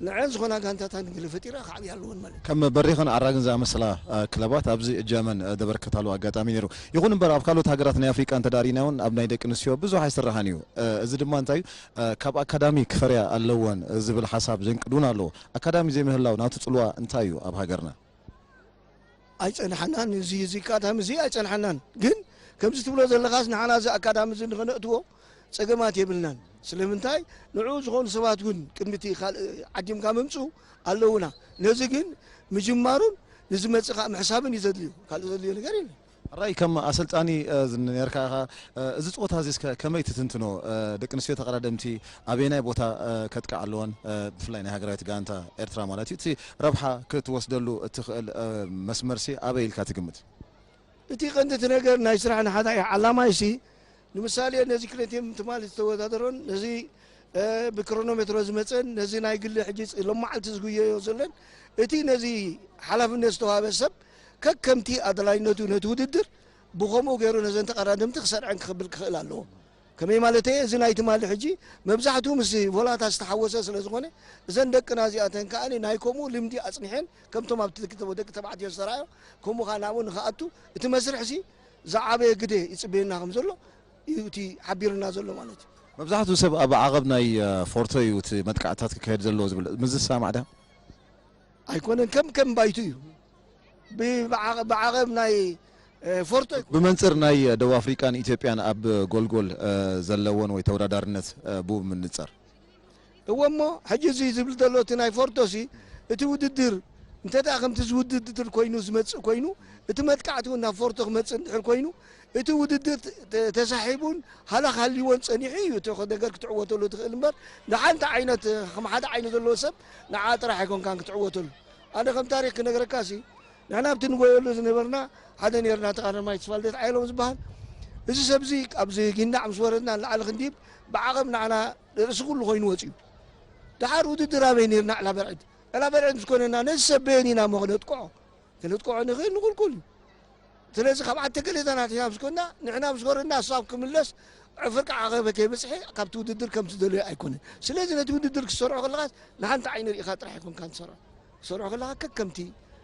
ንዐን ዝኾና ጋንታታት ገለ ፈጢራ ክዓብያ ኣለወን ማለት እዩ። ከም በሪኽን ኣራግን ዝኣመሰላ፣ እ፣ ክለባት ኣብዚ እጃመን፣ እ፣ ዘበርከታሉ ኣጋጣሚ ነይሩ። ይኹን እምበር ኣብ ካልኦት ሃገራት ናይ ኣፍሪቃ እንተዳሪና እውን ኣብ ናይ ደቂ ኣንስትዮ ብዙሕ ኣይስራሕን እዩ። እ፣ እዚ ድማ እንታይ እዩ? እ፣ ካብ ኣካዳሚ ክፈርያ ኣለወን ዝብል ሓሳብ ዘንቅዱን ኣለዎ። ኣካዳሚ ዘይምህላው ናቱ ጽልዋ እንታይ እዩ ኣብ ሃገርና? ኣይጸንሓናን፣ እዚ፣ እዚ ኣካዳሚ እዚ ኣይጸንሓናን። ግን ከምዚ ትብሎ ዘለኻስ ንሓና እዚ ኣካዳሚ እዚ ንኸነእትዎ ጸገማት የብልናን። ስለምንታይ ንዕኡ ዝኾኑ ሰባት እውን ቅድሚ እቲ ካልእ ዓዲምካ ምምጽኡ ኣለውና። ነዚ ግን ምጅማሩን ንዝመጽእ ከኣ ምሕሳብን እዩ ዘድልዩ። ካልእ ዘድልዮ ነገር የለን። ሕራይ ከም ኣሰልጣኒ፣ እ፣ ዝ-፣ ነርካ ኢኻ፣ እ፣ እዚ ጸወታ እዚ እስከ ከመይ ትትንትኖ? እ፣ ደቂ ኣንስትዮ ተቐዳደምቲ ኣበየናይ ቦታ፣ እ፣ ከጥቅዓ ኣለወን? እ፣ ብፍላይ ናይ ሃገራዊት ጋንታ ኤርትራ ማለት እዩ። እቲ ረብሓ ክትወስደሉ እትኽእል፣ እ፣ መስመርሲ ኣበይ ኢልካ ትግምት? እቲ ቀንዲ እቲ ነገር ናይ ስራሕ ንሓዳ እዩ። ዓላማይሲ ንምሳሌ ነዚ ክልቲኦም ትማሊ ዝተወዳደሮን ነዚ፣ እ፣ ብክሮኖሜትሮ ዝመጸን ነዚ ናይ ግሊ ሕጂ ጽ-፣ ሎማዓልቲ ዝጉየዮ ዘለን እቲ ነዚ ሓላፍነት ዝተዋህበ ሰብ ከከምቲ ኣድላይነቱ ነቲ ውድድር ብኸምኡ ገይሩ ነዘን ተቐዳደምቲ ክሰርዐን ክኽብል ክኽእል ኣለዎ። ከመይ ማለተይ? እዚ ናይ ትማሊ ሕጂ መብዛሕትኡ ምስ ቮላታ ዝተሓወሰ ስለ ዝኾነ እዘን ደቅና እዚኣተን ከኣ ናይ ከምኡ ልምዲ ኣጽኒሐን ከምቶም ኣብቲ ደቂ ተባ-፣ ደቂ ተባዕትዮ ዝተራእዮ ከምኡ ከኣ ናብኡ ንኽኣቱ እቲ መስርሕሲ ዝዓበየ ግደ ይጽበየና ከም ዘሎ እዩ እቲ ሓቢርና ዘሎ ማለት እዩ። መብዛሕትኡ ሰብ ኣብ ዓቐብ ናይ፣ እ፣ ፎርቶ እዩ እቲ መጥቃዕትታት ክካየድ ዘለዎ ዝብል። ምስ ዝሰማማዕ ድያ? ኣይኮነን፣ ከም፣ ከም ባይቱ እዩ። ብ-፣ ብዓ-፣ ብዓቐብ ናይ፣ እ፣ ፎርቶ ኣይኮነን። ብመንጽር ናይ ደቡብ ኣፍሪቃን ኢትዮጵያን ኣብ ጎልጎል፣ እ፣ ዘለወን ወይ ተወዳዳርነት፣ እ፣ ብኡ ምንጸር? እወ እሞ፣ ሕጂ እዚ ዝብል ዘሎ እቲ ናይ ፎርቶሲ፣ እቲ ውድድር እንተ ደኣ ከምቲ ዝውድድር ኮይኑ ዝመጽእ ኮይኑ፣ እቲ መጥቃዕቲ እውን ናብ ፎርቶ ክመጽእ እንድሕር ኮይኑ፣ እቲ ውድድር ተ-፣ ተ-፣ ተሳሒቡን ሃለኽ ሃልይዎን ጸኒሑ እዩ እቲ ነገር ክትዕወተሉ ትኽእል እምበር፣ ንሓንቲ ዓይነት፣ ከም ሓደ ዓይኒ ዘለዎ ሰብ ንዓ ጥራሕ ኣይኮንካን ክትዕወተሉ። ኣነ ከም ታሪኽ ክነግረካሲ፣ ንሕና ኣብቲ ንጎየሉ ዝነበርና ሓደ ነይርና፣ ተቓዳማይ ተስፋልደት ዓየሎም ዝበሃል። እዚ ሰብዚ ኣብዚ ጊንዳዕ ምስ ወረድና ንላዕሊ ክንዲብ ብዓቐብ ንዓና ርእሲ ኩሉ ኮይኑ ወጺኡ። ደሓር ውድድር ኣበይ ነይርና? ዕላበርዕድ። ዕላበርዕድ ምስ ኮነና ነዚ ሰብ በየን ኢና እሞ ክነጥቅዖ? ክነጥቅዖ ንኽእል ንቑልቁል እዩ። ስለዚ ካብ ዓዲ ተገሊታና ኣቲና ምስ ኮንና፣ ንሕና ምስ ወረድና እሱ ኣብ ክምለስ ዕፍርቂ ዓቐበ ከይበጽሐ ካብቲ ውድድር ከም ትደልዮ ኣይኮነን። ስለዚ ነቲ ውድድር ክትሰርዖ ከለኻስ ንሓንቲ ዓይኒ ርኢኻ ጥራሕ ኣይኮንካን ትሰርዖ። ክትሰርዖ ከለኻ ከከምቲ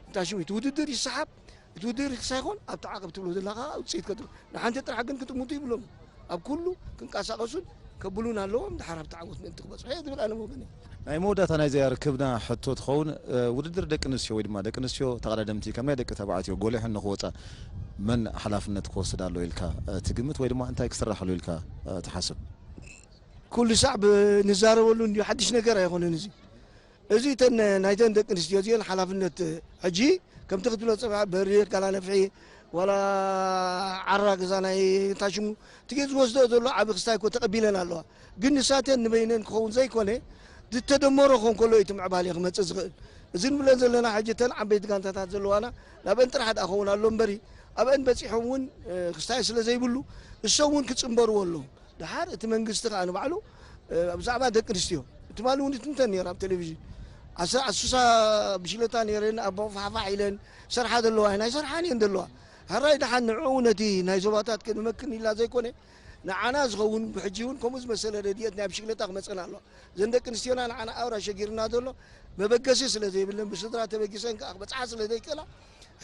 እንታ ሽሙ እቲ ውድድር ይሰሓብ፣ እቲ ውድድር ሳይኮን ኣብቲ ዓቐብ ትብሎ ዘለኻ ውጽኢት ከትብል። ንሓንቲ ጥራሕ ግን ክትሙቱ ይብሎም። ኣብ ኩሉ ክንቀሳቐሱን ከብሉን ኣለዎም። ድሓር ኣብቲ ዓወት ምእንቲ ክበጽሑ እየ ዝብል ኣነ ወገነይ። ናይ መወዳእታ ናይዚ ርክብና ሕቶ ትኸውን፣ እ፣ ውድድር ደቂ ኣንስትዮ ወይ ድማ ደቂ ኣንስትዮ ተቐዳደምቲ ከም ናይ ደቂ ተባዕትዮ ጎሊሐን ንኽወጻ መን ሓላፍነት ክወስድ ኣሎ ኢልካ፣ እ፣ ትግምት ወይ ድማ እንታይ ክስራሕ ኣሎ ኢልካ፣ እ፣ ትሓስብ? ኩሉ ሳዕ ብ-፣ ንዛረበሉ እንድዩ፣ ሓድሽ ነገር ኣይኮነን እዚ። እዚ ተን-፣ ናይተን ደቂ ኣንስትዮ እዚአን ሓላፍነት ሕጂ ከምቲ ክትብሎ ዝጸንሐ በሪር፣ ጋላ ነፍሒ፣ ዋላ ዓራ ገዛ ናይ እንታይ ሽሙ፣ እቲ ዝወስዶ ዘሎ ዓቢ ክስታይ እኮ ተቐቢለን ኣለዋ። ግን ንሳተን ንበይነን ክኸውን ዘይኮነ፣ ዝተደመሮ ክኸውን ከሎ እዩ እቲ ምዕባሌ ክመጽእ ዝኽእል። እዚ ንብለን ዘለና ሕጂ እተን ዓበይቲ ጋንታታት ዘለዋና ናብአን ጥራሕ ደኣ ክኸውን ኣሎ እምበሪ፣ ኣብአን በጺሖም እውን፣ እ፣ ክስታይ ስለ ዘይብሉ፣ እሶም እውን ክጽንበርዎ ኣለዎም። ደሓር እቲ መንግስቲ ከኣ ንባዕሉ፣ እ፣ ብዛዕባ ደቂ ኣንስትዮ ትማሊ እውን ይትንተን ነይሩ ኣብ ቴሌቪዥን። ኣስራ ኣሱሳ ብሽለታ ነይረን ኣብ ፋሕፋሕ ኢለን ሰርሓ ዘለዋ ናይ ሰርሓን እየን ዘለዋ። ሃራይ ደሓን ንዕኡ ነቲ ናይ ዞባታት ክንመክን ኢላ ዘይኮነ ንዓና ዝኸውን ብሕጂ እውን ከምኡ ዝመሰለ ረድኤት ናይ ብሽክለታ ክመፀና ኣሎ። እዘን ደቂ ኣንስትዮና ንዓና ኣውራ ሸጊርና ዘሎ መበገሲ ስለ ዘይብለን ብስድራ ተበጊሰን ከዓ ክበፅሓ ስለ ዘይክእላ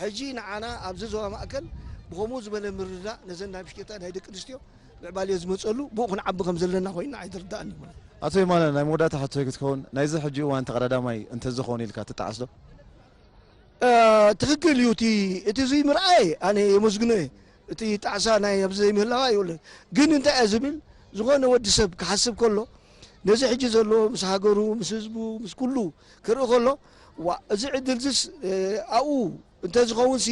ሕጂ ንዓና ኣብዚ ዞባ ማእከል ብኸምኡ ዝበለ ምርዳእ ነዘን ናይ ብሽክለታ ናይ ደቂ ኣንስትዮ ምዕባሌ ዝመፀሉ ብኡ ክንዓቢ ከም ዘለና ኮይና ኣይትርዳእን ይብሉ። ኣቶ የማነ፣ ናይ መወዳእታ ሕቶይ ክትከውን፣ ናይዚ ሕጂ እዋን ተቐዳዳማይ እንተዝኸውን ኢልካ ትጠዓስ ዶ? ትኽክል እዩ። እቲ እቲ እዚ ምርኣየ ኣነ የመስግኖ እየ። እቲ ጣዕሳ ናይ ኣብዚ ዘይምህላዋ ይብለ። ግን እንታይ እየ ዝብል፣ ዝኾነ ወዲ ሰብ ክሓስብ ከሎ ነዚ ሕጂ ዘሎ ምስ ሃገሩ ምስ ህዝቡ ምስ ኩሉ ክርኢ ከሎ፣ ዋ፣ እዚ ዕድል ዝስ ኣብኡ እንተዝኸውን ሲ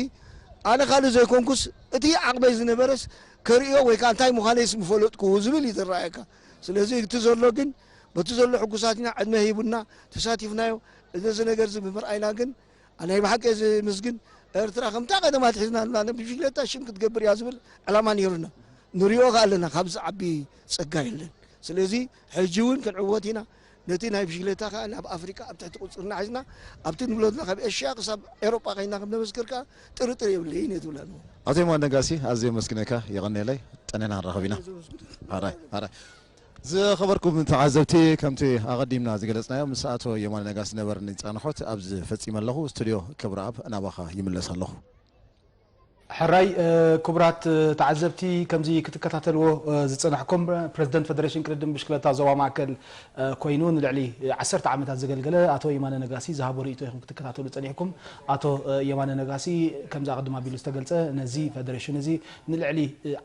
ኣነ ካልእ ዘይኮንኩስ እቲ ዓቕመይ ዝነበረስ ከርእዮ ወይ ከዓ እንታይ ምዃነይስ ምፈለጥኩ ዝብል እዩ ዝረኣየካ። ስለዚ እቲ ዘሎ ግን በቲ ዘሎ ሕጉሳት ኢና፣ ዕድመ ሂቡና ተሳቲፍናዮ። እዚ እዚ ነገር እዚ ብምርኣይና ግን ናይ ብሓቂ እዚ ምስግን ኤርትራ ከምታ ቀደማ ትሒዝና ኣለና ብሽክለታ ሽም ክትገብር እያ ዝብል ዕላማ ነይሩና። ንሪኦ ከ ኣለና ካብዚ ዓቢ ጸጋ የለን። ስለዚ ሕጂ እውን ክንዕወት ኢና። ነቲ ናይ ብሽክለታ ከኣ ናብ ኣፍሪቃ ኣብ ትሕቲ ቁጽርና ሒዝና ኣብቲ ንብሎ ዘለና ካብ ኤሽያ ክሳብ ኤሮጳ ከይና ከም ነመስክር ከኣ ጥርጥር የብለይን እየ ትብላ ኣለኹ። ኣቶ የማነ ነጋሲ ኣዝየ መስግነካ የቐንየለይ። ጠኔና ንራኸብ ኢና። ኣራይ ኣራይ ዝኸበርኩም ተዓዘብቲ ከምቲ ኣቐዲምና ዝገለጽናዮ ምስ ኣቶ የማነ ነጋሲ ዝነበረኒ ጻንሖት ኣብዚ ፈጺመ ኣለኹ። ስቱድዮ ክብረኣብ ናባኻ ይምለስ ኣለኹ። ሕራይ ክቡራት ተዓዘብቲ ከምዚ ክትከታተልዎ ዝጸናሕኩም ፕረዚደንት ፈደሬሽን ቅድድም ብሽክለታ ዞባ ማእከል ኮይኑ ንልዕሊ ዓሰርተ ዓመታት ዘገልገለ ኣቶ የማነ ነጋሲ ዝሃቦ ርእይቶ ኢኹም ክትከታተሉ ጸኒሕኩም። ኣቶ የማነ ነጋሲ ከምዚ ኣቐድም ኣቢሉ ዝተገልጸ ነዚ ፈደሬሽን እዚ ንልዕሊ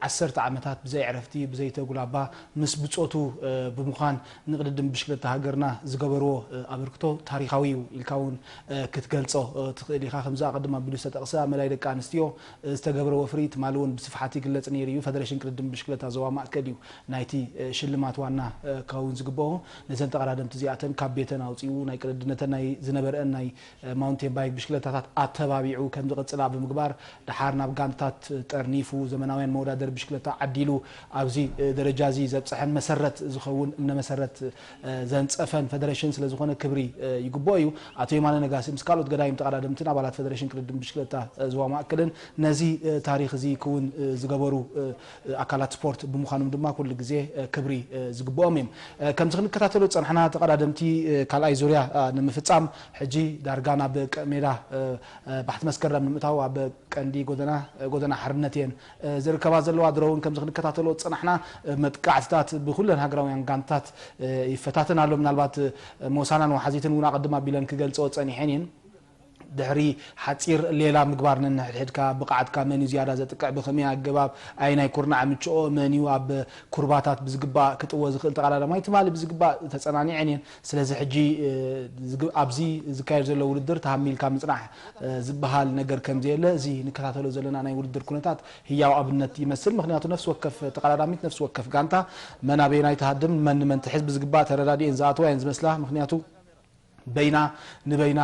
ዓሰርተ ዓመታት ብዘይ ዕረፍቲ ብዘይ ተጉላባ ምስ ብጾቱ ብምዃን ንቅድድም ብሽክለታ ሃገርና ዝገበርዎ ኣበርክቶ ታሪኻዊ እዩ ኢልካ እውን ክትገልጾ ትኽእል ኢኻ። ከምዚ ኣቐድም ኣቢሉ ዝተጠቕሰ ኣብ መዳይ ደቂ ኣንስትዮ ዝተገብረ ወፍሪ ትማሊ እውን ብስፍሓት ይግለጽ ነይሩ እዩ። ፈደሬሽን ቅድድም ብሽክለታ ዞባ ማእከል እዩ ናይቲ ሽልማት ዋና ክኸውን ዝግብኦ። ነዘን ተቐዳደምቲ እዚኣተን ካብ ቤተን ኣውጺኡ ናይ ቅድድነተን ናይ ዝነበረአን ናይ ማውንቴን ባይክ ብሽክለታታት ኣተባቢዑ ከም ዝቕጽላ ብምግባር ደሓር ናብ ጋንታት ጠርኒፉ ዘመናውያን መወዳደሪ ብሽክለታ ዓዲሉ ኣብዚ ደረጃ እዚ ዘብጽሐን መሰረት ዝኸውን እምነ መሰረት ዘንጸፈን ፈደረሽን ስለ ዝኾነ ክብሪ ይግብኦ እዩ። ኣቶ የማነ ነጋሲ ምስ ካልኦት ገዳይም ተቐዳደምትን ኣባላት ፈደረሽን ቅድድም ብሽክለታ ዞባ ማእከልን ነዚ ታሪኽ እዚ ክውን ዝገበሩ ኣካላት ስፖርት ብምዃኖም ድማ ኩሉ ግዜ ክብሪ ዝግብኦም እዮም። ከምዚ ክንከታተሎ ዝጸናሕና ተቐዳደምቲ ካልኣይ ዙርያ ንምፍጻም ሕጂ ዳርጋ ናብ ሜዳ ባሕቲ መስከረም ንምእታው ኣብ ቀንዲ ጎደና ጎደና ሓርነት እየን ዝርከባ ዘለዋ። ድሮ እውን ከምዚ ክንከታተሎ ዝጸናሕና መጥቃዕትታት ብኩለን ሃገራውያን ጋንታት ይፈታተን ኣሎ። ምናልባት ሞሳናን ወሓዚትን እውን ኣቐድም ኣቢለን ክገልጸኦ ጸኒሐን እየን። ድሕሪ ሓጺር ሌላ ምግባር ነንሕድሕድካ ብቕዓትካ መን እዩ ዝያዳ ዘጥቅዕ፣ ብኸመይ ኣገባብ፣ ኣየናይ ኩርናዕ ምችኦ፣ መን እዩ ኣብ ኩርባታት ብዝግባእ ክጥወ ዝኽእል ተቐዳዳማይ ትማሊ ብዝግባእ ተጸናኒዐን እየን። ስለዚ ሕጂ ኣብዚ ዝካየድ ዘሎ ውድድር ተሃሚልካ ምጽናሕ ዝበሃል ነገር ከም ዘየለ እዚ ንከታተሎ ዘለና ናይ ውድድር ኩነታት ህያው ኣብነት ይመስል። ምኽንያቱ ነፍሲ ወከፍ ተቐዳዳሚት፣ ነፍሲ ወከፍ ጋንታ መን ኣበየናይ ትሃድም፣ መን ንመን ትሕዝ ብዝግባእ ተረዳዲኤን ዝኣተዋ እየን ዝመስላ። ምኽንያቱ በይና ንበይና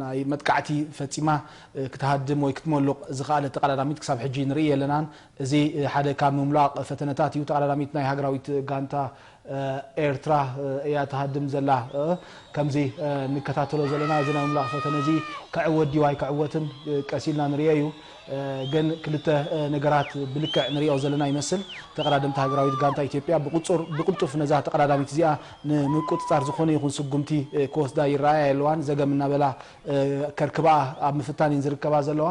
ናይ መጥቃዕቲ ፈጺማ ክትሃድም ወይ ክትመሉቕ ዝኸኣለት ተቐዳዳሚት ክሳብ ሕጂ ንርኢ የለናን። እዚ ሓደ ካብ ምምላቕ ፈተነታት እዩ። ተቐዳዳሚት ናይ ሃገራዊት ጋንታ ኤርትራ እያ ትሃድም ዘላ። ከምዚ ንከታተሎ ዘለና እዚ ናይ ምምላቕ ፈተነ እዚ ክዕወት ድዩ ኣይክዕወትን ቀስ ኢልና ንሪኦ እዩ። ግን ክልተ ነገራት ብልክዕ ንሪኦ ዘለና ይመስል። ተቐዳደምቲ ሃገራዊት ጋንታ ኢትዮጵያ ብቁጹር ብቅልጡፍ ነዛ ተቐዳዳሚት እዚኣ ንምቁጽጻር ዝኾነ ይኹን ስጉምቲ ክወስዳ ይረኣያ የለዋን። ዘገም እናበላ ከርክባኣ ኣብ ምፍታን እየን ዝርከባ ዘለዋ።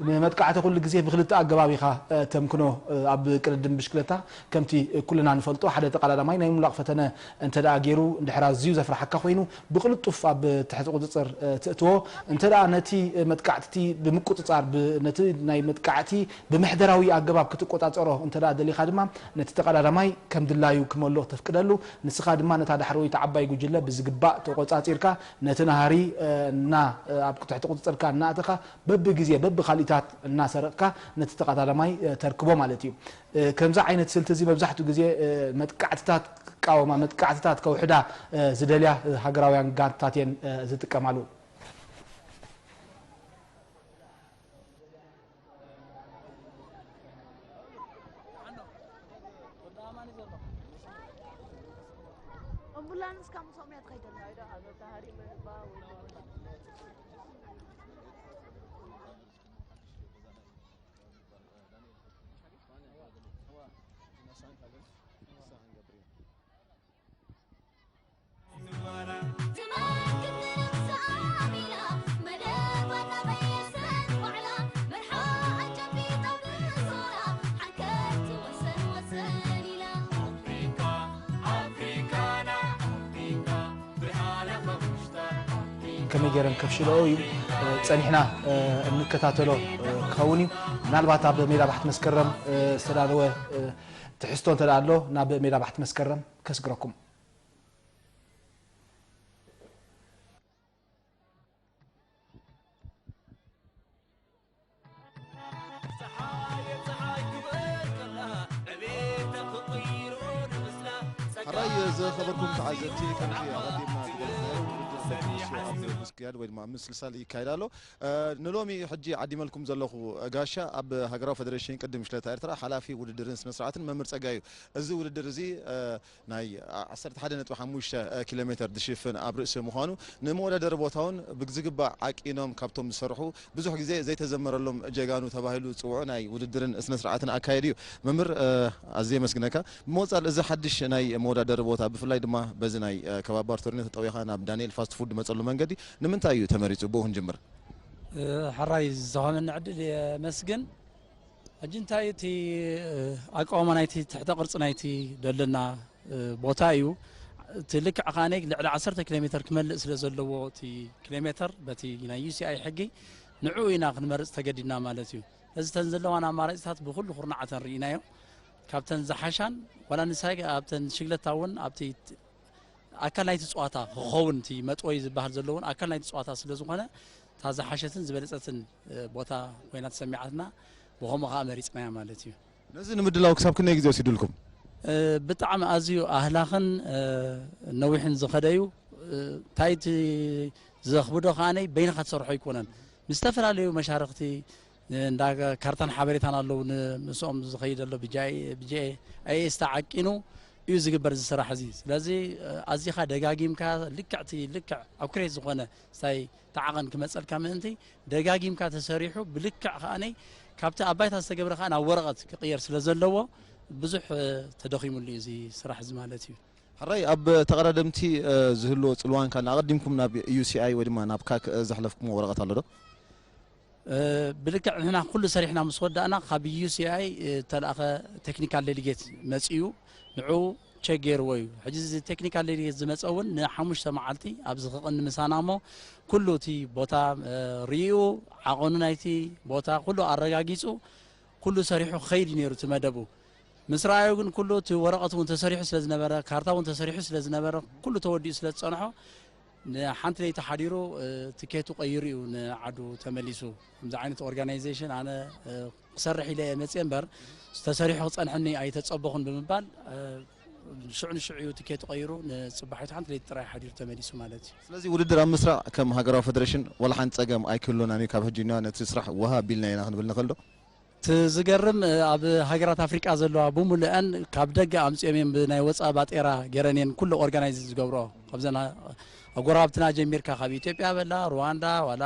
ንመጥቃዕቲ ኩሉ ግዜ ብክልተ ኣገባብ ኢኻ ተምክኖ ኣብ ቅድድም ብሽክለታ። ከምቲ ኩልና ንፈልጦ ሓደ ተቐዳዳማይ ናይ ምምላቕ ፈተነ እንተ ደኣ ገይሩ እንድሕር ኣዝዩ ዘፍርሓካ ኮይኑ ብቕልጡፍ ኣብ ትሕቲ ቁጽጽር ትእትዎ። እንተ ደኣ ነቲ መጥቃዕቲ ብምቁጽጻር ነቲ ናይ መጥቃዕቲ ብምሕደራዊ ኣገባብ ክትቆጻጸሮ እንተ ደኣ ደሊኻ ድማ ነቲ ተቐዳዳማይ ከም ድላዩ ክመልኦ ተፍቅደሉ። ንስኻ ድማ ነታ ዳሕረወይቲ ዓባይ ጉጅለ ብዝግባእ ተቆጻጺርካ ነቲ ናህሪ እና ኣብ ትሕቲ ቁጽጽርካ እናእተኻ በብግዜ በብካሊእታት እናሰረቕካ ነቲ ተቐዳዳማይ ተርክቦ ማለት እዩ። ከምዚ ዓይነት ስልቲ እዚ መብዛሕትኡ ግዜ መጥቃዕትታት ክቃወማ፣ መጥቃዕትታት ከውሕዳ ዝደልያ ሃገራውያን ጋንትታት እየን ዝጥቀማሉ። ኣምቡላንስ ካብ ምሶም እያ ትኸይደላ። ከመይ ገይረን ከፍሽለኦ እዩ ጸኒሕና እንከታተሎ ክኸውን እዩ። ምናልባት ኣብ ሜዳ ባሕቲ መስከረም ዝተዳለወ ትሕዝቶ እንተ ኣሎ ናብ ሜዳ ባሕቲ መስከረም ከስግረኩም። ሕራይ ዝኸበርኩም ተዓዘብቲ፣ ከምቲ ኣቐዲምና ዝገለጽናዮ፣ ውድድር ናይ ኩዕሶ ኣብ ምስክያድ ወይ ድማ ምስልሳል ይካየድ ኣሎ። ንሎሚ ሕጂ ዓዲመልኩም ዘለኹ ጋሻ ኣብ ሃገራዊ ፈደረሽን ቅድም ሽለታ ኤርትራ ሓላፊ ውድድርን ስነ ስርዓትን መምህር ጸጋይ እዩ። እዚ ውድድር እዚ ናይ ዓሰርተ ሓደ ነጥቢ ሓሙሽተ ኪሎ ሜትር ዝሽፍን ኣብ ርእሲ ምዃኑ፣ ንመወዳደሪ ቦታ እውን ብዝግባእ ዓቂኖም ካብቶም ዝሰርሑ፣ ብዙሕ ግዜ ዘይተዘመረሎም ጀጋኑ ተባሂሉ ዝጽውዑ ናይ ውድድርን ስነ ስርዓትን ኣካየዲ እዩ። መምህር ኣዝየ የመስግነካ። ብምቕጻል እዚ ሓድሽ ናይ መወዳደሪ ቦታ ብፍላይ ድማ በዚ ናይ ከባባር ቶሪኖ ተጠዊኻ ናብ ዳንኤል ፋስት ፉድ ዝመጸሉ መንገዲ ንምንታይ እዩ ተመሪጹ? ብኡ ክንጅምር። ሕራይ ዝሃበኒ ዕድል የመስግን። ሕጂ እንታይ እቲ ኣቃውማ ናይቲ ትሕተ ቅርጺ ናይቲ ደለና ቦታ እዩ። እቲ ልክዕ ከኣ ልዕሊ ዓሰርተ ኪሎ ሜትር ክመልእ ስለ ዘለዎ እቲ ኪሎ ሜትር በቲ ናይ ዩ ሲ ኣይ ሕጊ ንዕኡ ኢና ክንመርጽ ተገዲድና ማለት እዩ። እዚ ተን ዘለዋና ኣማራጺታት ብኩሉ ኩርናዓተን ርኢናዮ። ካብተን ዝሓሻን ዋላ ንሳይ ኣብተን ሽግለታ እውን ኣብቲ ኣካል ናይቲ ጸዋታ ክኸውን እቲ መጥወይ ዝበሃል ዘለውን ኣካል ናይቲ ጸዋታ ስለ ዝኾነ እታ ዝሓሸትን ዝበለጸትን ቦታ ኮይና ተሰሚዓትና ብኸምኡ ከዓ መሪጽናያ ማለት እዩ። ነዚ ንምድላው ክሳብ ክንደይ ግዜ ወሲዱልኩም? ብጣዕሚ ኣዝዩ ኣህላኽን ነዊሕን ዝኸደ እዩ። እንታይ እቲ ዘኽብዶ ከዓነይ በይንኻ ትሰርሖ ኣይኮነን። ምስ ዝተፈላለዩ መሻርኽቲ እንዳ ካርታን ሓበሬታን ኣለዉ ምስኦም ዝኸይድ ኣሎ ብጃኤ ተዓቂኑ እዩ ዝግበር እዚ ስራሕ እዚ። ስለዚ ኣዚኻ ደጋጊምካ ልክዕ እቲ ልክዕ ኣኩሬት ዝኾነ ስታይ ተዓቐን ክመፀልካ ምእንቲ ደጋጊምካ ተሰሪሑ ብልክዕ ከዓነይ ካብቲ ኣብ ባይታ ዝተገብረ ከዓ ናብ ወረቐት ክቕየር ስለ ዘለዎ ብዙሕ ተደኺሙሉ እዩ እዚ ስራሕ እዚ ማለት እዩ። ሕራይ ኣብ ተቐዳደምቲ ዝህልዎ ፅልዋን ካልእ ኣቐዲምኩም ናብ ዩ ሲ ኣይ ወይ ድማ ናብ ካክ ዘሕለፍኩምዎ ወረቐት ኣሎ ዶ? ብልክዕ ንሕና ኩሉ ሰሪሕና ምስ ወዳእና ካብ ዩ ሲ ኣይ ዝተላእኸ ቴክኒካል ዴሊጌት መፂኡ ንዑ ቸክ ገይርዎ እዩ። ሕጂ እዚ ቴክኒካል ዴሊጌት ዝመፀ እውን ንሓሙሽተ መዓልቲ ኣብዚ ክቕኒ ምሳና እሞ ኩሉ እቲ ቦታ ርኢኡ ዓቐኑ ናይቲ ቦታ ኩሉ ኣረጋጊፁ ኩሉ ሰሪሑ ክኸይድ እዩ ነይሩ እቲ መደቡ። ምስ ረኣዮ ግን ኩሉ እቲ ወረቐት እውን ተሰሪሑ ስለ ዝነበረ ካርታ እውን ተሰሪሑ ስለ ዝነበረ ኩሉ ተወዲኡ ስለ ዝፀንሖ ንሓንቲ ለይቲ ሓዲሩ ትኬቱ ቀይሩ እዩ ንዓዱ ተመሊሱ። ከምዚ ዓይነት ኦርጋናይዜሽን ኣነ ክሰርሕ ኢለ እየ መፅየ እምበር ተሰሪሑ ክፀንሐኒ ኣይተፀበኹን ብምባል ሽዑ ንሽዑ እዩ ትኬቱ ቀይሩ ንፅባሒቱ ሓንቲ ለይቲ ጥራይ ሓዲሩ ተመሊሱ ማለት እዩ። ስለዚ ውድድር ኣብ ምስራዕ ከም ሃገራዊ ፈደረሽን ዋላ ሓንቲ ፀገም ኣይክህልወናን እዩ። ካብ ሕጂ ንያ ነቲ ስራሕ ወሃ ኣቢልና ኢና ክንብል ንኽእል ዶ? እቲ ዝገርም ኣብ ሃገራት ኣፍሪቃ ዘለዋ ብምሉአን ካብ ደገ ኣምፅኦም እዮም ብናይ ወፃኢ ባጤራ ገይረን እየን ኩሉ ኦርጋናይዝ ዝገብርኦ ካብዘን ኣጎራብትና ጀሚርካ ካብ ኢትዮጵያ በላ ሩዋንዳ ዋላ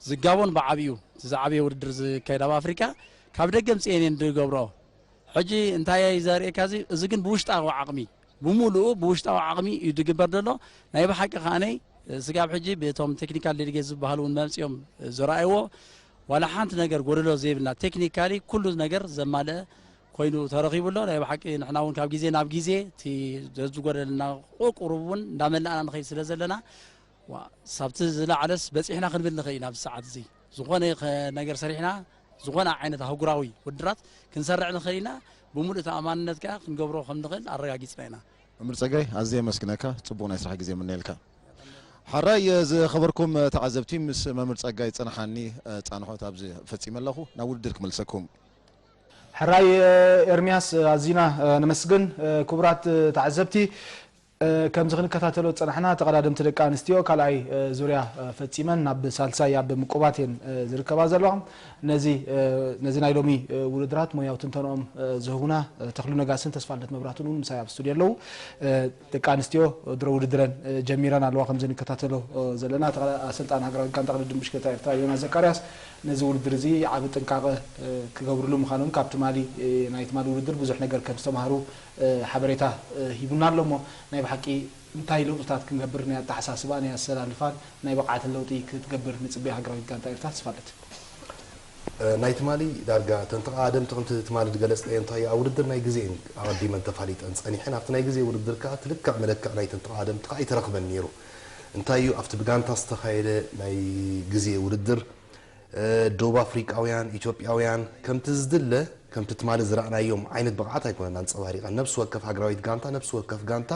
ዝጋቦን ብዓብዩ እቲ ዝዓበየ ውድድር ዝካየድ ኣብ ኣፍሪቃ ካብ ደገ ኣምፅኤን እየን ዝገብርኦ ሕጂ እንታይ እዩ ዘርእየካ እዚ እዚ ግን ብውሽጣዊ ዓቕሚ ብምሉኡ ብውሽጣዊ ዓቕሚ እዩ ዝግበር ዘሎ ናይ ብሓቂ ከዓነይ ስጋብ ሕጂ ብእቶም ቴክኒካል ዴሊጌት ዝበሃሉ እውን መምፅኦም ዝረኣይዎ ዋላ ሓንቲ ነገር ጎደሎ ዘይብልና ቴክኒካሊ ኩሉ ነገር ዘማልአ ኮይኑ ተረኺቡ ኣሎ። ናይ ብሓቂ ንሕና እውን ካብ ግዜ ናብ ግዜ እቲ ዘዝጎደልና ቁሩብ እውን እንዳመላእና ንኸይድ ስለ ዘለና ሳብቲ ዝለዓለስ በፂሕና ክንብል ንኽእል ኢና። ኣብዚ ሰዓት እዚ ዝኾነ ነገር ሰሪሕና ዝኾነ ዓይነት ኣህጉራዊ ውድድራት ክንሰርዕ ንኽእል ኢና። ብምሉእ ተኣማንነት ከኣ ክንገብሮ ከም ንኽእል ኣረጋጊፅና ኢና። መምህር ጸጋይ ኣዝየ የመስግነካ፣ ጽቡቕ ናይ ስራሕ ግዜ ይምነየልካ። ሕራይ ዝኸበርኩም ተዓዘብቲ፣ ምስ መምህር ጸጋይ ጽንሓኒ ጻንሖት ኣብዚ ፈጺመ ኣለኹ። ናብ ውድድር ክመልሰኩም። ሕራይ ኤርምያስ ኣዚና ነመስግን። ክቡራት ተዓዘብቲ፣ ከምዚ ክንከታተሎ ዝጸናሕና ተቐዳደምቲ ደቂ ኣንስትዮ ካልኣይ ዙርያ ፈጺመን ናብ ሳልሳይ ኣብ ምቁባት እየን ዝርከባ ዘለዋ። ነዚ ነዚ ናይ ሎሚ ውድድራት ሞያዊ ትንተንኦም ዝህቡና ተኽሉ ነጋስን ተስፋልደት መብራቱን እውን ምሳይ ኣብ ስቱድዮ ኣለዉ። ደቂ ኣንስትዮ ድሮ ውድድረን ጀሚረን ኣለዋ። ከምዚ ንከታተሎ ዘለና ኣሰልጣን ሃገራዊት ጋንታ ቅድድም ብሽክለታ ኤርትራ ዮናስ ዘካርያስ ነዚ ውድድር እዚ ዓቢ ጥንቃቐ ክገብርሉ ምዃኖም ካብ ትማሊ ናይ ትማሊ ውድድር ብዙሕ ነገር ከም ዝተማህሩ ሓበሬታ ሂቡና ኣሎ። እሞ ናይ ብሓቂ እንታይ ለውጥታት ክንገብር ናይ ኣተሓሳስባ ናይ ኣሰላልፋን ናይ ብቕዓትን ለውጢ ክትገብር ንጽበያ ሃገራዊት ጋንታ ኤርትራ? ተስፋልደት። ናይ ትማሊ ዳርጋ እተን ተቐዳደምቲ ከምቲ ትማሊ ዝገለፅናዮ እንታይ ኣብ ውድድር ናይ ግዜ እየን ኣቐዲመን ተፋሊጠን ፀኒሐን ኣብቲ ናይ ግዜ ውድድር ከዓ እቲ ልክዕ መለክዕ ናይተን ተቐዳደምቲ ከዓ ኣይተረኽበን ነይሩ። እንታይ እዩ ኣብቲ ብጋንታ ዝተኻየደ ናይ ግዜ ውድድር፣ እ፣ ደቡብ ኣፍሪቃውያን፣ ኢትዮጵያውያን ከምቲ ዝድለ፣ ከምቲ ትማሊ ዝረኣናዮም ዓይነት ብቕዓት ኣይኮነን ኣንጸባሪቐን። ነፍሲ ወከፍ ሃገራዊት ጋንታ፣ ነፍሲ ወከፍ ጋንታ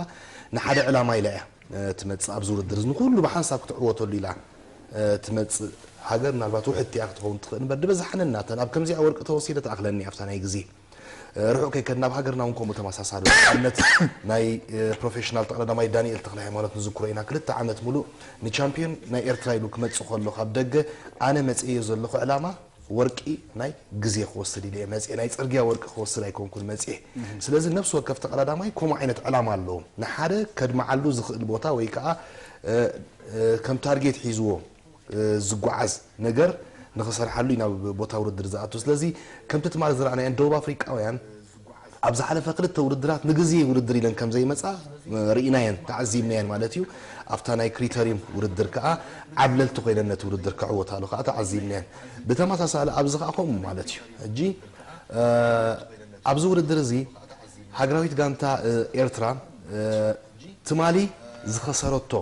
ንሓደ ዕላማ ኢላ እያ፣ እ፣ ትመጽእ። ኣብዚ ውድድር እዚ ንኹሉ ብሓንሳብ ክትዕወተሉ ኢላ፣ እ፣ ትመጽእ ሃገር ምናልባት ውሕድቲ እያ ክትኸውን ትኽእል እምበር፣ ዝበዝሓ ነናተን ኣብ ከምዚኣ ወርቂ ተወሲደ ትኣኽለኒ ኣብታ ናይ ግዜ። ርሑቕ ከይከድና ኣብ ሃገርና እውን ከምኡ ተመሳሳሊ። ንኣብነት ናይ ፕሮፌሽናል ተቐዳዳማይ ዳንኤል ተኽለ ሃይማኖት ንዝክሮ ኢና። ክልተ ዓመት ሙሉእ ንቻምፒዮን ናይ ኤርትራ ኢሉ ክመጽእ ከሎ ካብ ደገ ኣነ መጽኤዮ ዘለኹ ዕላማ ወርቂ ናይ ግዜ ክወስድ ኢለ እየ መጽኤ፣ ናይ ጽርግያ ወርቂ ክወስድ ኣይኮንኩን መጽኤ። ስለዚ ነፍሲ ወከፍ ተቐዳዳማይ ከምኡ ዓይነት ዕላማ ኣለዎ። ንሓደ ከድምዓሉ ዝኽእል ቦታ ወይ ከዓ፣ እ፣ እ፣ ከም ታርጌት ሒዝዎ ዝጓዓዝ ነገር ንኽሰርሓሉ ኢና ናብ ቦታ ውድድር ዝኣቱ። ስለዚ ከምቲ ትማሊ ዝረኣናየን ደቡብ ኣፍሪቃውያን ኣብ ዝሓለፈ ክልተ ውድድራት ንግዜ ውድድር ኢለን ከም ዘይመጻ ርኢናየን፣ ተዓዚብናየን ማለት እዩ። ኣብታ ናይ ክሪተሪም ውድድር ከኣ ዓብለልቲ ኮይነን ነቲ ውድድር ክዕወታሉ ከኣ ተዓዚብናየን። ብተመሳሳሊ ኣብዚ ከኣ ከምኡ ማለት እዩ። ሕጂ፣ እ፣ ኣብዚ ውድድር እዚ ሃገራዊት ጋንታ፣ እ፣ ኤርትራ፣ እ፣ ትማሊ ዝኸሰረቶ፣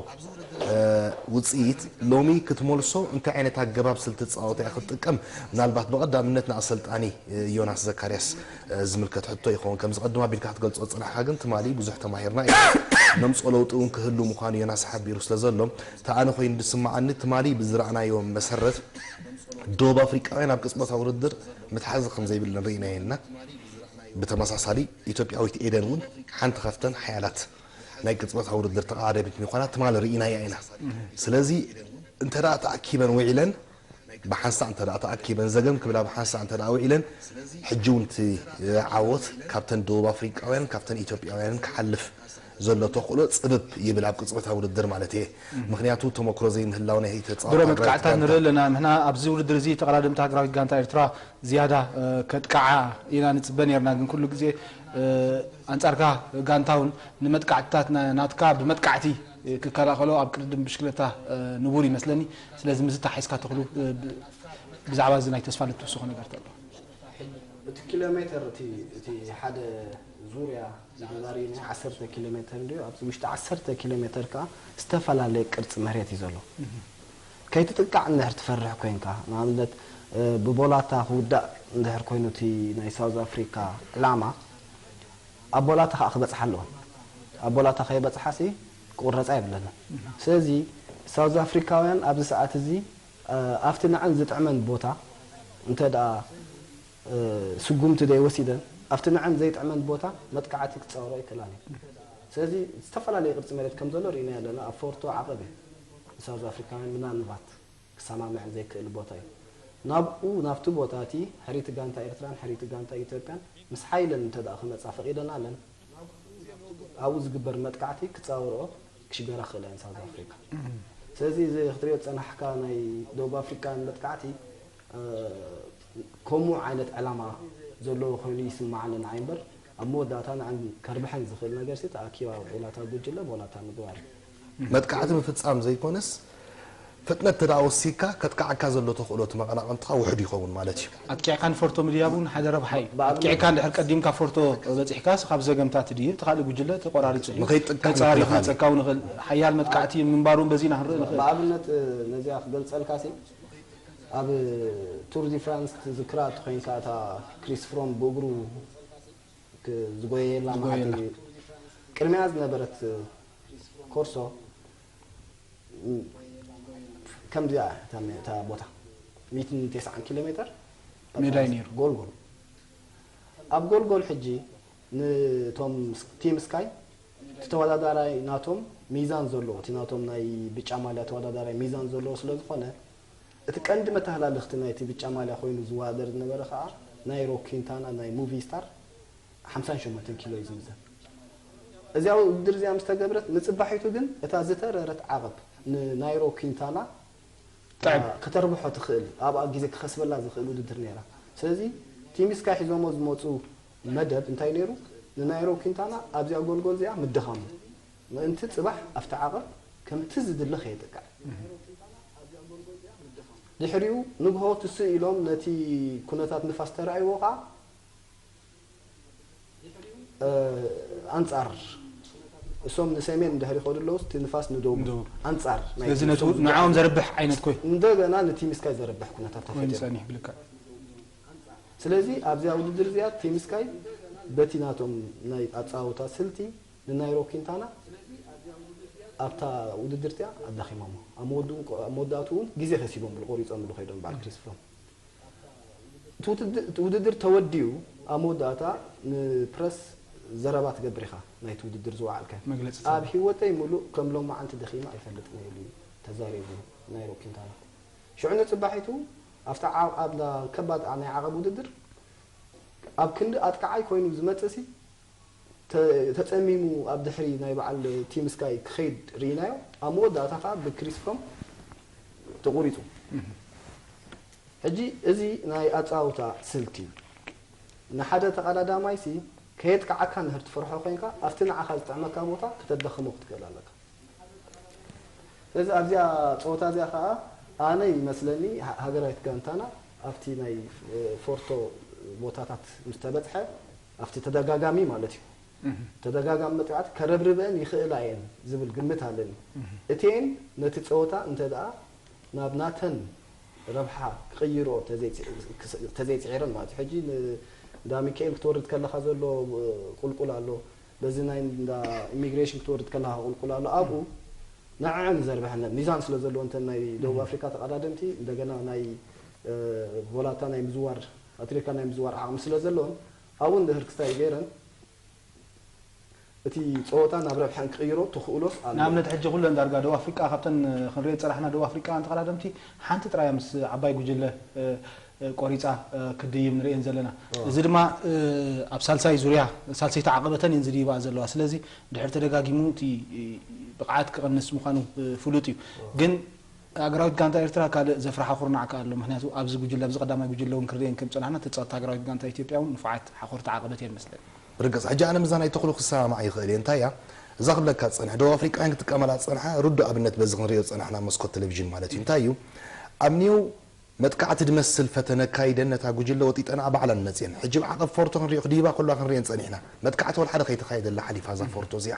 እ፣ ውጽኢት ሎሚ ክትመልሶ እንታይ ዓይነት ኣገባብ ስልቲ ጸወታ እያ ክትጥቀም? ምናልባት ብቐዳምነት ንኣሰልጣኒ፣ እ፣ ዮናስ ዘካርያስ፣ እ፣ ዝምልከት ሕቶ ይኸውን። ከምዚ ቀድም ኣቢልካ ክትገልጾ ዝጸናሕካ ግን ትማሊ ብዙሕ ተማሂርና ኢና። ነምጽኦ ለውጢ እውን ክህሉ ምዃኑ ዮናስ ሓቢሩ ስለ ዘሎ፣ እታ ኣነ ኮይኑ ዝስምዓኒ ትማሊ ብዝረኣናዮ መሰረት ደቡብ ኣፍሪቃውያን ኣብ ቅጽበታዊ ውድድር ምትሓዚ ከም ዘይብለን ርኢናዮ ኢና። ብተመሳሳሊ ኢትዮጵያዊት ኤደን እውን ሓንቲ ካብተን ሓያላት ናይ ቅጽበታዊ ውድድር ተቐዳደሚት ምዃና ትማሊ ርኢናያ ኢና። ስለዚ እንተ ደኣ ተኣኪበን ውዒለን፣ ብሓንሳእ እንተ ደኣ ተኣኪበን፣ ዘገም ክብላ ብሓንሳእ እንተ ደኣ ውዒለን፣ ሕጂ እውን እቲ ዓወት ካብተን ደቡብ ኣፍሪቃውያን ካብተን ኢትዮጵያውያንን ክሓልፍ ዘሎ ተኽእሎ ጽብብ ይብል ኣብ ቅጽበታዊ ውድድር ማለት እየ። ምኽንያቱ ተመክሮ ዘይምህላው ናይ ተጻዋታይ ድሮ መጥቃዕትታት ንርኢ ኣለና። ንሕና ኣብዚ ውድድር እዚ ተቐዳደምቲ ሃገራዊት ጋንታ ኤርትራ ዝያዳ፣ እ፣ ከጥቅዓ ኢና ንጽበ ነርና። ግን ኩሉ ግዜ፣ እ፣ ኣንጻርካ ጋንታ እውን ንመጥቃዕትታት ና-፣ ናትካ ብመጥቃዕቲ፣ እ፣ ክከላኸሎ ኣብ ቅድድም ብሽክለታ፣ እ፣ ንቡር ይመስለኒ። ስለዚ ምስዚ ተሓሒዝካ ተኽሉ፣ እ፣ ብ-፣ ብዛዕባ እዚ ናይ ተስፋ ልትውስኾ ነገር ተሎ። እቲ ኪሎ ሜተር፣ እቲ፣ እቲ ሓደ ዙርያ ተዛሪብና ዓሰርተ ኪሎ ሜተር እንድዩ። ኣብዚ ውሽጢ ዓሰርተ ኪሎ ሜተር ከኣ ዝተፈላለየ ቅርጺ መሬት እዩ ዘሎ። ከይትጥቃዕ እንድሕር ትፈርሕ ኮይንካ፣ ንኣብነት፣ እ፣ ብቦላታ ክውዳእ እንድሕር ኮይኑ እቲ ናይ ሳውዝ ኣፍሪካ ዕላማ፣ ኣብ ቦላታ ከኣ ክበጽሓ ኣለወን። ኣብ ቦላታ ከይበጽሓሲ ክቑረጻ የብለንን። ስለዚ ሳውዝ ኣፍሪካውያን ኣብዚ ሰዓት እዚ፣ እ፣ ኣብቲ ንዐን ዝጥዕመን ቦታ እንተ ደኣ፣ እ፣ ስጉምቲ ዘይወሲደን፣ ኣብቲ ንዐን ዘይጥዕመን ቦታ መጥቃዕቲ ክጻወራ ኣይክእላን እየን። ስለዚ ዝተፈላለየ ቅርጺ መሬት ከም ዘሎ ርኢና ኣለና። ኣብ ፎርቶ ዓቐብ እዩ ንሳውዝ ኣፍሪካውያን ምናልባት ክሰማምዐን ዘይክእል ቦታ እዩ። ናብኡ፣ ናብቲ ቦታ እቲ ሕሪቲ ጋንታ ኤርትራን ሕሪቲ ጋንታ ኢትዮጵያን ምስ ሓይለን እንተ ደኣ ክመጻ ፈቒደን ኣለን፣ ኣብኡ ዝግበር መጥቃዕቲ ክጻወርኦ ክሽገራ ክኽእላ እየን ሳውዝ ኣፍሪካ። ስለዚ እዚ ክትሪኦ ዝጸናሕካ ናይ ደቡብ ኣፍሪካ መጥቃዕቲ፣ እ፣ ከምኡ ዓይነት ዕላማ ዘለዎ ኮይኑ ይስምዓኒ ንዓይ እምበር፣ ኣብ መወዳእታ ንዓን ከርብሐን ዝኽእል ነገር ሲ ተኣኪባ ውዒላታ ጉጅለ ቦላታ ምግባር እዩ። መጥቃዕቲ ምፍጻም ዘይኮነስ፣ ፍጥነት እንተ ደኣ ወሲድካ፣ ከጥቅዓካ ዘሎ ተኽእሎ እቲ መቐናቕንትኻ ውሑድ ይኸውን ማለት እዩ። ኣጥቂዕካ ንፎርቶ ምድያብ እውን ሓደ ረብሓ እዩ። ብኣብነት ኣጥቂዕካ እንድሕር ቀዲምካ ፎርቶ በጺሕካስ ካብ ዘገምታ ትድይብ፣ እቲ ካልእ ጉጅለ ተቆራሪጹ እዩ። ንኸይጥቃዕ ተጻዋሪ ምክልኻል እዩ። ክመጸካ እውን ይኽእል። ሓያል መጥቃዕቲ ምንባሩ እውን በዚ ኢና ክንርኢ ንኽእል። ብኣብነት፣ እ፣ ነዚኣ ክገልጸልካ ሲ፣ ኣብ ቱር ዲ ፍራንስ ትዝክራ እንተኾይንካ፣ እታ ክሪስ ፍሮም ብእግሩ ክ-፣ ዝጎየየላ ዝጎየየላ። መዓልቲ፣ ቅድሚያ ዝነበረት ኮርሶ፣ ም-፣ ከምዚኣ እያ እታ መ-፣ እታ ቦታ፣ ሚእትን ተስዓን ኪሎ ሜተር ሜዳ እዩ ነይሩ። ጎልጎል። ኣብ ጎልጎል ሕጂ ንቶም ስ-፣ ቲም ስካይ፣ እቲ ተወዳዳራይ ናቶም ሚዛን ዘለዎ፣ እቲ ናቶም ናይ ብጫ ማልያ ተወዳዳራይ ሚዛን ዘለዎ ስለ ዝኾነ፣ እቲ ቀንዲ መተሃላልኽቲ ናይቲ ብጫ ማልያ ኮይኑ ዝወዳደር ዝነበረ ከኣ ናይሮ ኪንታና ናይ ሙቪ ስታር ሓምሳን ሸሞንተን ኪሎ እዩ ዝምዘን። እዚኣ ውድድር እዚኣ ምስ ተገብረት፣ ንጽባሒቱ ግን እታ ዝተረረት ዓቐብ ንናይሮ ኪንታና፣ ጥዕም። እ፣ ከተርብሖ ትኽእል፣ ኣብኣ ግዜ ክኸስበላ ዝኽእል ውድድር ነይራ። ስለዚ ቲም ስካይ ሒዞሞ ዝመጹ መደብ እንታይ ነይሩ? ንናይሮ ኪንታና ኣብዚኣ ጎልጎል እዚኣ ምድኻሙ፣ ምእንቲ ጽባሕ ኣብቲ ዓቐብ ከምቲ ዝድለ ከየጥቅዕ። ድሕሪኡ ንግሆ ትስእ ኢሎም ነቲ ኩነታት ንፋስ ተራእይዎ ኸኣ፣ እ፣ ኣንጻር እሶም ንሰሜን እንድሕር ይኸዱ ኣለዉ፣ እቲ ንፋስ ንደቡብ ንደቡብ። ኣንጻር ናይ ስለዚ ነቲ ንሶም ንዓኦም ዝግበር ዘርብሕ ዓይነት ኮይ እንደገና ንቲምስካይ ዘርብሕ ኩነታት ኮይኑ ተፈጢሩ። ጸኒሕ ብልክዕ። ስለዚ ኣብዚኣ ውድድር እዚኣ ቲምስካይ በቲ ናቶም ናይ ኣጻውታ ስልቲ ንናይሮ ኪንታና ኣብታ ውድድር እዚኣ ኣዳኺሞሞ። ኣብ መወድኡ-፣ ኣብ መወዳእቱ እውን ግዜ ከሲቦምሉ፣ ቆሪጾምሉ ከይዶም በዓል ክሪስ ፍሮም። እቲ ውድድ-፣ እቲ ውድድር ተወዲኡ ኣብ መወዳእታ ንፕረስ ዘረባ ትገብር ኢኻ፣ ናይቲ ውድድር ዝወዓልካዮ። መግለጺ ኣብ ትህብ። ህይወተይ ምሉእ ከም ሎማዓንቲ ደኺመ ኣይፈልጥን ኢሉ እዩ ተዛሪቡ ናይሮ ኪንታና። ሽዑ ንጽባሒቱ ኣብታ ዓ-፣ ኣብታ ከባድ ናይ ዓቐብ ውድድር ኣብ ክንዲ ኣጥቃዓይ ኮይኑ ዝመጽእሲ ተ-፣ ተጸሚሙ ኣብ ድሕሪ ናይ በዓል ቲምስካይ ክኸይድ ርኢናዮ። ኣብ መወዳእታ ከኣ ብክሪስ ፍሮም ተቖሪጹ። ሕጂ እዚ ናይ ኣጻውታ ስልቲ እዩ። ንሓደ ተቐዳዳማይሲ ከየጥቅዓካ እንድሕር ትፈርሖ ኮይንካ፣ ኣብቲ ንዓኻ ዝጥዕመካ ቦታ ክተዳኽሞ ክትክእል ኣለካ። ስለዚ ኣብዚኣ ጸወታ እዚኣ ከኣ ኣነ ይመስለኒ ሃ-፣ ሃገራዊት ጋንታና ኣብቲ ናይ፣ እ፣ ፎርቶ ቦታታት ምስ ተበጽሐ፣ ኣብቲ ተደጋጋሚ ማለት እዩ፣ እህ። ተደጋጋሚ መጥቃዕቲ ከረብርበን ይኽእላ እየን ዝብል ግምት ኣለኒ። እህ። እቲኤን ነቲ ጸወታ እንተ ደኣ ናብ ናተን ረብሓ ክቕይሮ ተዘይጽ-፣ ክስ-፣ ተዘይጽዒረን ማለት እዩ። ሕጂ ን-፣ እንዳ ሚካኤል ክትወርድ ከለኻ ዘሎ ቁልቁል ኣሎ፣ በዚ ናይ እንዳ ኢሚግሬሽን ክትወርድ ከለኻ ቁልቁል ኣሎ። ኣብኡ ንዐዐን ዘርብሐን ሚዛን ስለ ዘለዎ፣ እንተን ናይ ደቡብ ኣፍሪካ ተቐዳደምቲ እንደገና ናይ፣ እ፣ ቮላታ ናይ ምዝዋር፣ ኣትሌትካ ናይ ምዝዋር ዓቕሚ ስለ ዘለዎን፣ ኣብኡ እንድሕር ክስታይ ገይረን እቲ ጸወታ ናብ ረብሐን ክቕይሮ ትኽእሎስ ኣሎ? ንኣብነት ሕጂ ኩለን ዳርጋ ደቡብ ኣፍሪቃ ካብተን ክንሪኦ ዝጸናሕና ደቡብ ኣፍሪቃውያን ተቐዳደምቲ ሓንቲ ጥራይ ምስ ዓባይ ጉጅለ፣ እ፣ እ፣ ቆሪጻ፣ እ፣ ክትድይብ ንርእየን ዘለና። እዎ። እዚ ድማ፣ እ፣ ኣብ ሳልሳይ ዙርያ፣ ሳልሰይቲ ዓቐበተን እየን ዝድይባ ዘለዋ። ስለዚ ድሕር ተደጋጊሙ እቲ፣ እ፣ ብቕዓት ክቕንስ ምዃኑ፣ እ፣ ፍሉጥ እዩ። እዎ። ግን ሃገራዊት ጋንታ ኤርትራ ካልእ ዘፍርሓ ኩርናዕ ከኣ ኣሎ። ምኽንያቱ ኣብዚ ጉጅለ፣ ኣብዚ ቀዳማይ ጉጅለ እውን ክንርእየን ከም ዝጸናሕና፣ ተጻወትቲ ሃገራዊት ጋንታ ኢትዮጵያ እውን ንፉዓት ሓኾርቲ ዓቐበት እየን መስለን። ብርግጽ፣ ሕጂ ኣነ ምስዛ ናይ ተኽሉ ክሰማማዕ ይኽእል እየ። እንታይ እያ? እዛ ክብለካ ዝጸንሐ፣ ደቡብ ኣፍሪቃውያን ክጥቀመላ ዝጸንሓ ርዱእ ኣብነት በዚ ክንርእዮ ዝጸናሕና መስኮት ቴሌቪዥን ማለት እዩ። እንታይ እዩ? ኣብ ኒው መጥቃዕቲ ዝመስል ፈተነ ኣካይደን ነታ ጉጅለ ወጢጠንኣ ባዕለን መጽየን። ሕጂ ብዓቐብ ፎርቶ ክንርእዮ፣ ክድይባ ከለዋ ክንርእየን ጸኒሕና። መጥቃዕቲ ወላ ሓደ ከይተኻየደላ ሓሊፋ እዛ ፎርቶ እዚኣ።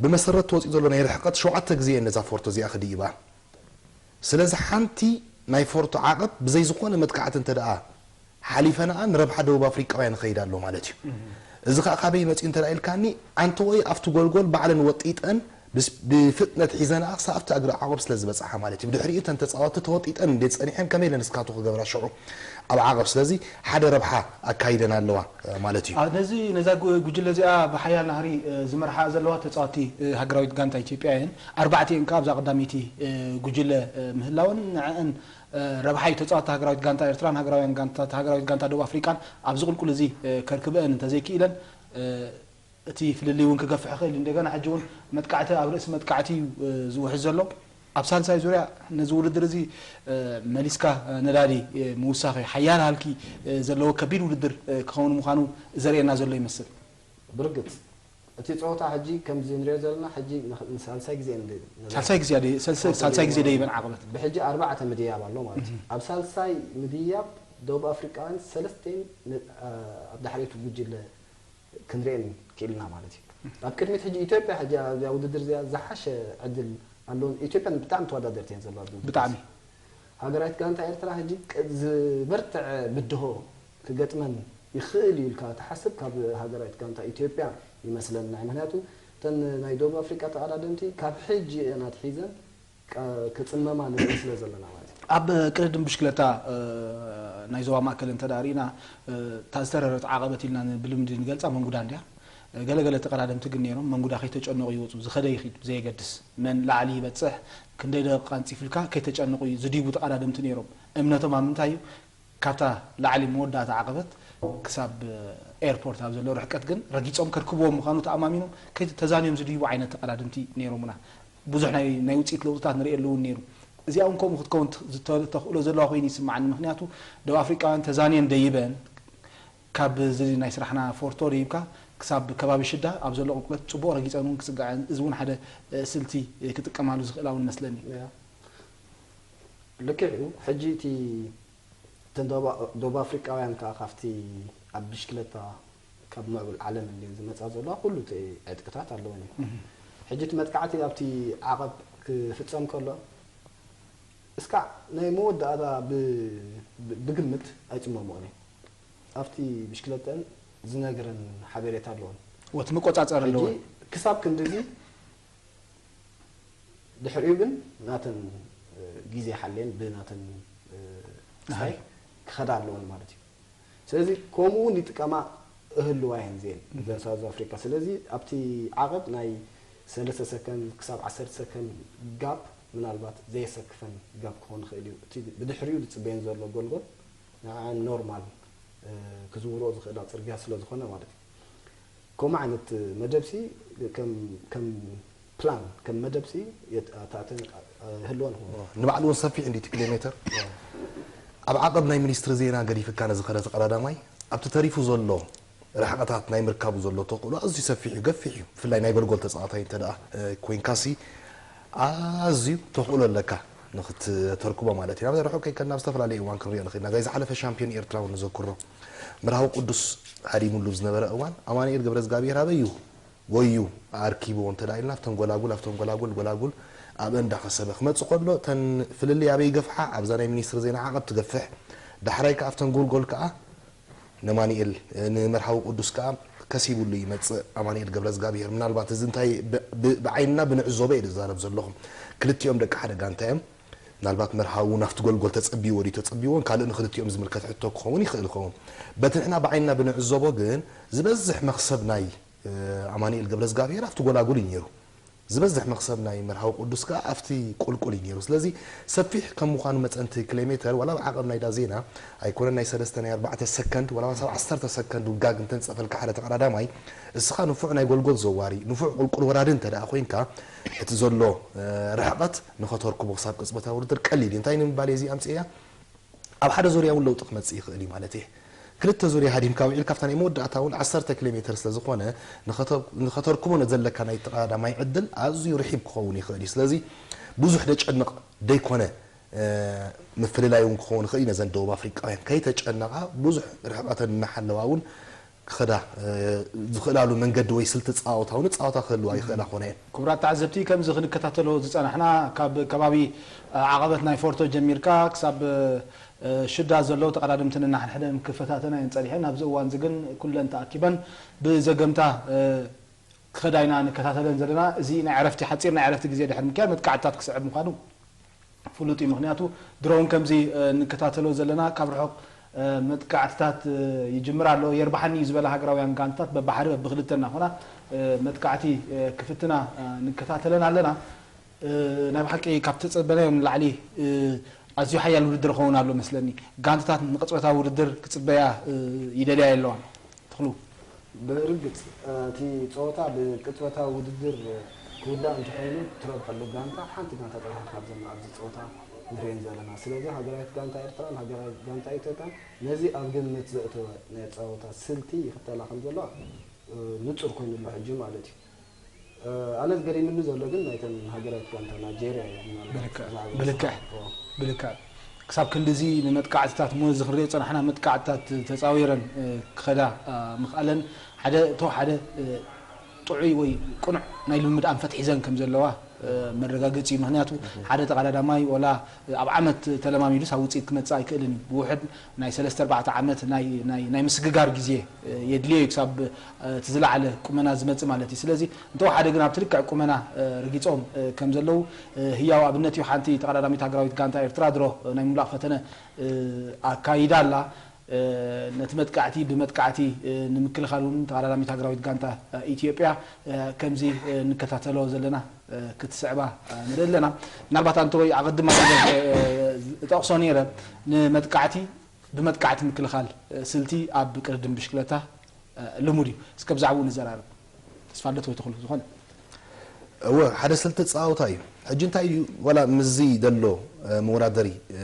ብመሰረት ተወጺኡ ዘሎ ናይ ርሕቀት ሸውዓተ ግዜ እየን ነዛ ፎርቶ እዚኣ ክድይባ። ስለዚ ሓንቲ ናይ ፎርቶ ዓቐብ ብዘይ ዝኾነ መጥቃዕቲ እንተ ደኣ ሓሊፈናኣ ንረብሓ ደቡብ ኣፍሪቃውያን ይኸይድ ኣሎ ማለት እዩ። እዚ ኸኣ ካበይ መጺኡ እንተ ደኣ ኢልካኒ፣ ኣንተወይ ኣብቲ ጎልጎል ባዕለን ወጢጠን ብስ-፣ ብፍጥነት ሒዘናኣ ክሳብ ኣብቲ እግሪ ዓቐብ ስለ ዝበጽሓ ማለት እዩ። ብድሕሪኡ እተን ተጻወትቲ ተወጢጠን እንዴ ጸኒሐን ከመይ ኢለን እስካቶ ክገብራ ሽዑ ኣብ ዓቐብ። ስለዚ ሓደ ረብሓ ኣካይደን ኣለዋ፣ እ፣ ማለት እዩ። ኣ፣ ነዚ፣ ነዛ ጉ-፣ ጉጅለ እዚኣ ብሓያል ናህሪ፣ እ፣ ዝመርሓ ዘለዋ ተጻወትቲ፣ እ፣ ሃገራዊት ጋንታ ኢትዮጵያ እየን። ኣርባዕቲኤን ከኣ ኣብዛ ቀዳመይቲ፣ እ፣ ጉጅለ፣ እ፣ ምህላወን ንዐአን፣ እ፣ ረብሓ እዩ። ተጻወትቲ ሃገራዊት ጋንታ ኤርትራን ሃገራውያን ጋንታታት ሃገራዊት ጋንታ ደቡብ ኣፍሪቃን ኣብዚ ቁልቁል እዚ፣ እ፣ ከርክበአን እንተዘይክኢለን፣ እ፣ እቲ ፍልልይ እውን ክገፍሕ ይኽእል እዩ። እንደገና ሕጂ እውን መጥቃዕቲ ኣብ ርእሲ መጥቃዕቲ እዩ፣ እ፣ ዝውሕዝ ዘሎ። ኣብ ሳልሳይ ዙርያ ነዚ ውድድር እዚ፣ እ፣ መሊስካ፣ እ፣ ነዳዲ፣ እ፣ ምውሳኽ እዩ። ሓያል ሃልኪ፣ እ፣ ዘለዎ ከቢድ ውድድር፣ እ፣ ክኸውን ምዃኑ ዘርእየና ዘሎ ይመስል። ብርግጽ፣ እቲ ጸወታ ሕጂ ከምዚ ንሪኦ ዘለና፣ ሕጂ ንኽ-፣ ንሳልሳይ ግዜ እንድ-፣ ንሪኦ። ሳልሳይ ግዜ ደ-፣ ሳልሳይ፣ ሳልሳይ ሳልሳይ ግዜ ግዜ ደይበን ዓቕበት። ብሕጂ ኣርባዕተ ምድያብ ኣሎ ማለት እዩ። እህ። ኣብ ሳልሳይ ምድያብ ደቡብ ኣፍሪቃውያን ሰለስቴን ን-፣ ኣ-፣ ኣብ ዳሕሬቱ ጉጅለ ክንሪኤን ክኢልና ማለት እዩ። ኣብ ቅድሚት ሕጂ ኢትዮጵያ ሕጂ ኣብዚኣ ውድድር እዚኣ ዝሓሸ ዕድል ኣለዎ። ኢትዮጵያ ብጣዕሚ ተወዳደርቲ እየን ዘለዋ ኣብዚ ውድድር ብጣዕሚ። እዚ። ሃገራዊት ጋንታ ኤርትራ ሕጂ ቅ-፣ ዝበርትዐ ብድሆ ክገጥመን ይኽእል እዩ ኢልካ ትሓስብ ካብ ሃገራዊት ጋንታ ኢትዮጵያ ይመስለኒ። ምኽንያቱ እተን ናይ ደቡብ ኣፍሪቃ ተቐዳደምቲ ካብ ሕጂ እየን ኣትሒዘን ቃ-፣ ክጽመማ ንርኢ ስለ ዘለና ማለት እዩ። ኣብ ቅድድም ብሽክለታ፣ እ፣ ናይ ዞባ ማእከል እንተ ደኣ ርኢና፣ እ፣ እታ ዝተረረት ዓቐበት ኢልና ን-፣ ብልምዲ ንገልጻ መንጉዳ እንድያ። እ፣ ገለ ገለ ተቐዳደምቲ ግን ነይሮም፣ መንጉዳ ከይተጨነቑ ይወጹ፣ ዝኸደ ይኺድ ብዘየገድስ፣ መን ላዕሊ ይበጽሕ፣ ክንደይ ደቂቕ ኣንጺፉልካ ከይተጨነቑ እዩ ዝድይቡ ተቐዳደምቲ ነይሮም። እምነቶም ኣብ ምንታይ እዩ? ካብታ ላዕሊ መወዳእታ ዓቐበት ክሳብ ኤርፖርት ኣብ ዘሎ ርሕቀት ግን ረጊጾም ከርክብዎም ምዃኑ ተኣማሚኖም ከይተ-፣ ተዛንዮም ዝድይቡ ዓይነት ተቐዳደምቲ ነይሮምና። ብዙሕ ናይ፣ ናይ ውጽኢት ለውጥታት ንርእየሉ እውን ነይሩ። እዚኣ እውን ከምኡ ክትከውን ት-፣ ዝተ-፣ ተኽእሎ ዘለዋ ኮይኑ ይስምዓኒ። ምኽንያቱ ደቡብ ኣፍሪቃውያን ተዛንየን ደይበን ካብ እዚ ናይ ስራሕና ፎርቶ ደይብካ ክሳብ ከባቢ ሽዳ ኣብ ዘሎ ቁልቁለት ጽቡቕ ረጊጸን እውን ክጽግዐን፣ እዚ እውን ሓደ፣ እ፣ ስልቲ፣ እ፣ ክጥቀማሉ ዝኽእላ እውን መስለኒ። ያ። ልክዕ እዩ። ሕጂ እቲ እተን ደቡብ፣ ደቡብ ኣፍሪቃውያን ከኣ ካብቲ ኣብ ብሽክለታ ካብ ምዕቡል ዓለም እንድየን ዝመጻ ዘለዋ፣ ኩሉ እቲ ዕጥቅታት ኣለወን እዩ። ሕጂ እቲ መጥቃዕቲ ኣብቲ ዓቐብ ክፍጸም ከሎ፣ እስካዕ ናይ መወዳእታ ብ-፣ ብ-፣ ብግምት ኣይጽመምኦን እየ። ኣብቲ ብሽክለተን ዝነግረን ሓበሬታ ኣለወን። ወቲ መቆጻጸሪ ሕጂ ኣለወን። ክሳብ ክንድዚ ድሕሪኡ ግን ናተን፣ እ፣ ግዜ ሓልየን ብናተን፣ እ፣ ስታይ ክኸዳ ኣለወን ማለት እዩ። ስለዚ ከምኡ እውን ይጥቀማ እህልዋ እየን እዚአን እዘን ሳውዝ ኣፍሪካ። ስለዚ ኣብቲ ዓቐብ ናይ ሰለስተ ሰከንድ ክሳብ ዓሰርተ ሰከንድ ጋፕ ምናልባት ዘየሰክፈን ጋፕ ክኾን ይኽእል እዩ። እቲ ብድሕሪኡ ዝፅበየን ዘሎ ጎልጎል ንዓን ኖርማል፣ እ፣ ክዝውርኦ ዝኽእላ ፅርግያ ስለ ዝኾነ ማለት እዩ። ከምኡ ዓይነት መደብሲ ከም፣ ከም ፕላን፣ ከም መደብሲ የት-፣ ኣታተን፣ እ፣ ህልወን ሆኖ። ንባዕሉ እውን ሰፊሕ እንዲ እቲ ኪሎ ሜትር። ኣብ ዓቐብ ናይ ሚኒስትሪ ዜና ገዲፍካ ንዝኸደ ተቐዳዳማይ ኣብቲ ተሪፉ ዘሎ ርሕቐታት ናይ ምርካቡ ዘሎ ተኽእሎ ኣዝዩ ሰፊሕ እዩ፣ ገፊሕ እዩ። ብፍላይ ናይ ጎልጎል ተጻዋታይ እንተ ደኣ፣ እ፣ ኮይንካሲ ኣዝዩ ተኽእሎ ኣለካ ንኽትተርክቦ ማለት እዩ። ናብ ርሑቕ ከይከድና ኣብ ዝተፈላለየ እዋን ክንሪኦ ንኽእል ኢና። ናይ ዝሓለፈ ሻምፒዮን ኤርትራ እውን ንዘክሮ። መርሃዊ ቅዱስ ሃዲሙሉ ዝነበረ እዋን ኣማኑኤል ገብረዝጋብሄር ኣበይ እዩ? ጎዩ ኣርኪብዎ እንተ ደኣ ኢልና ኣብተን ጎላጉል፣ ኣብተን ጎላጉል፣ ጎላጉል ኣብአን እንዳኸሰበ ክመጽእ ከሎ እተን ፍልልይ ኣበይ ይገፍሓ? ኣብዛ ናይ ሚኒስትሪ ዜና ዓቐብ ትገፍሕ። ዳሕራይ ከኣ ኣብተን ጎልጎል ከኣ ነማኑኤል፣ ንመርሃዊ ቅዱስ ከኣ ከሲቡሉ ይመጽእ ኣማኑኤል ገብረዝጋብሄር። ምናልባት እዚ እንታይ ብ-፣ ብ-፣ ብዓይንና ብንዕዘቦ እየ ዝዛረብ ዘለኹ። ክልቲኦም ደቂ ሓደ ጋንታ እዮም። ምናልባት መርሃዊ እውን ኣብቲ ጎልጎል ተጸቢዎ ድዩ ተጸቢዎን ካልእ ንክልቲኦም ዝምልከት ሕቶ ክኸውን ይኽእል ይኸውን። በቲ ንሕና ብዓይንና ብንዕዘቦ ግን ዝበዝሕ መኽሰብ ናይ፣ እ፣ ኣማኑኤል ገብረዝጋብሄር ኣብቲ ጎላጉል እዩ ነይሩ። ዝበዝሕ መኽሰብ ናይ መርሃዊ ቅዱስ ከኣ ኣብቲ ቁልቁል እዩ ነይሩ። ስለዚ ሰፊሕ ከም ምዃኑ መጠን እቲ ኪሎ ሜተር ዋላ ኣብ ዓቐብ ናይዳ ዜና ኣይኮነን ናይ ሰለስተ ናይ ኣርባዕተ ሰከንድ ዋላ ኣብ ዓሰርተ ሰከንድ ውጋግ እንተንጸፈልካ ሓደ ተቐዳዳማይ እስኻ ንፉዕ ናይ ጎልጎል ዘዋሪ፣ ንፉዕ ቁልቁል ወራዲ እንተ ደኣ ኮይንካ እቲ ዘሎ፣ እ፣ ርሕቐት ንኸተርክቦ ክሳብ ቅጽበታዊ ውድድር ቀሊል እዩ። እንታይ ንምባል እየ እዚ ኣምጽኤያ? ኣብ ሓደ ዙርያ እውን ለውጢ ክመጽእ ይኽእል እዩ ማለት እየ። ክልተ ዙርያ ሃዲምካ ውዒልካ ኣብታ ናይ መወዳእታ እውን ዓሰርተ ኪሎ ሜተር ስለ ዝኾነ ንኸተ-፣ ንኸተርክቦ ንዘለካ ናይ ተቐዳዳማይ ዕድል ኣዝዩ ርሒብ ክኸውን ይኽእል እዩ። ስለዚ ብዙሕ ደጨንቕ ደይኮነ፣ እ፣ ምፍልላይ እውን ክኸውን ይኽእል እዩ። ነዘን ደቡብ ኣፍሪቃውያን ከይተጨነቓ ብዙሕ ርሕቐተን እናሓለዋ እውን ክኸዳ፣ እ፣ ዝኽእላሉ መንገዲ ወይ ስልቲ ጸዋታ እውን ጸዋታ ክህልዋ ይኽእላ ክኾና እየን። ክቡራት ተዓዘብቲ፣ ከምዚ ክንከታተሎ ዝጸናሕና ካብ ከባቢ፣ እ፣ ዓቐበት ናይ ፎርቶ ጀሚርካ ክሳብ፣ እ፣ ሽዳ ዘለዉ ተቐዳደምቲ ነንሕድሕደን ክፈታተና እየን ጸኒሐን። ኣብዚ እዋን እዚ ግን ኩለን ተኣኪበን ብዘገምታ፣ እ፣ ክኸዳ ኢና ንከታተለን ዘለና። እዚ ናይ ዕረፍቲ፣ ሓጺር ናይ ዕረፍቲ ግዜ ድሕሪ ምክያድ መጥቃዕትታት ክስዕብ ምዃኑ ፍሉጥ እዩ። ምኽንያቱ ድሮ እውን ከምዚ፣ እ፣ ንከታተሎ ዘለና ካብ ርሑቕ፣ እ፣ መጥቃዕትታት፣ እ፣ ይጅምር ኣሎ። የርብሓኒ እዩ ዝበላ ሃገራውያን ጋንታት በብሓደ በብክልተ እናኾና፣ እ፣ መጥቃዕቲ፣ እ፣ ክፍትና፣ እ፣ ንከታተለን ኣለና። እ፣ ናይ ብሓቂ ካብ ተጸበናዮም ንላዕሊ፣ እ፣ ኣዝዩ ሓያል ውድድር ክኸውን ኣሎ መስለኒ። ጋንታታት ንቅጽበታዊ ውድድር ክጽበያ፣ እ፣ ይደልያ የለዋን። ትኽሉ። ብርግጽ፣ እቲ ጸወታ ብቅጽበታዊ ውድድር ክውዳእ እንተኾይኑ፣ ትረብሐሉ ጋንታ፣ ሓንቲ ጋንታ ጥራሕ እያ ካብዘን ኣብዚ ጸወታ ንርእየን ዘለና። ስለዚ ሃገራዊት ጋንታ ኤርትራን ሃገራዊት ጋንታ ኢትዮጵያን ነዚ ኣብ ግምት ዘእተወ ናይ ጸወታ ስልቲ ይኽተላ ከም ዘለዋ፣ እ፣ ንጹር ኮይኑ ኣሎ ሕጂ ማለት እዩ። እ፣ ኣነ ዝገሪምኒ ዘሎ ግን ናይተን ሃገራዊት ጋንታ ናይጄርያ እዩ ምናልባት ብልክዕ፣ ብዛዕባ ብልክዕ፣ ንስኻ። ኦ። ብልክዕ። ክሳብ ክንድዚ ንመጥቃዕትታት፣ እሞ እዚ ክንሪኦ ዝጸናሕና መጥቃዕትታት ተጻዊረን፣ እ፣ ክኸዳ፣ እ፣ ምኽኣለን ሓደ፣ እቶ ሓደ፣ እ፣ ጥዑይ ወይ ቅኑዕ ናይ ልምምድ ኣንፈት ሒዘን ከም ዘለዋ፣ እ፣ መረጋገጺ እዩ። ምኽንያቱ ሓደ ተቐዳዳማይ ወላ ኣብ ዓመት ተለማሚዱስ ኣብ ውጽኢት ክመጽእ ኣይክእልን እዩ። ብውሕድ ናይ ሰለስተ ኣርባዕተ ዓመት ናይ፣ ናይ፣ ናይ ምስግጋር ግዜ፣ እ፣ የድልዮ እዩ ክሳብ፣ እ፣ እቲ ዝለዓለ ቁመና ዝመጽእ ማለት እዩ። ስለዚ እንተወሓደ ግን ኣብቲ ልክዕ ቁመና፣ እ፣ ረጊጾም፣ እ፣ ከም ዘለዉ፣ እ፣ ህያው ኣብነት እዩ። ሓንቲ ተቐዳዳሚት ሃገራዊት ጋንታ ኤርትራ ድሮ፣ እ፣ ናይ ምምላቕ ፈተነ፣ እ፣ ኣካይዳ ኣላ። እ፣ ነቲ መጥቃዕቲ ብመጥቃዕቲ፣ እ፣ ንምክልኻል እውን ተቐዳዳሚት ሃገራዊት ጋንታ፣ እ፣ ኢትዮጵያ፣ እ፣ ከምዚ፣ እ፣ ንከታተሎ ዘለና፣ እ፣ ክትስዕባ፣ እ፣ ንርኢ ኣለና። ምናልባት ኣንተ ወይ ኣቐድማ፣ እ፣ እጠቕሶ ነይረ፣ ንመጥቃዕቲ ብመጥቃዕቲ ምክልኻል፣ እ፣ ስልቲ ኣብ ቅድድም ብሽክለታ፣ እ፣ ልሙድ እዩ። እስከ ብዛዕባኡ ንዘራረብ። ተስፋ ልደት ወይ ተኽሉ ዝኾነ። እወ፣ ሓደ ስልቲ ኣጸዋውታ እዩ። ሕጂ እንታይ እዩ፣ ዋላ ምስዚ ዘሎ፣ እ፣ መወዳደሪ፣ እ፣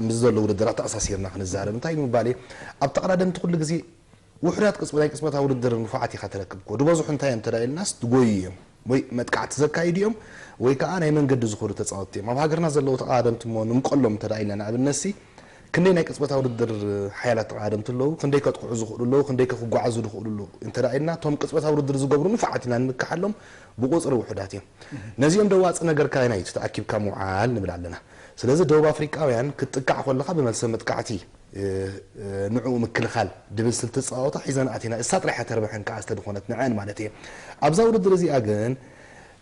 ምስዚ ዘሎ ውድድር ኣተኣሳሲርና ክንዛረብ፣ እንታይ እዩ ምባል እየ፣ ኣብ ተቐዳደምቲ ኩሉ ግዜ ውሑዳት ቅጽበት፣ ናይ ቅጽበታዊ ውድድር ንፉዓት ኢኻ ተረክብ እኮ። ዝበዝሑ እንታይ እዮም እንተ ደኣ ኢልናስ፣ ዝጎዩ እዮም። ወይ መጥቃዕቲ ዘካይዱ እዮም፣ ወይ ከኣ ናይ መንገዲ ዝኾኑ ተጻወትቲ እዮም። ኣብ ሃገርና ዘለዉ ተቐዳደምቲ እሞ ንምቀሎም እንተ ደኣ ኢልና ንኣብነትሲ፣ ክንደይ ናይ ቅጽበታዊ ውድድር ሓያላት ተቐዳደምቲ ኣለዉ፣ ክንደይ ከጥቕዑ ዝኽእሉ ኣለዉ፣ ክንደይ ከ ክጓዓዙ ዝኽእሉ ኣለዉ እንተ ደኣ ኢልና፣ እቶም ቅጽበታዊ ውድድር ዝገብሩ ንፉዓት ኢና ንምክሓሎም፣ ብቁጽሪ ውሑዳት እዮም። ነዚኦም ደዋጽ ነገር ካይና እዩ ተኣኪብካ ምውዓል ንብል ኣለና። ስለዚ ደቡብ ኣፍሪቃውያን ክትጥቃዕ ከለኻ ብመልሰ መጥቃዕቲ፣ እ፣ እ፣ ንዕኡ ምክልኻል ድብል ስልቲ ጸዋውታ ሒዘን ኣቲና። እሳ ጥራሕ እያ ተርብሐን ከኣ ዝተድኾነት ንዐን ማለት እየ። ኣብዛ ውድድር እዚኣ ግን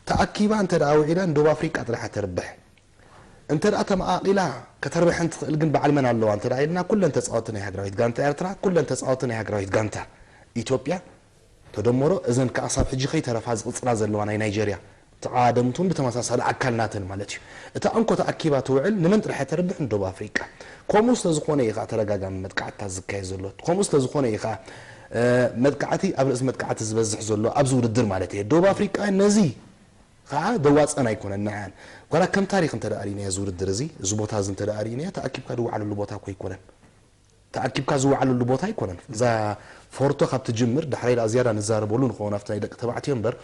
ተኣኪባ እንተ ደኣ ውዒላ ንደቡብ ኣፍሪቃ ጥራሕ እያ ተርብሕ። እንተ ደኣ ተመቓቒላ ከተርብሐን ትኽእል ግን በዓል መን ኣለዋ እንተ ደኣ ኢልና፣ ኩለን ተጻወቲ ናይ ሃገራዊት ጋንታ ኤርትራ፣ ኩለን ተጻወቲ ናይ ሃገራዊት ጋንታ ኢትዮጵያ ተደመሮ፣ እዘን ከኣ ክሳብ ሕጂ ከይተረፋ ዝቕጽላ ዘለዋ ናይ ናይጀርያ ተቓደምቲ እውን ብተመሳሳሊ ኣካል ናተን ማለት እዩ። እታ እንኮ ተኣኪባ ትውዕል ንመን ጥራሕ እያ ተርብሕ? ንደቡብ ኣፍሪቃ። ከምኡ ስለ ዝኾነ እዩ ከኣ ተደጋጋሚ መጥቃዕትታት ዝካየድ ዘሎ። ከምኡ ስለ ዝኾነ እዩ ከኣ፣ እ፣ መጥቃዕቲ ኣብ ርእሲ መጥቃዕቲ ዝበዝሕ ዘሎ ኣብዚ ውድድር ማለት እየ። ደቡብ ኣፍሪቃ ነዚ ከኣ ደዋጸን ኣይኮነን ንዓን። ዋላ ከም ታሪኽ እንተ ደኣ ርኢናዮ እዚ ውድድር እዚ፣ እዚ ቦታ እዚ እንተ ደኣ ርኢናዮ፣ ተኣኪብካ ዝወዓለሉ ቦታ እኮ ኣይኮነን። ተኣኪብካ ዝወዓለሉ ቦታ ኣይኮነን። እዛ ፎርቶ ካብ ትጅምር፣ ዳሕራይ ደኣ ዝያዳ ንዛረበሉ ንኸውን ኣብቲ ናይ ደቂ ተባዕትዮ እምበር፣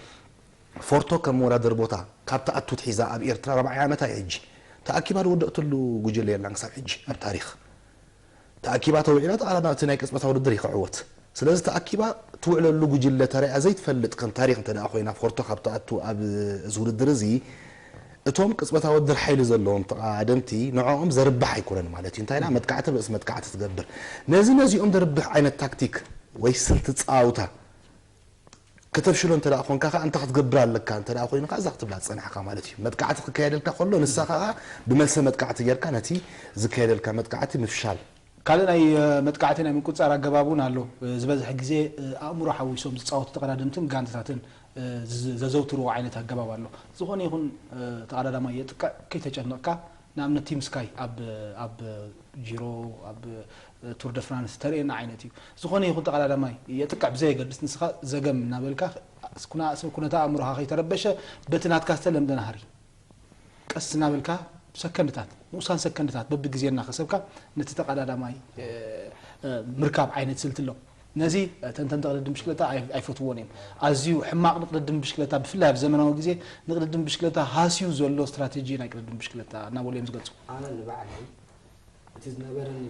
ፎርቶ ከም መወዳደሪ ቦታ ካብ ትኣቱ ትሒዛ ኣብ ኤርትራ ራብዓይ ዓመታ እዩ ሕጂ። ተኣኪባ ዝወደእትሉ ጉጅለ የላን ክሳብ ሕጂ ኣብ ታሪኽ። ተኣኪባ ተውዒላ ተቓላና እቲ ናይ ቅጽበታዊ ውድድር እዩ ክዕወት። ስለዚ ተኣኪባ ትውዕለሉ ጉጅለ ተራእያ ዘይትፈልጥ ከም ታሪኽ እንተ ደኣ ኮይና ፎርቶ ካብ ትኣቱ ኣብ እዚ ውድድር እዚ እቶም ቅጽበታዊ ውድድር ሓይሊ ዘለዎም ተቓደምቲ ንዕኦም ዘርብሕ ኣይኮነን ማለት እዩ። እንታይ ኢላ መጥቃዕቲ ርእሲ መጥቃዕቲ ትገብር። ነዚ ነዚኦም ዘርብሕ ዓይነት ታክቲክ ወይ ስልቲ ጸዋውታ ከተፍሽሎ እንተ ደኣ ኮንካ ከኣ እንታይ ክትገብር ኣለካ እንተ ደኣ ኮይኑ ከኣ እዛ ክትብላ ዝጸናሕካ ማለት እዩ። መጥቃዕቲ ክካየደልካ ከሎ ንሳ ከኣ ብመልሰ መጥቃዕቲ ጌርካ ነቲ ዝካየደልካ መጥቃዕቲ ምፍሻል። ካልእ ናይ፣ እ፣ መጥቃዕቲ ናይ ምቁጽጻር ኣገባብ እውን ኣሎ። እ፣ ዝበዝሐ ግዜ፣ እ፣ ኣእምሮ ሓዊሶም ዝጻወቱ ተቐዳደምትን ጋንታታትን፣ እ፣ ዝ-፣ ዘዘውትርዎ ዓይነት ኣገባብ ኣሎ። ዝኾነ ይኹን፣ እ፣ ተቐዳዳማይ የጥቅዕ ከይተጨነቕካ፣ ንኣብነት ቲም ስካይ ኣብ፣ ኣብ ጂሮ፣ ኣብ፣ እ፣ ቱር ደ ፍራንስ ተርእየና ዓይነት እዩ። ዝኾነ ይኹን ተቐዳዳማይ የጥቅዕ ብዘየገድስ ንስኻ ዘገም እናበልካ፣ ኩና-፣ ኩነታ ኣእምሮኻ ከይተረበሸ በቲ ናትካ ዝተለምደ ናህሪ ቀስ እናበልካ ሰከንድታት፣ ንኡሳን ሰከንድታት በብግዜ እናኸሰብካ ነቲ ተቐዳዳማይ፣ እ፣ እ፣ ምርካብ ዓይነት ስልቲ ኣሎ። ነዚ፣ እ፣ ተንተንቲ ቅድድም ብሽክለታ ኣይ-፣ ኣይፈትውዎን እዮም። ኣዝዩ ሕማቕ ንቅድድም ብሽክለታ፣ ብፍላይ ኣብ ዘመናዊ ግዜ ንቅድድም ብሽክለታ ሃስዩ ዘሎ ስትራቴጂ ናይ ቅድድም ብሽክለታ እናበሉ እዮም ዝገልጹ። ኣነ ንባዕለይ እቲ ዝነበረኒ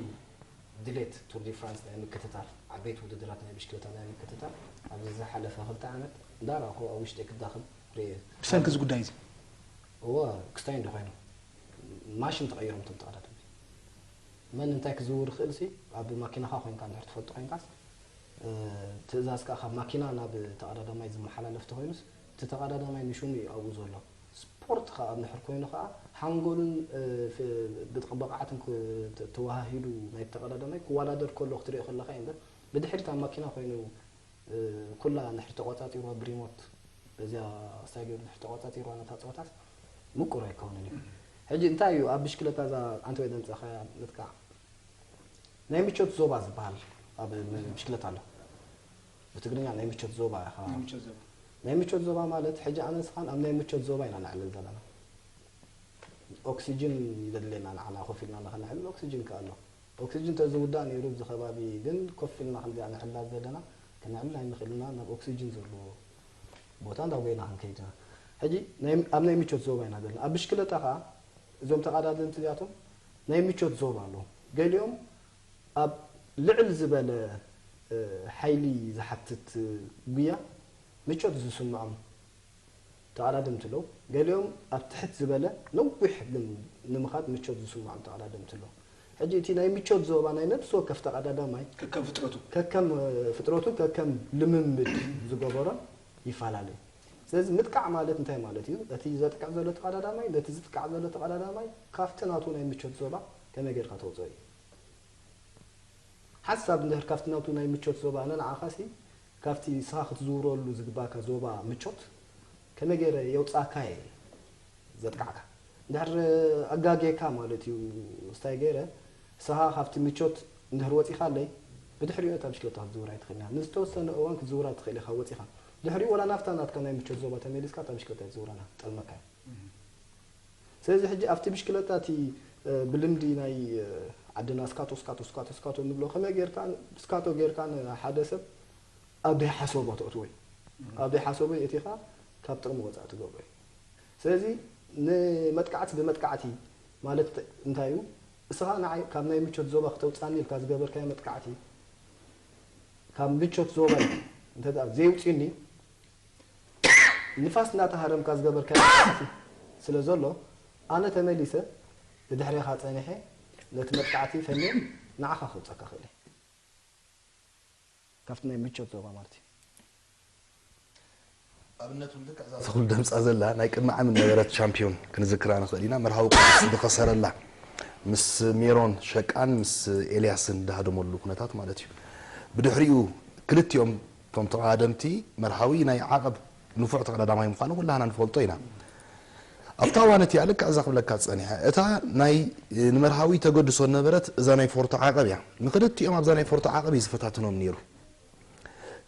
ድሌት ቱር ዲ ፍራንስ ናይ ምክትታል፣ ዓበይቲ ውድድራት ናይ ብሽክለታ ናይ ምክትታል ኣብዚ ዝሓለፈ ክልተ ዓመት እንዳረኣኹ ኣብ ውሽጠይ ክዳኸም ርእየ። ብሰንኪ እዚ ጉዳይ እዚ? እወ፣ ክስታይ እንዶ ኮይኑ ማሽን ተቐይሮም እቶም ተቐዳደምቲ። መን እንታይ ክዝውር ይኽእል ሲ ኣብ ማኪናኻ ኮይንካ እንድሕር ትፈልጦ ኮይንካስ፣ እ፣ ትእዛዝ ከኣ ካብ ማኪና ናብ ተቐዳዳማይ ዝመሓላለፍ ተኾይኑስ እቲ ተቐዳዳማይ ንሽሙ እዩ ኣብኡ ዘሎ። ስፖርት ከኣ እንድሕር ኮይኑ ከኣ ሓንጎሉን፣ እ፣ ፍ-፣ ብጥቕ-፣ ብቕዓትን ክ-፣ ተ-፣ ተወሃሂዱ ናይ ተቐዳዳማይ ክወዳደር ከሎ ክትሪኦ ከለኻ እዩ እምበር ብድሕሪት ኣብ ማኪና ኮይኑ እ፣ ኩላ እንድሕር ተቆጻጺርዋ ብሪሞት በዚኣ ስታይ ገይሩ እንድሕር ተቆጻጺርዋ ነታ ጸወታስ ምቁር ኣይከውንን እዩ። ሕጂ እንታይ እዩ ኣብ ብሽክለታ እዛ ኣንተ ወይ ዘምጻኻያ ምጥቃዕ ናይ ምቾት ዞባ ዝበሃል ኣብ ም-፣ ብሽክለታ ኣሎ። ብትግርኛ ናይ ምቾት ዞባ ኢኻ። ናይ ምቾት ዞባ። ናይ ምቾት ዞባ ማለት ሕጂ ኣነ ንስኻን ኣብ ናይ ምቾት ዞባ ኢና ነዕልል ዘለና። ኦክሲጅን ይደድልየና ንዓና ኮፍ ኢልና ንኸነዕልል ኦክሲጅን ከኣ ኣሎ። ኦክሲጅን ተዝውዳእ ነይሩ ኣብዚ ከባቢ ግን ኮፍ ኢልና ከምዚኣ ንዕልል ዘለና ክነዕልል ኣይንኽእልና ናብ ኦክሲጅን ዘለዎ ቦታ እንዳጎይና ክንከይድ ኢና። ሕጂ ናይ-፣ ኣብ ናይ ምቾት ዞባ ኢና ዘለና። ኣብ ብሽክለታ ከኣ እዞም ተቐዳደምቲ እዚኣቶም ናይ ምቾት ዞባ ኣለዎም። ገሊኦም ኣብ ልዕል ዝበለ፣ እ፣ ሓይሊ ዝሓትት፣ እ፣ ጉያ ምቾት ዝስምዖም ተቐዳደምቲ ኣለዉ። ገሊኦም ኣብ ትሕት ዝበለ ነዊሕ ግን ንምኻድ ምቾት ዝስምዖም ተቐዳደምቲ ኣለዉ። ሕጂ እቲ ናይ ምቾት ዞባ ናይ ነፍሲ ወከፍ ተቐዳዳማይ ከከም ፍጥረቱ። ከከም፣ እ፣ ፍጥረቱ ከከም ልምምድ ዝገበሮን ይፈላለ እዩ። ስለዚ ምጥቃዕ ማለት እንታይ ማለት እዩ? እቲ ዘጥቅዕ ዘሎ ተቐዳዳማይ ነቲ ዝጥቃዕ ዘሎ ተቐዳዳማይ ካብቲ ናቱ ናይ ምቾት ዞባ ከመይ ጌርካ ተውፅኦ እዩ። ሓንሳብ እንድሕር ካብቲ ናቱ ናይ ምቾት ዞባ ኣነ ንዓኻሲ ካብቲ ንስኻ ክትዝውረሉ ዝግባእካ ዞባ ምቾት ከመይ ገይረ የውጻእካ እየ ዘጥቃዕካ። እንድሕር ኣጋጌካ ማለት እዩ ስታይ ገይረ ንስኻ ካብቲ ምቾት እንድሕር ወጺኻለይ ብድሕሪኡ እታ ብሽክለታ ክትዝውራ ኣይትኽእልን እያ። ንዝተወሰነ እዋን ክትዝውራ ትኽእል ኢኻ ወጺኻ። ድሕሪኡ ወላ ናብታ ናትካ ናይ ምቾት ዞባ ተመሊስካ እታ ብሽክለታ ኣይትዝውራን እያ፣ ትጠልመካ እያ። ስለዚ ሕጂ ኣብቲ ብሽክለታ እቲ፣ እ፣ ብልምዲ ናይ፣ እ፣ ዓድና ስካቶ፣ ስካቶ፣ ስካቶ፣ ስካቶ ንብሎ። ከመይ ጌርካ ስካቶ ጌርካ ንሓደ ሰብ ኣብ ዘይሓሰቦ ተእትዎ እዩ። ኣብ ዘይሓሰቦ የእቲኻ ካብ ጥቕሚ ወጻኢ ትገብሮ እዩ። ስለዚ ንመጥቃዕቲ ብመጥቃዕቲ ማለት እንታይ እዩ? ንስኻ ንዓይ ካብ ናይ ምቾት ዞባ ክተውፅኣኒ ኢልካ ዝገበርካዮ መጥቃዕቲ፣ ካብ ምቾት ዞባይ እንተ ደኣ ዘይውፅዩኒ፣ ንፋስ እናተሃረምካ ዝገበርካዮ መጥቃዕቲ ስለ ዘሎ፣ ኣነ ተመሊሰ ብድሕሬኻ ጸኒሐ ነቲ መጥቃዕቲ ፈንየ ንዓኻ ከውጸካ ክእል እየ። ካብቲ ናይ ምቾት ዞባ ማለት እዩ። ኣብነት እውን ልክዕ እዛ ተኽሉ ደምጻ ዘላ ናይ ቅድሚ ዓመት ነበረት ቻምፒዮን ክንዝክራ ንኽእል ኢና። መርሃዊ ቅዱስ ዝኸሰረላ ምስ ሜሮን ሸቃን ምስ ኤልያስን ዝሃደመሉ ኩነታት ማለት እዩ። ብድሕሪኡ ክልቲኦም እቶም ተቐዳደምቲ መርሃዊ ናይ ዓቐብ ንፉዕ ተቐዳዳማይ ምዃኑ ኩላህና ንፈልጦ ኢና። ኣብታ እዋን እቲኣ ልክዕ እዛ ክብለካ ዝጸኒሐ እታ ናይ ንመርሃዊ ተገድሶ ዝነበረት እዛ ናይ ፎርቶ ዓቐብ እያ። ንክልቲኦም ኣብዛ ናይ ፎርቶ ዓቐብ እዩ ዝፈታትኖም ነይሩ።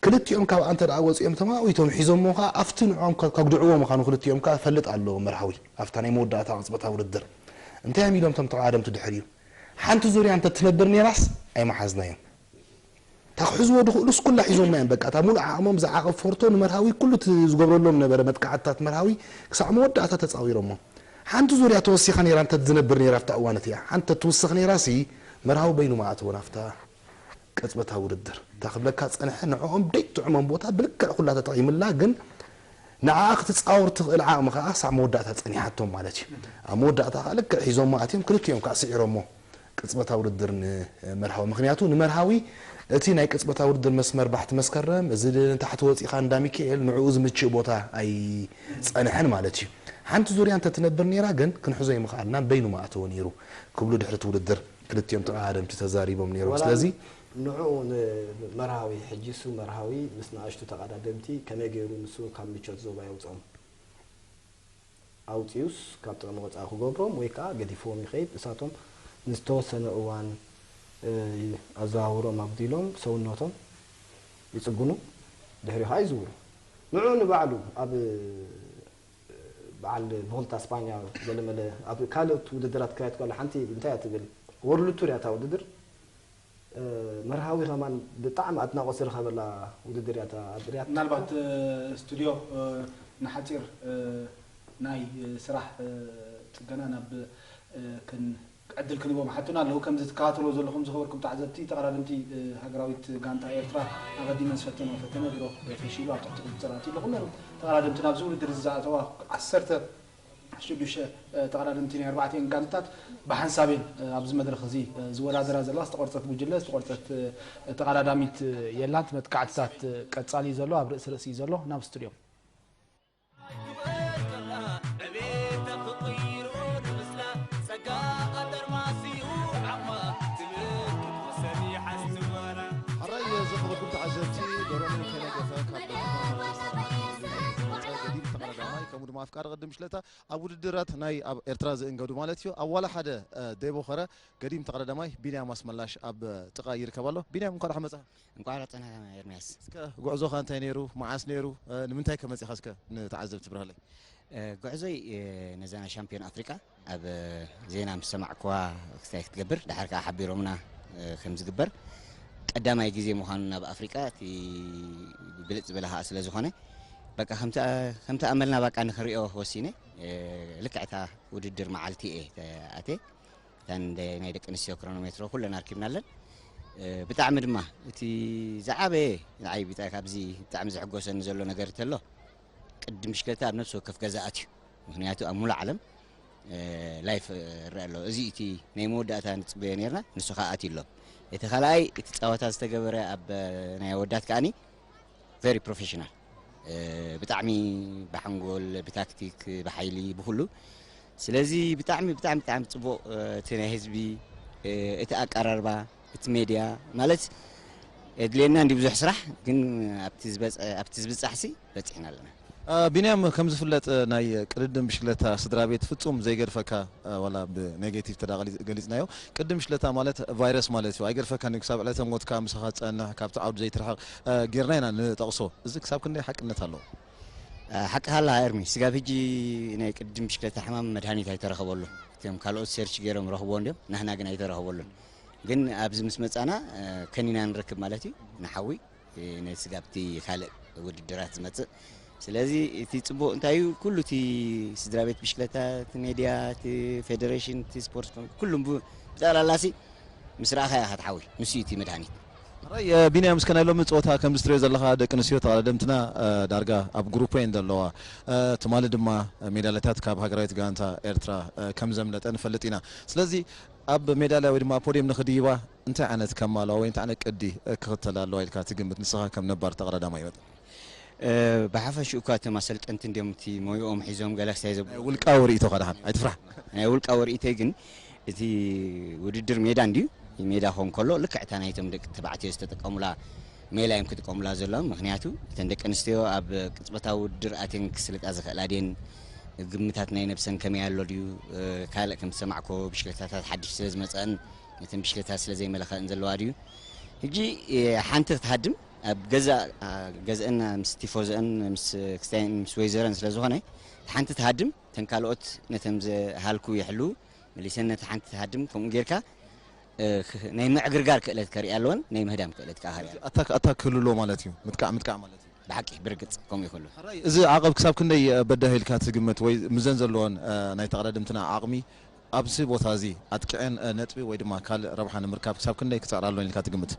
ክልቲኦም ካብኣ እንተ ደኣ ወጺኦም ተማዊቶም ሒዞሞ ከኣ ኣብቲ ንዕኦም ከ- ከጉድዕዎ ምዃኑ ክልቲኦም ከኣ ፈልጥ ኣለዎ መርሃዊ ኣብታ ናይ መወዳእታ ቅጽበታዊ ውድድር። እንታይ እዮም ኢሎም እቶም ተቐዳደምቲ ድሕሪኡ? ሓንቲ ዙርያ እንተ ትነብር ነይራስ ኣይመሓዝናዮን። እታ ክሕዝዎ ድኽእሉስ ኩላ ሒዞማ እዮም። በቃ እታ ሙሉእ ዓቕሞም ዝዓቐብ ፎርቶ ንመርሃዊ ኩሉ እቲ ዝገብረሎም ነበረ መጥቃዕትታት መርሃዊ ክሳዕ መወዳእታ ተጻዊሮሞ። ሓንቲ ዙርያ ተወሲኻ ነይራ እንተ ዝነብር ነይራ ኣብታ እዋን እቲኣ ሓንቲ ትውስኽ ነይራሲ መርሃዊ በይኑ ምኣተወ ናብታ ቅጽበታዊ ውድድር እታ ክብለካ ዝጸንሐ ንዕኦም ደይጥዕሞም ቦታ ብልክዕ ኩላ ተጠቒምላ ግን ንዓኣ ክትጻወር ትኽእል ዓቕሚ ከኣ ሳዕ መወዳእታ ጸኒሓቶም ማለት እዩ ኣብ መወዳእታ ከኣ ልክዕ ሒዞሞ ኣትዮም ክልቲኦም ከኣ ስዒሮሞ ቅጽበታዊ ውድድር ንመርሃዊ ምኽንያቱ ንመርሃዊ እቲ ናይ ቅጽበታዊ ውድድር መስመር ባሕቲ መስከረም እዚ ንታሕቲ ወጺኻ እንዳ ሚካኤል ንዕኡ ዝምችእ ቦታ ኣይጸንሐን ማለት እዩ ሓንቲ ዙርያ እንተትነብር ነይራ ግን ክንሕዞ ይምኽኣልና በይኑ ምኣተወ ነይሩ ክብሉ ድሕሪ እቲ ውድድር ክልቲኦም ተቐዳደምቲ ተዛሪቦም ነይሮም። ስለዚ ንዑ መርሃዊ ሕጂ እሱ መርሃዊ ምስ ንኣሽቱ ተቐዳደምቲ ከመይ ገይሩ ንሱ ካብ ምቾት ዞባ የውፅኦም? ኣውፂኡስ ካብ ጥቕሚ ወፃኢ ክገብሮም ወይ ከዓ ገዲፍዎም ይኸይድ? እሳቶም ንዝተወሰነ እዋን ኣዘዋውሮም ኣጉዲሎም ሰውነቶም ይፅግኑ፣ ድሕሪ ከዓ ይዝውሩ። ንዑ ንባዕሉ ኣብ በዓል ብኹልታ ስፓኛ ገለመለ ኣብ ካልኦት ውድድራት ክካየድ ከሎ ሓንቲ እንታይ እያ ትብል ወርልድ ቱር እያ እታ ውድድር መርሃዊ ከማን ብጣዕሚ ኣድናቖት ዝረኸበላ ውድድር እያ እታ ኣድርያት። ምናልባት ስቱድዮ ንሓፂር ናይ ስራሕ ፅገና ናብ ዕድል ክንህቦም ሓቱና ኣለዉ። ከምዚ ትከታተልዎ ዘለኹም ዝኸበርኩም ተዓዘብቲ፣ ተቐዳደምቲ ሃገራዊት ጋንታ ኤርትራ ኣቐዲመን ዝፈተንኦ ፈተነ ድሮ ፈሺሉ ኣብ ትሕቲ ቁጽጽር ኣትዩ ኣሎ። ኩለን ተቐዳደምቲ ናብዚ ውድድር እዚ ዝኣተዋ ዓሰርተ ሽዱሽተ ተቐዳደምቲ ናይ ኣርባዕቲኤን ጋንትታት ብሓንሳብ እየን ኣብዚ መድረኽ እዚ ዝወዳደራ ዘለዋ። ዝተቖርጸት ጉጅለ፣ ዝተቖርጸት ተቐዳዳሚት የላን። መጥቃዕትታት ቀጻሊ እዩ ዘሎ፣ ኣብ ርእሲ ርእሲ እዩ ዘሎ። ናብ ስቱድዮ። ሓራይ ዝኸበርኩም ተዓዘብቲ፣ ዶሮን ከይነገፈ ካብ ገዲም ተቐዳዳማይ ከምኡ ድማ ኣፍቃሪ ቅድም ሽለታ ኣብ ውድድራት ናይ ኣብ ኤርትራ ዝእንገዱ ማለት እዩ ኣብ ዋላ ሓደ ደቦኸረ ገዲም ተቐዳዳማይ ቢንያም ኣስመላሽ ኣብ ጥቓ ይርከብ ኣሎ። ቢንያም እንኳዕ ደሓን መጻኻ። እንኳዕ ጸናሕካ ኤርምያስ። እስከ ጉዕዞኻ እንታይ ነይሩ? መዓስ ነይሩ? ንምንታይ ከ መጺኻ እስከ ንተዓዘብቲ ብርሃለይ። ጉዕዞይ ነዛ ናይ ሻምፒዮን ኣፍሪቃ ኣብ ዜና ምስ ሰማዕኩዋ ክስታይ ክትገብር፣ ድሓር ከኣ ሓቢሮምና ከም ዝግበር ቀዳማይ ግዜ ምዃኑ ናብ ኣፍሪቃ፣ እቲ ብልጽ ዝበለ ከኣ ስለ ዝኾነ፣ በቃ ከምቲ ኣመልና በቃ ንኽሪኦ ወሲነ። ልክዕ እታ ውድድር መዓልቲ እየ ኣትየ። እተን ናይ ደቂ ኣንስትዮ ክሮኖሜትሮ ኩለን ኣርኪብናለን። ብጣዕሚ ድማ እቲ ዝዓበየ ንዓይ ብጣ ካብዚ ብጣዕሚ ዘሕጎሰኒ ዘሎ ነገር እንተሎ ቅድም ብሽክለታ ኣብ ነፍሲ ወከፍ ገዛ ኣትዩ። ምክንያቱ ኣብ ሙሉእ ዓለም ላይፍ ይረአ ኣሎ። እዚ እቲ ናይ መወዳእታ ንፅበዮ ነርና፣ ንሱ ከዓ ኣትዩ ኣሎ። እቲ ካልኣይ እቲ ፀወታ ዝተገበረ ኣብ ናይ ኣወዳት ከዓኒ very professional ብጣዕሚ ብሓንጎል ብታክቲክ ብሓይሊ ብኩሉ ስለዚ ብጣዕሚ ብጣዕሚ ብጣዕሚ ፅቡቅ እቲ ናይ ህዝቢ እቲ ኣቀራርባ እቲ ሜድያ ማለት የድልየና እንዲ ብዙሕ ስራሕ ግን ኣብቲ ዝበፀ- ኣብቲ ዝብፃሕ ሲ በፂሕና ኣለና። ቢንያም ከም ዝፍለጥ ናይ ቅድድም ብሽክለታ ስድራ ቤት ፍጹም ዘይገድፈካ ዋላ ብኔጌቲቭ ተዳ ገሊጽናዮ ቅድም ብሽክለታ ማለት ቫይረስ ማለት እዩ ኣይገድፈካን እዩ ክሳብ ዕለተ ሞትካ ምሳኻ ዝጸንሕ ካብቲ ዓውዲ ዘይትርሕቕ ጌርና ኢና ንጠቕሶ እዚ ክሳብ ክንደይ ሓቅነት ኣለዎ? ሓቅኻ ኣለኻ ኤርሚ ስጋብ ሕጂ ናይ ቅድም ብሽክለታ ሕማም መድሃኒት ኣይተረኸበሉን እቶም ካልኦት ሰርች ገይሮም ረኽብዎ እንዲዮም ናህና ግን ኣይተረኸበሉን ግን ኣብዚ ምስ መጻና ከኒና ንረክብ ማለት እዩ ንሓዊ ነቲ ስጋብ እቲ ካልእ ውድድራት ዝመጽእ ስለዚ እቲ ጽቡቕ እንታይ እዩ ኩሉ እቲ ስድራ ቤት ብሽክለታ እቲ ሜድያ እቲ ፌደሬሽን እቲ ስፖርት ኮሚ- ኩሉም ብ- ጠቕላላሲ ምስ ረኣኻያ ኢኻ ትሓዊ። ንሱ እዩ እቲ መድሃኒት። ሕራይ ቢንያም፣ እስከ ናይ ሎሚ ፀወታ ከምዚ ትሪኦ ዘለኻ ደቂ ኣንስትዮ ተቐዳደምትና ዳርጋ ኣብ ግሩፕ እየን ዘለዋ። ትማሊ ድማ ሜዳልያታት ካብ ሃገራዊት ጋንታ ኤርትራ ከም ዘምለጠ ንፈልጥ ኢና። ስለዚ ኣብ ሜዳልያ ወይ ድማ ፖድየም ንክድይባ እንታይ ዓይነት ከማልዋ ወይ እንታይ ዓይነት ቅዲ ክኽተል ኣለዋ ኢልካ ትግምት ንስኻ ከም ነባር ተቐዳዳማይ መጠን? ብሓፈሽኡ እኳ እቶም ኣሰልጠንቲ እንዲዮም እቲ ሞይኦም ሒዞም ገለ ክሳይ ዘብ ናይ ውልቃዊ ርእይቶኻ ደሓን ኣይትፍራሕ። ናይ ውልቃዊ ርእይቶይ ግን እቲ ውድድር ሜዳ እንድዩ። ሜዳ ክኸውን ከሎ ልክዕ እታ ናይቶም ደቂ ተባዕትዮ ዝተጠቀሙላ ሜላ እዮም ክጥቀሙላ ዘለዎም። ምክንያቱ እተን ደቂ ኣንስትዮ ኣብ ቅጽበታዊ ውድድር ኣትየን ክስልጣ ዝኽእላ ድየን፣ ግምታት ናይ ነብሰን ከመይ ኣሎ ድዩ፣ ካልእ ከም ዝሰማዕኮ ብሽክለታታት ሓድሽ ስለ ዝመፀአን ነተን ብሽክለታ ስለ ዘይመለኸአን ዘለዋ ድዩ። ሕጂ ሓንቲ ክትሃድም ኣብ ገዛ ገዝአን ምስ ቲፎዘአን ምስ ክስታይን ምስ ወይዘረን ስለ ዝኾነ ሓንቲ ትሃድም፣ ተን ካልኦት ነተን ዝሃልኩ የሕልዉ፣ መሊሰን ነቲ ሓንቲ ትሃድም። ከምኡ ጌርካ ናይ ምዕግርጋር ክእለት ከርእያ ኣለወን፣ ናይ ምህዳም ክእለት ከዓ ከርእያ ኣለወን። ኣታክ ኣታክ ክህሉ ኣለዎ ማለት እዩ። ምጥቃዕ ምጥቃዕ ማለት እዩ። ብሓቂ ብርግፅ ከምኡ ይኽእሉ። ሕራይ እዚ ዓቐብ ክሳብ ክንደይ በዳሂ ኢልካ ትግምት ወይ ምዘን ዘለወን ናይ ተቐዳድምትና ዓቕሚ ኣብዚ ቦታ እዚ ኣጥቂዐን ነጥቢ ወይ ድማ ካልእ ረብሓ ንምርካብ ክሳብ ክንደይ ክፅዕራ ኣለወን ኢልካ ትግምት?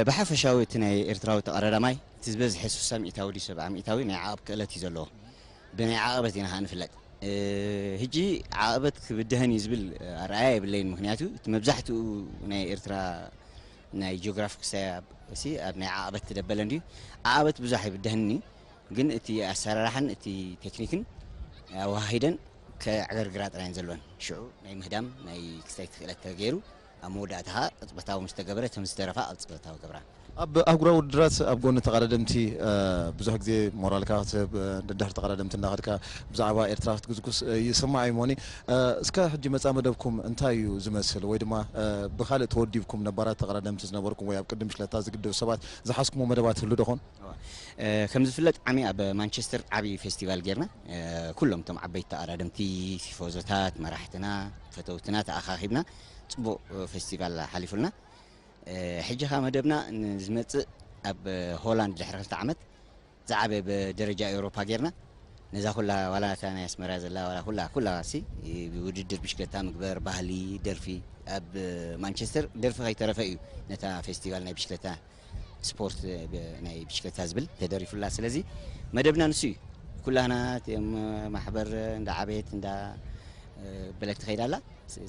ብሓፈሻዊ እቲ ናይ ኤርትራዊ ተቐዳዳማይ እቲ ዝበዝሐ ስሳ ሚእታዊ ድዩ ሰብዓ ሚእታዊ ናይ ዓቐብ ክእለት እዩ ዘለዎ። ብናይ ዓቐበት ኢና ከዓ ንፍለጥ። ሕጂ ዓቐበት ክብድሀን እዩ ዝብል ኣረኣያ የብለይን። ምክንያቱ እቲ መብዛሕትኡ ናይ ኤርትራ ናይ ጂኦግራፊ ክሳይ ሲ ኣብ ናይ ዓቐበት ትደበለ እንድዩ። ዓቐበት ብዙሕ ኣይብድሀኒ፣ ግን እቲ ኣሰራርሓን እቲ ቴክኒክን ኣወሃሂደን ከዕገርግራ ጥራይ እየን ዘለወን። ሽዑ ናይ ምህዳም ናይ ክስታይ ክእለት ተገይሩ ኣብ መወዳእታ ከዓ ቅጽበታዊ ምስ ተገብረ እተን ዝተረፋ ቅጽበታዊ ገብራ። ኣብ ኣህጉራዊ ውድድራት ኣብ ጎኒ ተቐዳደምቲ ብዙሕ ግዜ ሞራልካ ክትህብ ደድሕሪ ተቐዳደምቲ እንዳኸድካ ብዛዕባ ኤርትራ ክትጉስጉስ ይስማዕ እዩ። ሞኒ እስከ ሕጂ መጻ መደብኩም እንታይ እዩ ዝመስል ወይ ድማ ብኻልእ ተወዲብኩም ነባራት ተቐዳደምቲ ዝነበርኩም ወይ ኣብ ቅድም ሽለታ ዝግደሱ ሰባት ዝሓዝኩሞ መደባት ህሉ ዶ ኾን? ከም ዝፍለጥ ዓሚ ኣብ ማንቸስተር ዓቢ ፌስቲቫል ጌርና ኩሎም እቶም ዓበይቲ ተቐዳደምቲ ቲፎዞታት መራሕትና ፈተውትና ተኣኻኺብና ጽቡቕ ፌስቲቫል ሓሊፉልና። ሕጂ ኸኣ መደብና ንዝመጽእ ኣብ ሆላንድ ድሕሪ ክልተ ዓመት ዝዓበየ ብደረጃ ኤውሮፓ ጌርና ነዛ ኩላ ዋላ እታ ናይ ኣስመራ ዘላ ዋላ ኩላ ኩላ ሲ ውድድር ብሽክለታ ምግበር ባህሊ ደርፊ ኣብ ማንቸስተር ደርፊ ከይተረፈ እዩ ነታ ፌስቲቫል ናይ ብሽክለታ ስፖርት ናይ ብሽክለታ ዝብል ተደሪፉላ። ስለዚ መደብና ንሱ እዩ። ኩላህና እቲኦም ማሕበር እንዳ ዓበየት እንዳ በለት ትኸይድ ኣላ።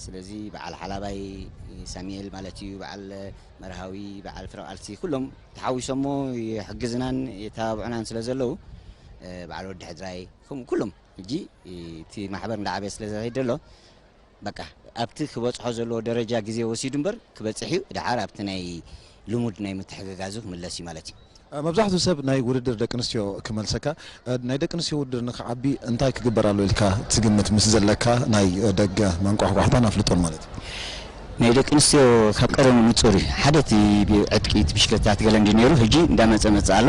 ስለዚ በዓል ሓላባይ ሳሚኤል ማለት እዩ፣ በዓል መርሃዊ፣ በዓል ፍረ ቃልሲ ኩሎም ተሓዊሶሞ ይሕግዝናን የተባብዑናን ስለ ዘለዉ በዓል ወዲ ሕድራይ ከምኡ ኩሎም ሕጂ እቲ ማሕበር እንዳ ዓበየ ስለ ዝኸይድ ዘሎ በቃ ኣብቲ ክበፅሖ ዘለዎ ደረጃ ግዜ ወሲዱ እምበር ክበፅሕ እዩ። ደሓር ኣብቲ ናይ ልሙድ ናይ ምትሕግጋዙ ክምለስ እዩ ማለት እዩ። መብዛሕትኡ ሰብ ናይ ውድድር ደቂ ኣንስትዮ ክመልሰካ፣ ናይ ደቂ ኣንስትዮ ውድድር ንክዓቢ እንታይ ክግበር ኣሎ ኢልካ ትግምት? ምስ ዘለካ ናይ ደገ መንቋሕቋሕታን ኣፍልጦን ማለት እዩ። ናይ ደቂ ኣንስትዮ ካብ ቀደሙ ንፁር እዩ። ሓደ እቲ ዕጥቂ እቲ ብሽክለታት ገለ እንዲ ነይሩ፣ ሕጂ እንዳመፀ መፀ ኣሎ።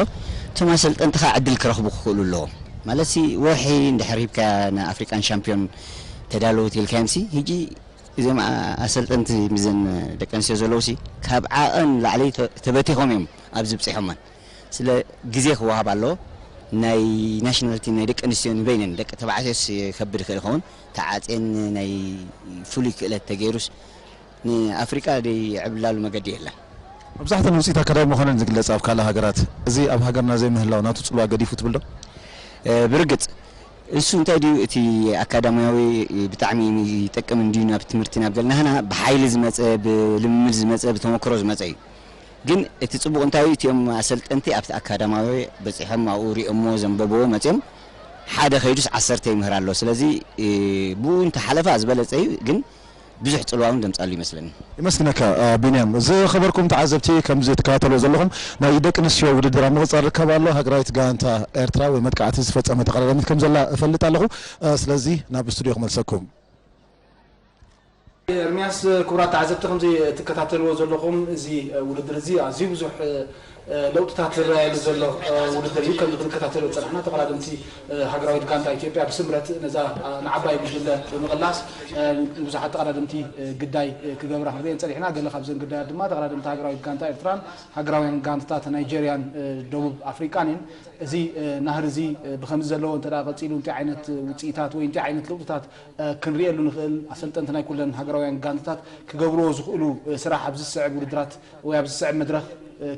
እቶም ኣሰልጠንቲ ከዓ ዕድል ክረኽቡ ክኽእሉ ኣለዎም ማለት ሲ ወርሒ እንድሕር ሂብካ ንኣፍሪቃን ሻምፒዮን ተዳለዉ ተልካዮም ሲ ሕጂ እዞም ኣሰልጠንቲ ምዘን ደቂ ኣንስትዮ ዘለዉ ሲ ካብ ዓቐን ላዕሊ ተበቲኾም እዮም ኣብዚ ብፂሖመን። ስለ ግዜ ክወሃብ ኣለዎ። ናይ ናሽናል ቲም ናይ ደቂ ኣንስትዮ ንበይነን ደቂ ተባዕትዮስ ከብድ ይኽእል ይኸውን ተዓፅየን ናይ ፍሉይ ክእለት ተገይሩስ ንኣፍሪቃ ደይዕብላሉ መገዲ የለን። መብዛሕተን ውፅኢት ኣካዳሚ ምዃነን ዝግለፅ ኣብ ካልእ ሃገራት እዚ ኣብ ሃገርና ዘይምህላው ናቱ ፅልዋ ገዲፉ ትብል ዶ? ብርግፅ እሱ እንታይ ድዩ እቲ ኣካዳሚያዊ ብጣዕሚ ይጠቅም እንድዩ ናብ ትምህርቲ ናብ ገለ ናህና ብሓይሊ ዝመፀ ብልምምድ ዝመፀ ብተመክሮ ዝመፀ እዩ። ግን እቲ ፅቡቕ እንታይ እዩ እቲኦም ኣሰልጠንቲ ኣብቲ ኣካዳማዊ በፂሖም ኣብኡ ሪኦሞ ዘንበብዎ መፅኦም ሓደ ከይዱስ ዓሰርተ ይምህር ኣሎ። ስለዚ ብኡ እንተሓለፋ ዝበለፀ እዩ። ግን ብዙሕ ፅልዋ እውን ደምፃሉ ይመስለኒ። ይመስግነካ ቢንያም። ዝኸበርኩም ተዓዘብቲ ከምዚ ትከታተልዎ ዘለኹም ናይ ደቂ ኣንስትዮ ውድድር ኣብ ምቕፃል ርከብ ኣሎ። ሃገራዊት ጋንታ ኤርትራ ወይ መጥቃዕቲ ዝፈፀመ ተቐዳዳሚት ከም ዘላ እፈልጥ ኣለኹ። ስለዚ ናብ ስቱድዮ ክመልሰኩም። ኤርሚያስ፣ ክቡራት ተዓዘብቲ ከምዚ ትከታተልዎ ዘለኹም እዚ ውድድር እዚ ኣዝዩ ብዙሕ ለውጥታት ዝረኣየሉ ዘሎ ውድድር እዩ። ከም ክንከታተሎ ዝጸናሕና፣ ተቐዳደምቲ ሃገራዊት ጋንታ ኢትዮጵያ ብስምረት ነዛ ንዓባይ ጉጅለ ብምቕላስ ንብዙሓት ተቐዳደምቲ ግዳይ ክገብራ ክንሪአን ጸኒሕና። ገለ ካብዘን ግዳያት ድማ ተቐዳደምቲ ሃገራዊት ጋንታ ኤርትራን ሃገራውያን ጋንታታት ናይጀርያን ደቡብ ኣፍሪቃን እየን። እዚ ናህሪ እዚ ብኸምዚ ዘለዎ እንተ ደኣ ቀጺሉ እንታይ ዓይነት ውጽኢታት ወይ እንታይ ዓይነት ለውጥታት ክንሪኤሉ ንኽእል? ኣሰልጠንቲ ናይ ኩለን ሃገራውያን ጋንታታት ክገብርዎ ዝኽእሉ ስራሕ ኣብዚ ዝስዕብ ውድድራት ወይ ኣብዚ ዝስዕብ መድረኽ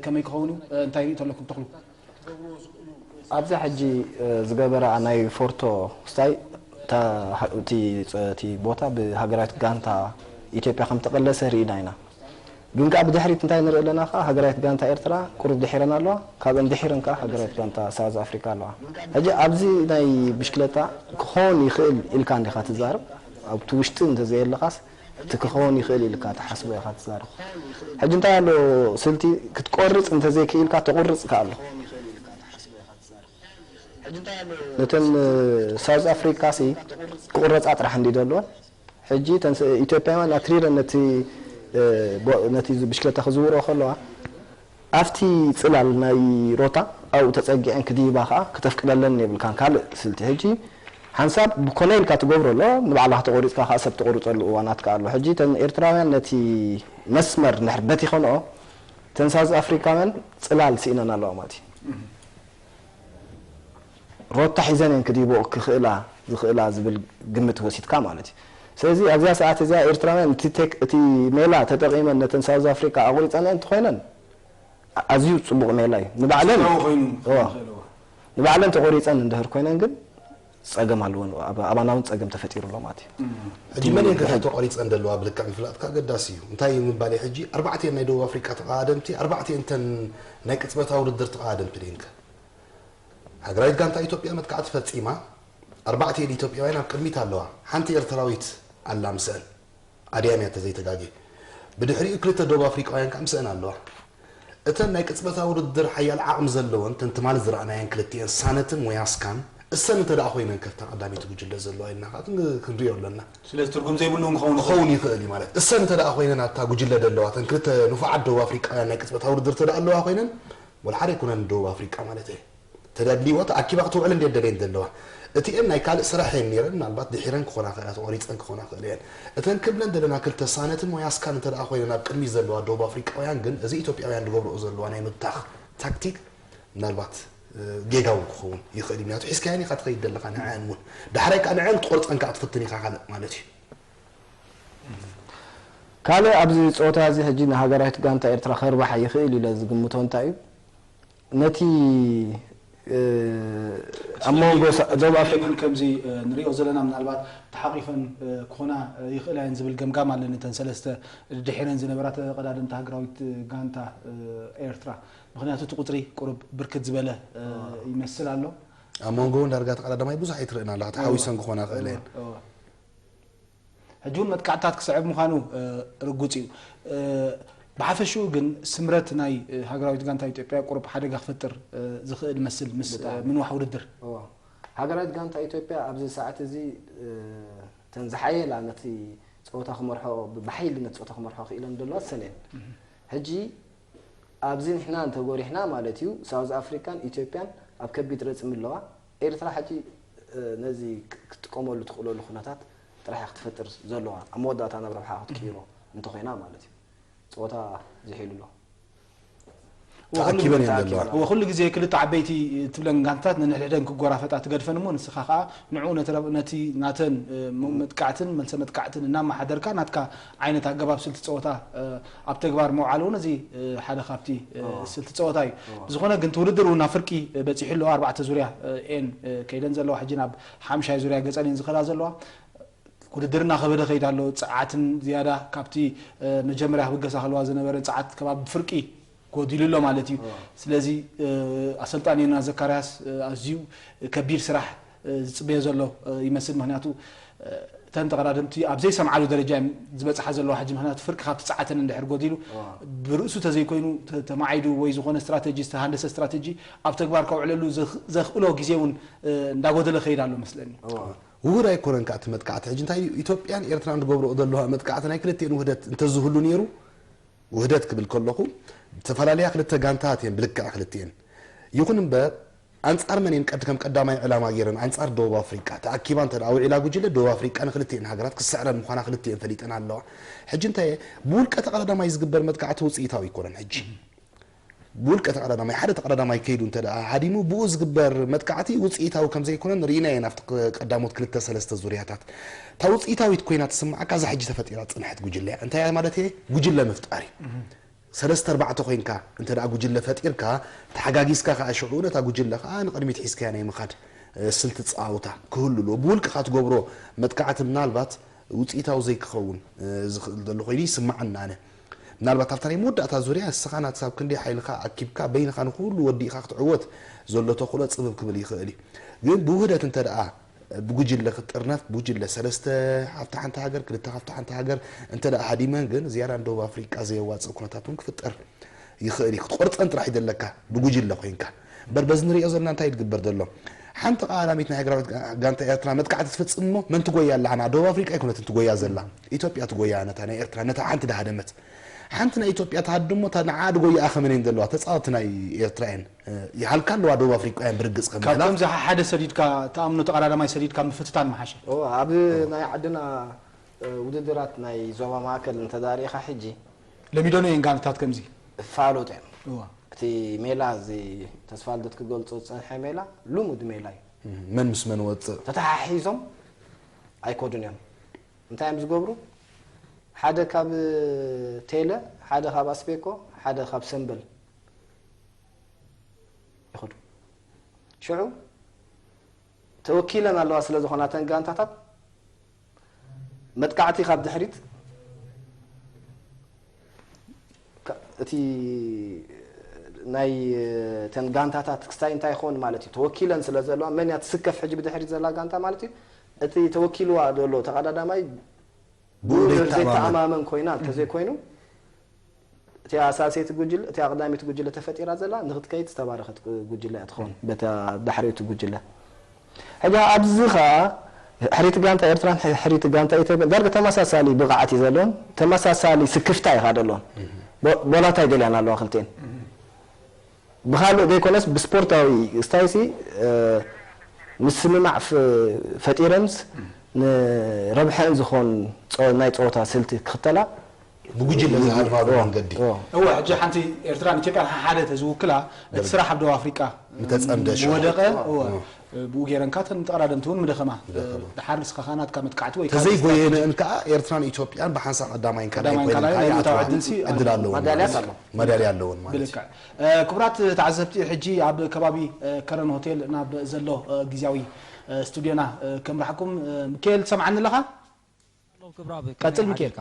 ከመይ ክኸውን እዩ? እንታይ ሪኢቶ ኣለኩም ተኽሉ? ኣብዛ ሕጂ ዝገበራ ናይ ፎርቶ ስታይ እቲ ቦታ ብሃገራዊት ጋንታ ኢትዮጵያ ከም ተቐለሰ ርኢና ኢና። ግን ከዓ ብድሕሪት እንታይ ንርኢ ኣለና ከዓ ሃገራዊት ጋንታ ኤርትራ ቁሩብ ድሒረን ኣለዋ። ካብአን ድሒረን ከዓ ሃገራዊት ጋንታ ሳውዝ ኣፍሪካ ኣለዋ። ሕጂ ኣብዚ ናይ ብሽክለታ ክኾን ይኽእል ኢልካ እንዲኻ ትዛረብ ኣብቲ ውሽጢ እንተዘየለኻስ እቲ ክኸውን ይኽእል ኢልካ ትሓስቦ ኢኻ ትዛረብ። ሕጂ እንታይ ኣሎ ስልቲ ክትቆርፅ እንተዘይክኢልካ ተቑርፅካ ኣሎ። ነተን ሳውዝ ኣፍሪካ ሲ ክቑረፃ ጥራሕ እንዲ ዘለወን ሕጂ ኢትዮጵያውያን ኣትሪረን ነቲ ብሽክለታ ክዝውሮ ከለዋ ኣብቲ ፅላል ናይ ሮታ ኣብኡ ተፀጊዐን ክድይባ ከዓ ክተፍቅደለን የብልካን ካልእ ስልቲ ሕጂ ሓንሳብ ብኮነ ኢልካ ትገብሮ ኣሎ ንባዕልካ ተቆሪፅካ ከዓ ሰብ ትቆርፀሉ እዋናት ከዓ ኣሎ ሕጂ ተን ኤርትራውያን ነቲ መስመር እንድሕር በቲኸንኦ ተን ሳውዝ ኣፍሪካውያን ፅላል ስኢነን ኣለዋ ማለት እዩ ሮታ ሒዘን እየን ክድይቦ ክኽእላ ዝኽእላ ዝብል ግምት ወሲድካ ማለት እዩ ስለዚ ኣብዚኣ ሰዓት እዚኣ ኤርትራውያን እቲ ሜላ ተጠቂመን ነተን ሳውዝ ኣፍሪካ ኣቁሪፀን እንተኮይነን ኣዝዩ ጽቡቕ ሜላ እዩ። ንባዕለን ንባዕለን ተቖሪጸን እንድህር ኮይነን ግን ጸገም ኣለወን። ኣባና እውን ጸገም ተፈጢሩ ኣሎ ማለት እዩ። ሕጂ መን እየን ከ ተቖሪጸን ዘለዋ ብልክዕ ምፍላጥካ ኣገዳሲ እዩ። እንታይ እዩ ምባለይ ሕጂ ኣርባዕቲኤን ናይ ደቡብ ኣፍሪቃ ተቓደምቲ ኣርባዕቲኤን እተን ናይ ቅጽበታዊ ውድድር ተቓደምቲ ድየን ከ? ሃገራዊት ጋንታ ኢትዮጵያ መጥቃዕቲ ፈጺማ ኣርባዕቲኤን ኢትዮጵያውያን ኣብ ቅድሚት ኣለዋ። ሓንቲ ኤርትራዊት ኣላ ምስአን። ኣድያም እያ ተዘይተጋግየ። ብድሕሪኡ ክልተ ደቡብ ኣፍሪቃውያን ከኣ ምስአን ኣለዋ። እተን ናይ ቅጽበታዊ ውድድር ሓያል ዓቕሚ ዘለወን፣ እተን ትማሊ ዝረኣናየን ክልቲኤን ሳነትን ሞያስካን፣ እሰን እንተ ደኣ ኮይነን ከብታ ቀዳመይቲ ጉጅለ ዘለዋ ኢልና ከኣ ክንሪኦ ኣለና። ስለዚ ትርጉም ዘይብሉ እውን ክኸውን ይኽእል። ክኸውን ይኽእል እዩ ማለት። እሰን እንተ ደኣ ኮይነን ኣብታ ጉጅለ ደለዋ፣ እተን ክልተ ንፉዓት ደቡብ ኣፍሪቃውያን ናይ ቅጽበታዊ ውድድር እንተ ደኣ ኣለዋ ኮይነን፣ ወላ ሓደ ኣይኮነን ደቡብ ኣፍሪቃ ማለት እየ። ተዳድሊዎ ተኣኪባ ክትውዕል እንድየ ደልየን ዘለዋ። እቲኤን ናይ ካልእ ስራሕ እየን ነይረን፣ ምናልባት ድሒረን ክኾና ክእላ፣ ተቖሪፀን ክኾና ክእለ እየን። እተን ክብለን ዘለና ክልተ ሳነትን ሞያስካን እንተ ደኣ ኮይነን ኣብ ቅድሚት ዘለዋ ደቡብ ኣፍሪቃውያን ግን፣ እዚ ኢትዮጵያውያን ዝገብርኦ ዘለዋ ናይ ምብታኽ ታክቲክ ምናልባት ጌጋ እውን ክኸውን ይኽእል እዩ። ምክንያቱ ሒዝካየን ኢኻ ትኸይድ ዘለኻ ንዐን እውን። ዳሕራይ ከዓ ንዐን ክትቖርፀን ከዓ ትፍትን ኢኻ ካልእ ማለት እዩ። ካልእ ኣብዚ ፀወታ እዚ ሕጂ ንሃገራዊት ጋንታ ኤርትራ ከርባሓ ይኽእል ኢለ ዝግምቶ እንታይ እዩ? ነቲ ኣብ መንጎ ደቡብ ኣፍሪቃ ግን ከምዚ ንሪኦ ዘለና ምናልባት ተሓቂፈን ክኾና ይኽእላ እየን ዝብል ገምጋም ኣለኒ እተን ሰለስተ ድሒረን ዝነበራ ተቐዳደምቲ ሃገራዊት ጋንታ ኤርትራ ምኽንያቱ እቲ ቁፅሪ ቁሩብ ብርክት ዝበለ ይመስል ኣሎ ኣብ መንጎ እውን ዳርጋ ተቐዳዳማይ ብዙሕ ኣይትርእን ኣለኻ ተሓዊሰን ክኾና ይኽእላ እየን ሕጂ እውን መጥቃዕትታት ክስዕብ ምዃኑ ርጉጽ እዩ። ብሓፈሽኡ ግን ስምረት ናይ ሃገራዊት ጋንታ ኢትዮጵያ ቁሩብ ሓደጋ ክፈጥር ዝኽእል መስል ምስ ምንዋሕ ውድድር። ሃገራዊት ጋንታ ኢትዮጵያ ኣብዚ ሰዓት እዚ ተን ዝሓየላ ነቲ ፀወታ ክመርሖ ብሓይሊ ነቲ ፀወታ ክመርሖ ክኢለን ዘለዋ ሰን እየን። ሕጂ ኣብዚ ንሕና እንተጎሪሕና ማለት እዩ ሳውዝ ኣፍሪካን ኢትዮጵያን ኣብ ከቢድ ረፅሚ ኣለዋ። ኤርትራ ሕጂ ነዚ ክትጥቀመሉ ትኽእለሉ ኩነታት ጥራሕ ክትፈጥር ዘለዋ ኣብ መወዳእታ ናብ ረብሓ ክትቅይሮ እንተኾይና ማለት እዩ። ፀወታ ዝሒሉ ኣሎ። ተኣኪበን እየን ዘለዋ። እወ ኩሉ ግዜ ክልተ ዓበይቲ ትብለን ጋንታታት ነንሕድሕደን ክጎራፈጣ ትገድፈን እሞ ንስኻ ከኣ ንዕኡ ነቲ ናተን መጥቃዕትን መልሰ መጥቃዕትን እናመሓደርካ ናትካ ዓይነት ኣገባብ ስልቲ ጸወታ ኣብ ተግባር ምውዓል እውን እዚ ሓደ ካብቲ ስልቲ ጸወታ እዩ። ብዝኾነ ግን እቲ ውድድር እውን ናብ ፍርቂ በጺሑ ኣሎ። ኣርባዕተ ዙርያ እየን ከይደን ዘለዋ ሕጂ ናብ ሓምሻይ ዙርያ ገጸን እየን ዝኸዳ ዘለዋ። ውድድር እናኸበደ ከይድ ኣሎ። ጸዓትን ዝያዳ ካብቲ መጀመርያ ክብገሳ ከለዋ ዝነበረ ጸዓት ከባቢ ፍርቂ ጎዲሉ ኣሎ ማለት እዩ። ስለዚ ኣሰልጣኒ ዮናስ ዘካርያስ ኣዝዩ ከቢድ ስራሕ ዝፅበዮ ዘሎ ይመስል። ምክንያቱ እተን ተቐዳደምቲ ኣብ ዘይሰምዓሉ ደረጃ እዮም ዝበፅሓ ዘለዋ ሕጂ። ምክንያቱ ፍርቂ ካብቲ ፃዕተን እንድሕር ጎዲሉ ብርእሱ ተዘይኮይኑ ተማዒዱ ወይ ዝኾነ ስትራተጂ ዝተሃንደሰ ስትራተጂ ኣብ ተግባር ከውዕለሉ ዘኽእሎ ግዜ እውን እንዳጎደለ ከይድ ኣሎ መስለኒ። ውሁድ ኣይኮነን ከዓ እቲ መጥቃዕቲ ሕጂ እንታይ እዩ ኢትዮጵያን ኤርትራን ዝገብርኦ ዘለዋ መጥቃዕቲ ናይ ክልቲኤን ውህደት እንተዝህሉ ነይሩ ውህደት ክብል ከለኹ ዝተፈላለያ ክልተ ጋንታት እየን ብልክዕ ክልቲኤን። ይኹን እምበር ኣንጻር መን እየን ቀድ-፣ ከም ቀዳማይ ዕላማ ገይረን? ኣንጻር ደቡብ ኣፍሪቃ ተኣኪባ እንተ ደኣ ውዒላ ጉጅለ፣ ደቡብ ኣፍሪቃ ንክልቲኤን ሃገራት ክስዕረን ምዃና ክልቲኤን ፈሊጠን ኣለዋ። ሕጂ እንታይ እየ፣ ብውልቀ ተቐዳዳማይ ዝግበር መጥቃዕቲ ውጽኢታዊ ኣይኮነን። ሕጂ ብውልቀ ተቐዳዳማይ፣ ሓደ ተቐዳዳማይ ከይዱ እንተ ደኣ ሃዲሙ፣ ብኡ ዝግበር መጥቃዕቲ ውጽኢታዊ ከም ዘይኮነን ርኢና እየን ኣብቲ ቅ-፣ ቀዳሞት ክልተ ሰለስተ ዙርያታት። እታ ውጽኢታዊት ኮይና ትስምዓካ እዛ ሕጂ ተፈጢራ ዝጸንሐት ጉጅለ እያ። እንታይ እያ ማለት እየ? ጉጅለ ምፍጣር እዩ። ሰለስተ ኣርባዕተ ኮይንካ እንተ ደኣ ጉጅለ ፈጢርካ፣ ተሓጋጊዝካ ከኣ ሽዑ ነታ ጉጅለ ከኣ ንቕድሚት ሒዝካያ ናይ ምኻድ፣ እ፣ ስልቲ ጸዋውታ ክህሉ ኣለዎ። ብውልቅኻ ትገብሮ መጥቃዕቲ ምናልባት ውጽኢታዊ ዘይክኸውን፣ እ፣ ዝኽእል ዘሎ ኮይኑ ይስምዓኒ ኣነ። ምናልባት ኣብታ ናይ መወዳእታ ዙርያ ንስኻ ናትካ ኣብ ክንደይ ሓይልኻ ኣኪብካ በይንኻ ንኹሉ ወዲእኻ ክትዕወት ዘሎ ተኽእሎ ጽብብ ክብል ይኽእል እዩ። ግን ብውህደት እንተ ደኣ ብጉጅለ ክትጥርነፍ፣ ብጉጅለ ሰለስተ ካብታ ሓንቲ ሃገር፣ ክልተ ካብታ ሓንቲ ሃገር እንተ ደኣ ሃዲመን ግን ዝያዳ ንደቡብ ኣፍሪቃ ዘየዋጽእ ኩነታት እውን ክፍጠር ይኽእል እዩ። ክትቆርጸን ጥራሕ እዩ ዘለካ ብጉጅለ ኮይንካ። እምበር በዚ ንሪኦ ዘለና እንታይ እዩ ዝግበር ዘሎ? ሓንቲ ቀዳዳሚት ናይ ሃገራዊት ጋ-፣ ጋንታ ኤርትራ መጥቃዕቲ ትፍጽም እሞ መን ትጎያ ኣላ? ንዓ ደቡብ ኣፍሪቃ ኣይኮነትን ትጎያ ዘላ። ኢትዮጵያ ትጎያ ነታ ናይ ኤርትራ፣ ነታ ሓንቲ ድሃደመት። ሓንቲ ናይ ኢትዮጵያ ትሃድም እሞ እታ ንዓ ድጎያኣ ከመን እየን ዘለዋ? ተጻወትቲ ናይ ኤርትራ እየን። እ፣ ይሃልካ ኣለዋ ደቡብ ኣፍሪቃውያን ብርግጽ ከም ካብ ምህላፍ። ከምዚ ሓደ ሰዲድካ፣ ተኣምኖ ተቐዳዳማይ ሰዲድካ ምፍትታን ምሓሸ። ኦ፣ ኣብ ናይ ዓድና፣ እ፣ ውድድራት ናይ ዞባ ማእከል እንተዳሪእኻ ሕጂ ለሚዶን እየን ጋንታት ከምዚ። ፋሎጥ እየን። እዋ። እቲ ሜላ እዚ ተስፋ ልደት ክገልጾ ዝጸንሐ ሜላ ልሙድ ሜላ እዩ። እም፣ መን ምስ መን ወጽእ? ተተሓሒዞም ኣይኮዱን እዮም። እንታይ እዮም ዝገብሩ? ሓደ ካብ ቴለ፣ ሓደ ካብ ኣስቤኮ፣ ሓደ ካብ ሰምበል ይኸዱ። ሽዑ ተወኪለን ኣለዋ ስለ ዝኾና እተን ጋንታታት መጥቃዕቲ ካብ ድሕሪት ካ-፣ እቲ ናይ እተን ጋንታታት ክስታይ እንታይ ይኸውን ማለት እዩ? ተወኪለን ስለ ዘለዋ መን እያ ትስከፍ ሕጂ ብድሕሪት ዘላ ጋንታ ማለት እዩ? እቲ ተወኪልዋ ዘሎ ተቐዳዳማይ ብኡ ብኡ ዘይተኣማመን። ዘይተኣማመን ኮይና እንተዘይኮይኑ፣ እቲኣ ሳልሰይቲ ጉጅለ፣ እቲኣ ቀዳመይቲ ጉጅለ ተፈጢራ ዘላ ንኽትከይድ ዝተባረኸት ጉጅለ እያ ትኸውን፣ በታ ዳሕረይቲ ጉጅለ። ሕጂ ኣብዚ ኸኣ ሕሪቲ ጋንታ ኤርትራን ሕሪቲ ጋንታ ኢትዮጵያን ዳርጋ ተመሳሳሊ ብቕዓት እዩ ዘለዎም፣ ተመሳሳሊ ስክፍታ እዩ ኸኣ ዘለዎም። ቦ-፣ ቦላታ ይደልያን ኣለዋ ክልቲኤን። ብኻልእ ዘይኮነስ ብስፖርታዊ ስታይሲ፣ እ፣ ምስምማዕ ፍ-፣ ፈጢረንስ ንረብሐን ዝኾን ጸ-፣ ናይ ጸወታ ስልቲ ክኽተላ ብጉጅለ ዝሃድማሉ እዎ፣ መንገዲ። እዎ። እወ፣ ሕጂ ሓንቲ ኤርትራን ኢትዮጵያን ሓደ ተዝውክላ፣ እቲ ስራሕ ኣብ ደቡብ ኣፍሪቃ ምተጸምደ ሽዑ። ምወደቐ፣ እወ፣ እዎ። ብኡ ገይረን ከኣ እተን ተቐዳደምቲ እውን ምደኸማ። ምደኸማ። ድሓር ንስኻ ከኣ ናትካ መጥቃዕቲ ወይ ከኣ ተዘይጎየነን ከኣ ኤርትራን ኢትዮጵያን ብሓንሳእ ቀዳማይን ካልኣይን ቀዳማይን ኮይነን ካልኣይን ከኣ ናይ ምውጻእ ይኣትዋ። ዕድልሲ ዕድል ኣለወን ማዳልያት ማለት እዩ። ኣለዎ። ማዳልያ ኣለወን ማለት እዩ። ብልክዕ። እ፣ ክቡራት ተዓዘብቲ፣ ሕጂ ኣብ ከባቢ፣ እ፣ ከረን ሆቴል ናብ ዘሎ፣ እ፣ ግዝያዊ፣ እ፣ ስቱድዮና፣ እ፣ ከምርሓኩም። እ፣ ሚካኤል ትሰምዓኒ ኣለኻ? ኣለኹ ክብራብ፣ ቀጽል ከመይ ሚካኤል። ሓዲርካ?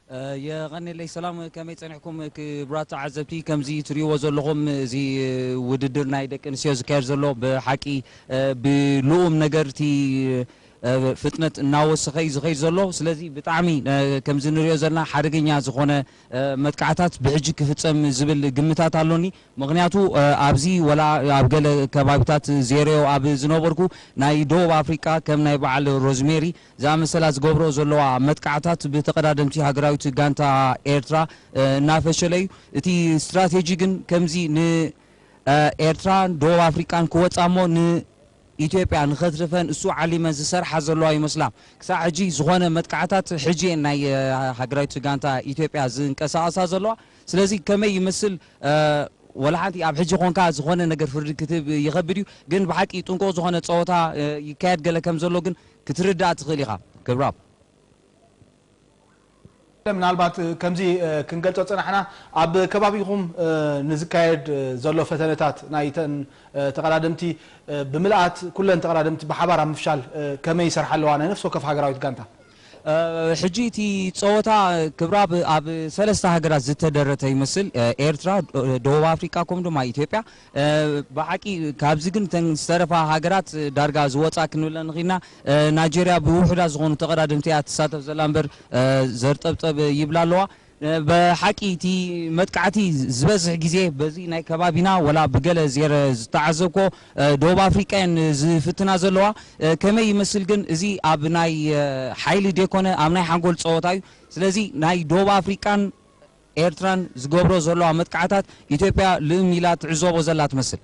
እ፣ የቐንየለይ ሰላም፣ ከመይ ጸኒሕኩም ክቡራት ተዓዘብቲ? ከምዚ ትርእይዎ ዘለኹም እዚ ውድድር ናይ ደቂ ኣንስትዮ ዝካየድ ዘሎ ብሓቂ፣ እ፣ ብልኡም ነገር እቲ፣ እ፣ ፍጥነት እናወሰኸ እዩ ዝኸይድ ዘሎ። ስለዚ ብጣዕሚ፣ እ፣ ከምዚ ንርእዮ ዘለና ሓደገኛ ዝኾነ፣ እ፣ መጥቃዕታት ብሕጂ ክፍጸም ዝብል ግምታት ኣሎኒ። ምኽንያቱ፣ እ፣ ኣብዚ ወላ ኣብ ገለ ከባቢታት ዜርዮ ኣብ ዝነበርኩ ናይ ደቡብ ኣፍሪቃ ከም ናይ በዓል ሮዝሜሪ ዝኣመሰላ ዝገብሮ ዘለዋ መጥቃዕታት ብተቐዳደምቲ ሃገራዊት ጋንታ ኤርትራ፣ እ፣ እናፈሸለ እዩ። እቲ ስትራቴጂ ግን ከምዚ ን፣ እ፣ ኤርትራን ደቡብ ኣፍሪቃን ክወጻ እሞ ንኢትዮጵያ ንኸትርፈን እሱ ዓሊመን ዝሰርሓ ዘለዋ ይመስላ። ክሳዕ ሕጂ ዝኾነ መጥቃዕታት ሕጂ እየን ናይ፣ እ፣ ሃገራዊት ጋንታ ኢትዮጵያ ዝንቀሳቐሳ ዘለዋ። ስለዚ ከመይ ይመስል፣ እ፣ ወላ ሓንቲ ኣብ ሕጂ ኮንካ ዝኾነ ነገር ፍርዲ ክትህብ ይኸብድ እዩ። ግን ብሓቂ ጥንቁቕ ዝኾነ ጸወታ፣ እ፣ ይካየድ ገለ ከም ዘሎ ግን ክትርዳእ ትኽእል ኢኻ ክብራብ። ምናልባት ከምዚ፣ እ፣ ክንገልጾ ጸናሕና፣ ኣብ ከባቢኹም፣ እ፣ ንዝካየድ፣ እ፣ ዘሎ ፈተነታት ናይተን፣ እ፣ ተቐዳደምቲ፣ እ፣ ብምልኣት ኩለን ተቐዳደምቲ ብሓባር ኣብ ምፍሻል፣ እ፣ ከመይ ይሰርሓ ኣለዋ ናይ ነፍሲ ወከፍ ሃገራዊት ጋንታ? እ፣ ሕጂ እቲ ጸወታ ክብራብ ኣብ ሰለስተ ሃገራት ዝተደረተ ይመስል። እ፣ ኤርትራ፣ እ፣ ደቡብ ኣፍሪቃ ከምኡ ድማ ኢትዮጵያ። እ፣ ብሓቂ ካብዚ ግን እተን ዝተረፋ ሃገራት ዳርጋ ዝወጻ ክንብለን ንኽኢልና። እ፣ ናይጀርያ ብውሑዳ ዝኾኑ ተቐዳደምቲ እያ ትሳተፍ ዘላ እምበር፣ እ፣ ዘርጠብጠብ ይብላ ኣለዋ። እ፣ ብሓቂ እቲ መጥቃዕቲ ዝበዝሕ ግዜ በዚ ናይ ከባቢና ወላ ብገለ ዜረ ዝተዓዘብኮ፣ እ፣ ደቡብ ኣፍሪቃ እየን ዝፍትና ዘለዋ። እ፣ ከመይ ይመስል ግን እዚ ኣብ ናይ፣ እ፣ ሓይሊ ደይኮነ ኣብ ናይ ሓንጎል ጸወታ እዩ። ስለዚ ናይ ደቡብ ኣፍሪቃን ኤርትራን ዝገብሮ ዘለዋ መጥቃዕታት ኢትዮጵያ ልእም ኢላ ትዕዘቦ ዘላ ትመስል።